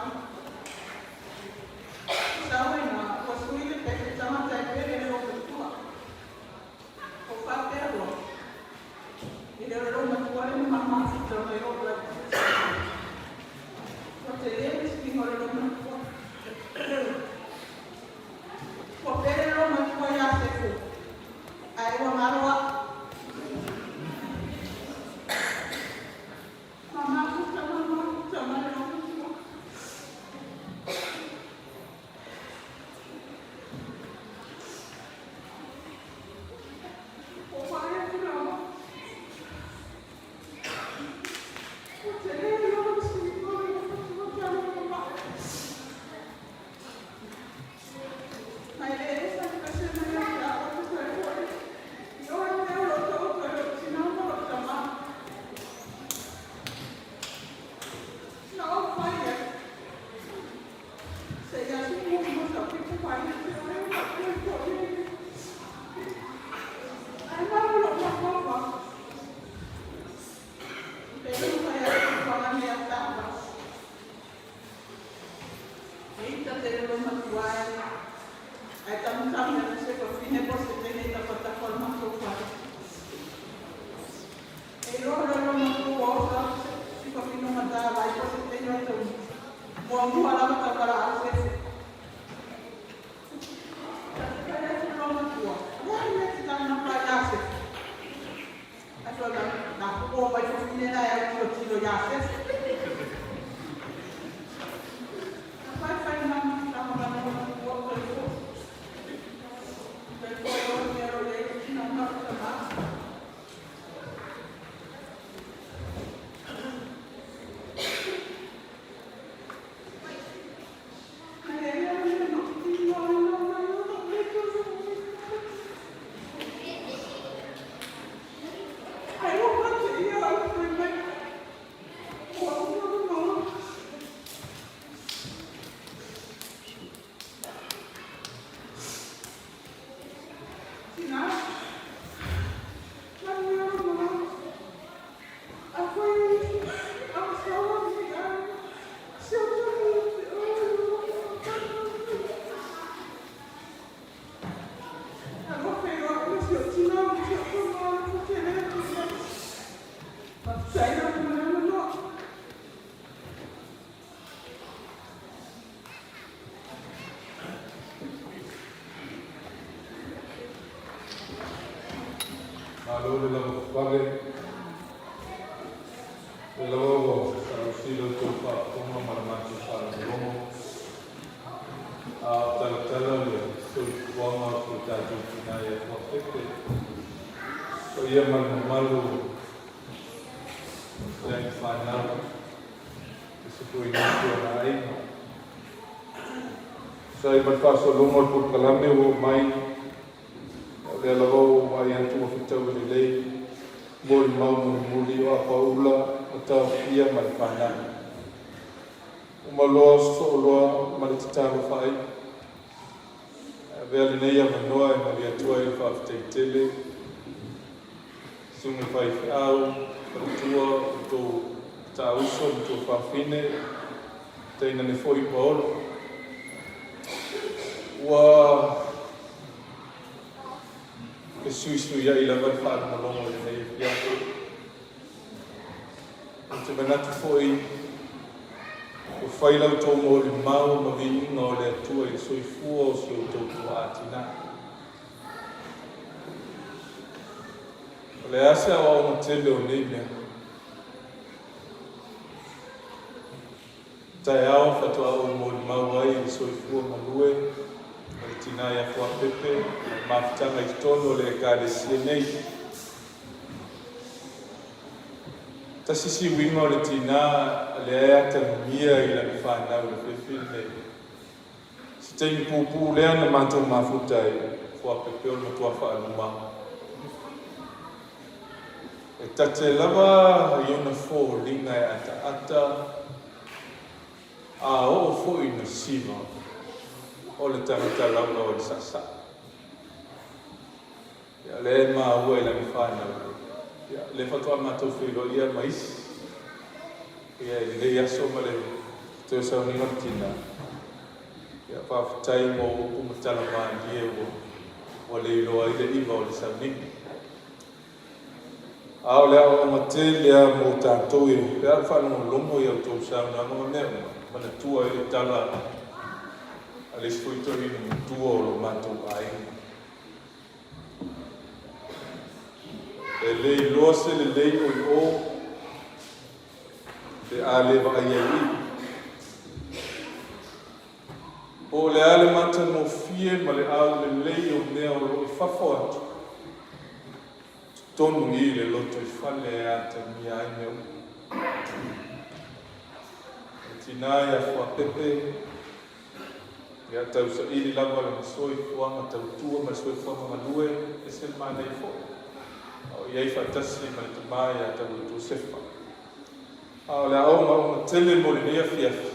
Speaker 4: Sau ai na, ua sui le pepe tagata e pele le loumatua. O faapea loa, e le o le loumatua lea na mafuta mai lou laitiiti. Ua tele le suiga o le loumatua. Ua pele le loumatua ia Sefo, ae ua galo au. Mamafuta, mamafuta mai loumatua. Ua vaai atu lava. Ua tele lava le suiga o le loumatua talu ona maʻe. Ma e le esa le pasene ia te au e tusa ai foi i oe mea o lo o taoto e lou tinā ma lou tamā. Na ou fai ai, se i asumu ma sau pito mai ia te oe o faapea foi e Ae malu lou mafaufau. Pe le mafai atu i fana mea taavale. E ita tele lou matua e, ae tamutami atu se fafine po o se teine i tafatafa o le matou fale. E iloa loa lou matua ua oso atu se si fafine o Matavai po o se teine o Taunuu. Muamua lava tauvalaau sefe. Fai atu lou matua, o le a le mea e te taumamafa ai ia Sefe? Ae fai mai, na oo mai fafine la e autilotilo ia Sefe. Na faifai mai tama mai lou matua o toe foi. Toe foi loa le mea o lo o i ai le tina ma lou tama.
Speaker 1: Malo le lavapapale, o lea lava ua saausi la outou faafofoga ma la matou faalogologo, a o talatala le soifuaga o si o tatou tina ia Tuafepe. Paia ma le mamalu o le aiga fanau, aemaise foi nisi o na aiga. Tusa ai ma le faasologa o le polokalame ua oo mai, o lea lava ua ou vaai atu ua fetaui lelei molimau mulimuli o apaula ma taofia ma le fanau. Uma loa sosoo loa ma le tatalo faaiu. Avea lenei avanoa e momoli atu ai le faafetai tele i susuga i faifeau, faletua, outou taauso ma tuafafine, tainane foi paolo. Ua fesuisuiai lava le faalogologo i lenei afiafi. Ou te manatu foi ua fai la outou molimau ma viiga o le Atua i le soifua o si outou tuaa tinā. O le a se aoaoga tele o nei mea? Taeao faatoa ou molimau ai i le soifua galue o le tinā ia Fuapepe ma le mafutaga i totonu o le Ekalesia nei. Tasi si uiga o le tinā lea e atagia i lana fanau i le afiafi lenei. Se taimi puupuu lea na matou mafuta ai, Fuapepe o le matua faaluma. E tate lava i ona foliga e ataata, a oo foi ina siva, o le tagata lava o le saasaa. Ia, lea e maua i lana fanau. Ia, lea faatoa matou feiloai ia ma isi. Ia, i lenei aso ma le toe sauniga o le tina. Ia, faafetai mo upu ma tala malie ua, ua leiloa ai le iva o le sauniga. A o le aoaoga tele lava mo tatou e pe a faalogologo i a outou saunoaga ma mea uma, manatua ai le tala a le isi foi toeaina matua o lo matou aiga. E le iloa se lelei o i o pe a le vaai ai i. Po o le a le matagofie ma le aulelei o mea o lo o i fafo atu, totonu i le lotoifale e atagia ai mea uma. E tinā ia Fuapepe, Ia tausaili lava lona soifuaga tautua ma le soifuaga galue, ese le manaia foi a o i ai faatasi ma le tama ia Taua Josefa. A o le aogaoga tele mo lenei afiafi,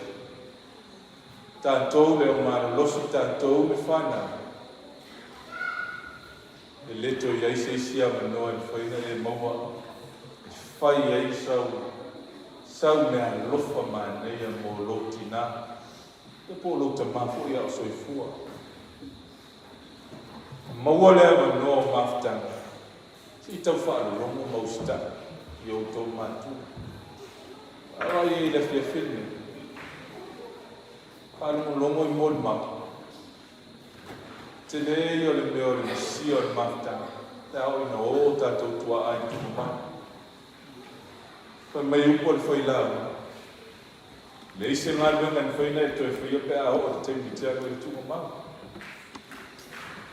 Speaker 1: tatou le au malolosi, tatou le fanau, e le toe i ai se isi avanoa e mafai ona e maua e fai ai sau sau meaalofa manaia mo lou tinā. Ia po o lou tama foi a o soifua. Maua le avanoa o mafutaga, se i tau faalologo ma usitai i o outou matua. Vaavaai ai i le afiafi lenei. Faalogologo i molimau. Tele ia o le mea o le misia o le mafutaga, pe a oo ina o o tatou tuaa i le tuumamao. Fai mai upu a le failauga, Leai se galuega e mafai ona e toe faia pe a oo i le taimi e te alu ai i le tuugamau.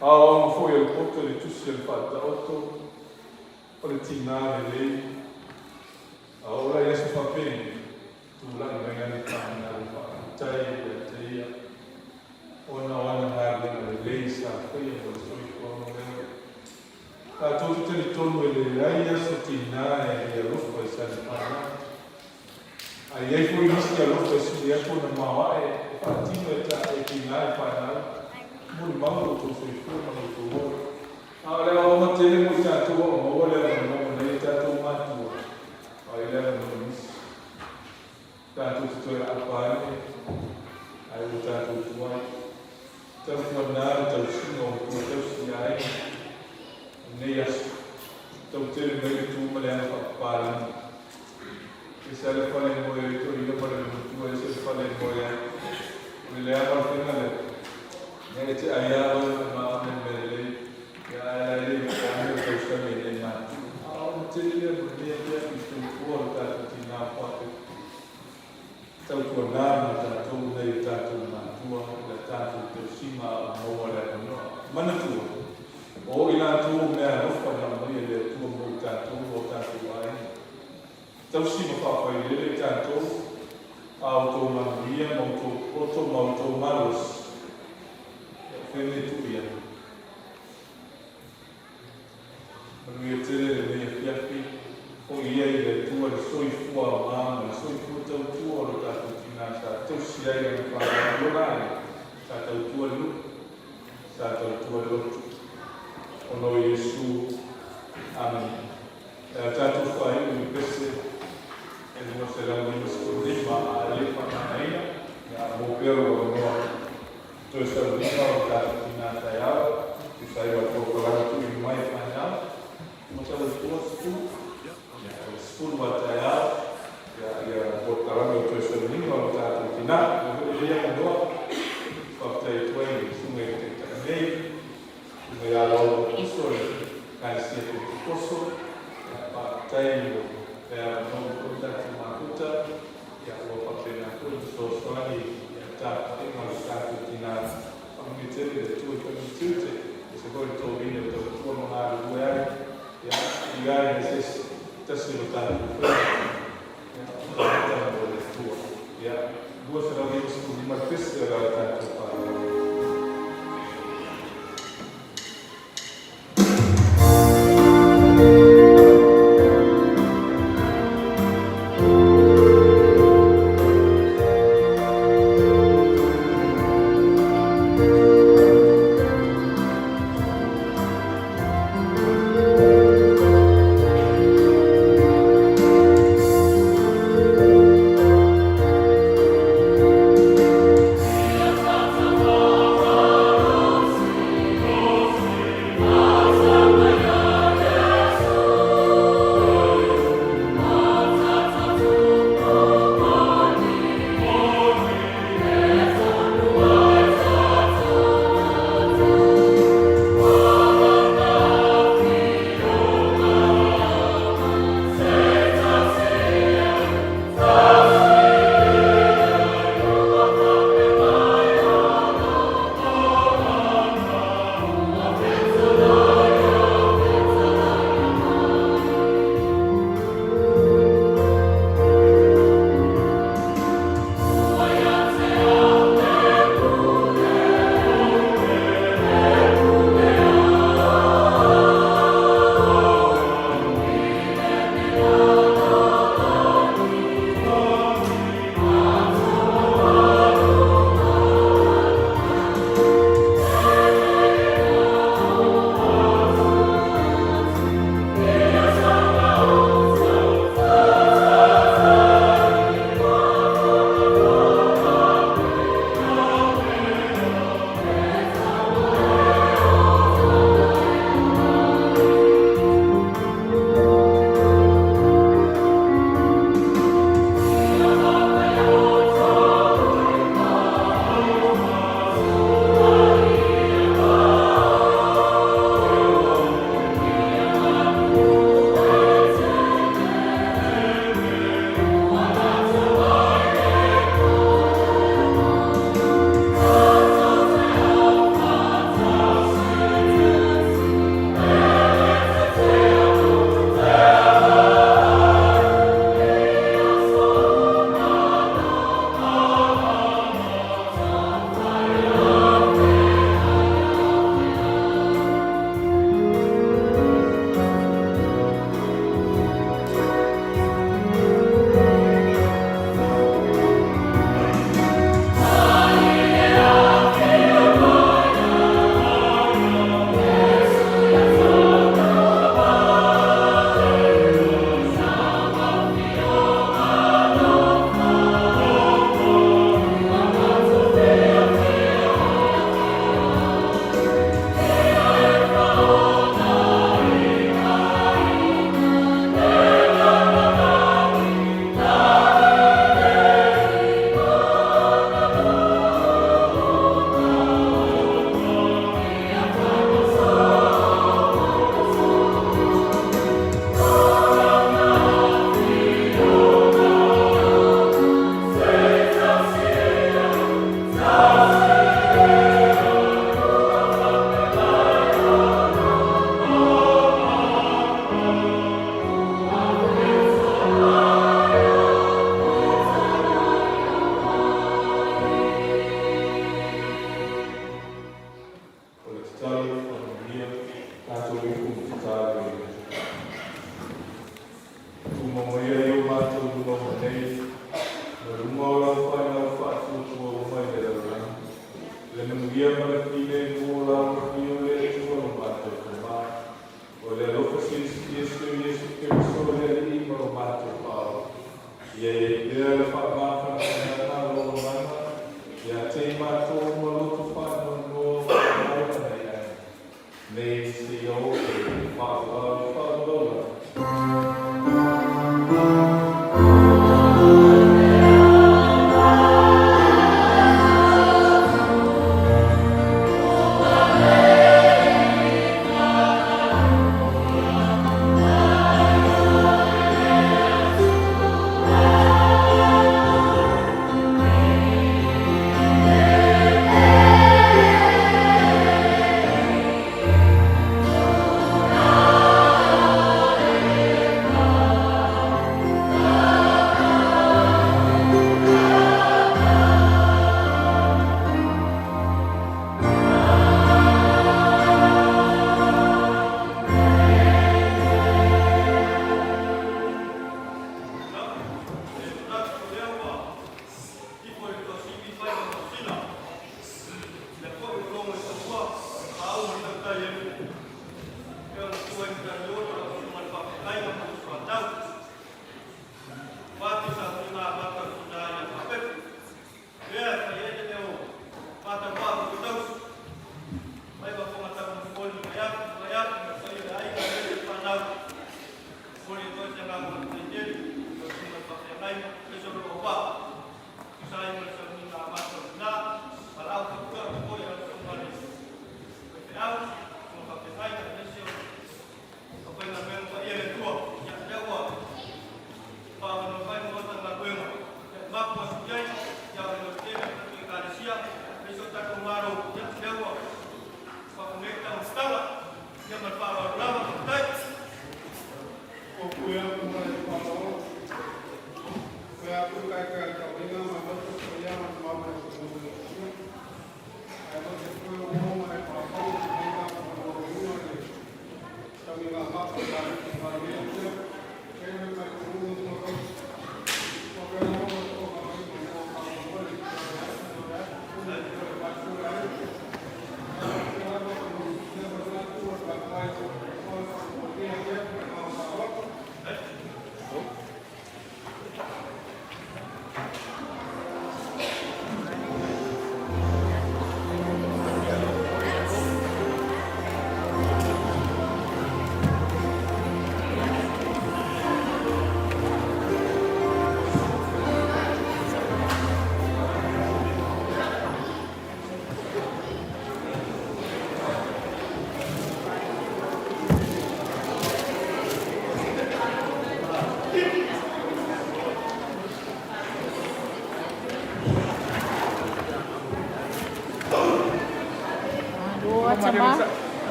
Speaker 1: Aoaoga foi a le poto i le tusi a le Faataoto, o le tinā lelei, a oo la i aso faapenei, tulai mai lana fanau e faafetai ia te ia ona o ana galuega lelei sa faia mo le soifuaga lea. Tatou te talitonu e leai aso tinā e le alofa i sana fanau. A i ai foi nisi alofa e sili atu ona maoae e faatino e ta e tiga i fanau, molimau lo outou soifua ma lo outou ola. A o le aoaoga tele mo i tatou a o maua le avanoa ma nai a tatou matua, o ai le avanoa i nisi. Tatou te toe aapa ane, ae ua tatou tuai. Tautuana le tausiga o matua tausi i aiga i lenei aso. Tau tele mai le tu ma le aga faapapalagi. Ese lava le fale e moe ai toeaina ma le matua, ese le fale e moe ai. O le leaga o le faiga lea, ia e te ai lava oe ma maona i mea lelei, ia ae la e le i maua ane o tausami e nei matua. A o le tele lea mo lenei afiafi i soifua o le tatou tinā o Tautuana mo tatou nei o tatou matua i la tatou tausiga a o maua le avanoa. Manatua! O i latou o meaalofa na aumaia e le Atua mo i tatou ma o tatou aiga. Tausi ma faafailele i tatou, a outou manuia ma outou poto ma outou malosi, ia o fea mea e tuu i ai? Manuia tele lenei afiafi, foi ia i le Atua le soifua aoga ma le soifua tautua o lo tatou tina sa tausi ai lana fanau i lona aiga, sa tautua le nuu, sa tautua le lotu. Ona o Iesu. Amene. E a tatou faaiu i le pese e 255 a e le faatagaina, ia maua pea lou avanoa. Toe sauniga o le tatou tina taeao, tusa ai ma le polokalame tuuina mai e fainao, ma tau e tua 10, ia o le 10 a taeao, ia ia polokalame o toe sauniga o le tatou tina. Ua foi lenei avanoa, faafetai atu ai i le susuga i le Taitai nei, susuga ia Loau Uso le Ekalesia Penetekoso, ia faafetai mo le avanoa ua foi tatou mafuta, Ia, ua faapena foi ona fesoasoani i le tapuaiga o le tatou tina. Faamanuia tele le Atua i faiva ma tiute, aemaise foi le toeaina e tautua ma galulue ai. Ia, viia ai se tasi o tatou faiva, ia, o tagata mo le Atua. Ia, 255 le pese o le tatou faaloalo. manuia ma le filemu o lau Afio le Atua lo matou Tama. O le alofa silisili ese o Iesu Keriso le Alii ma lo matou Faaola, ia i ai pea le faamafanafanaga a Lona mana ia te i matou uma loto faanoanoa ma le mau ana i ane, nei seia oo i le faavavau faavavau lava.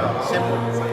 Speaker 5: a Semo.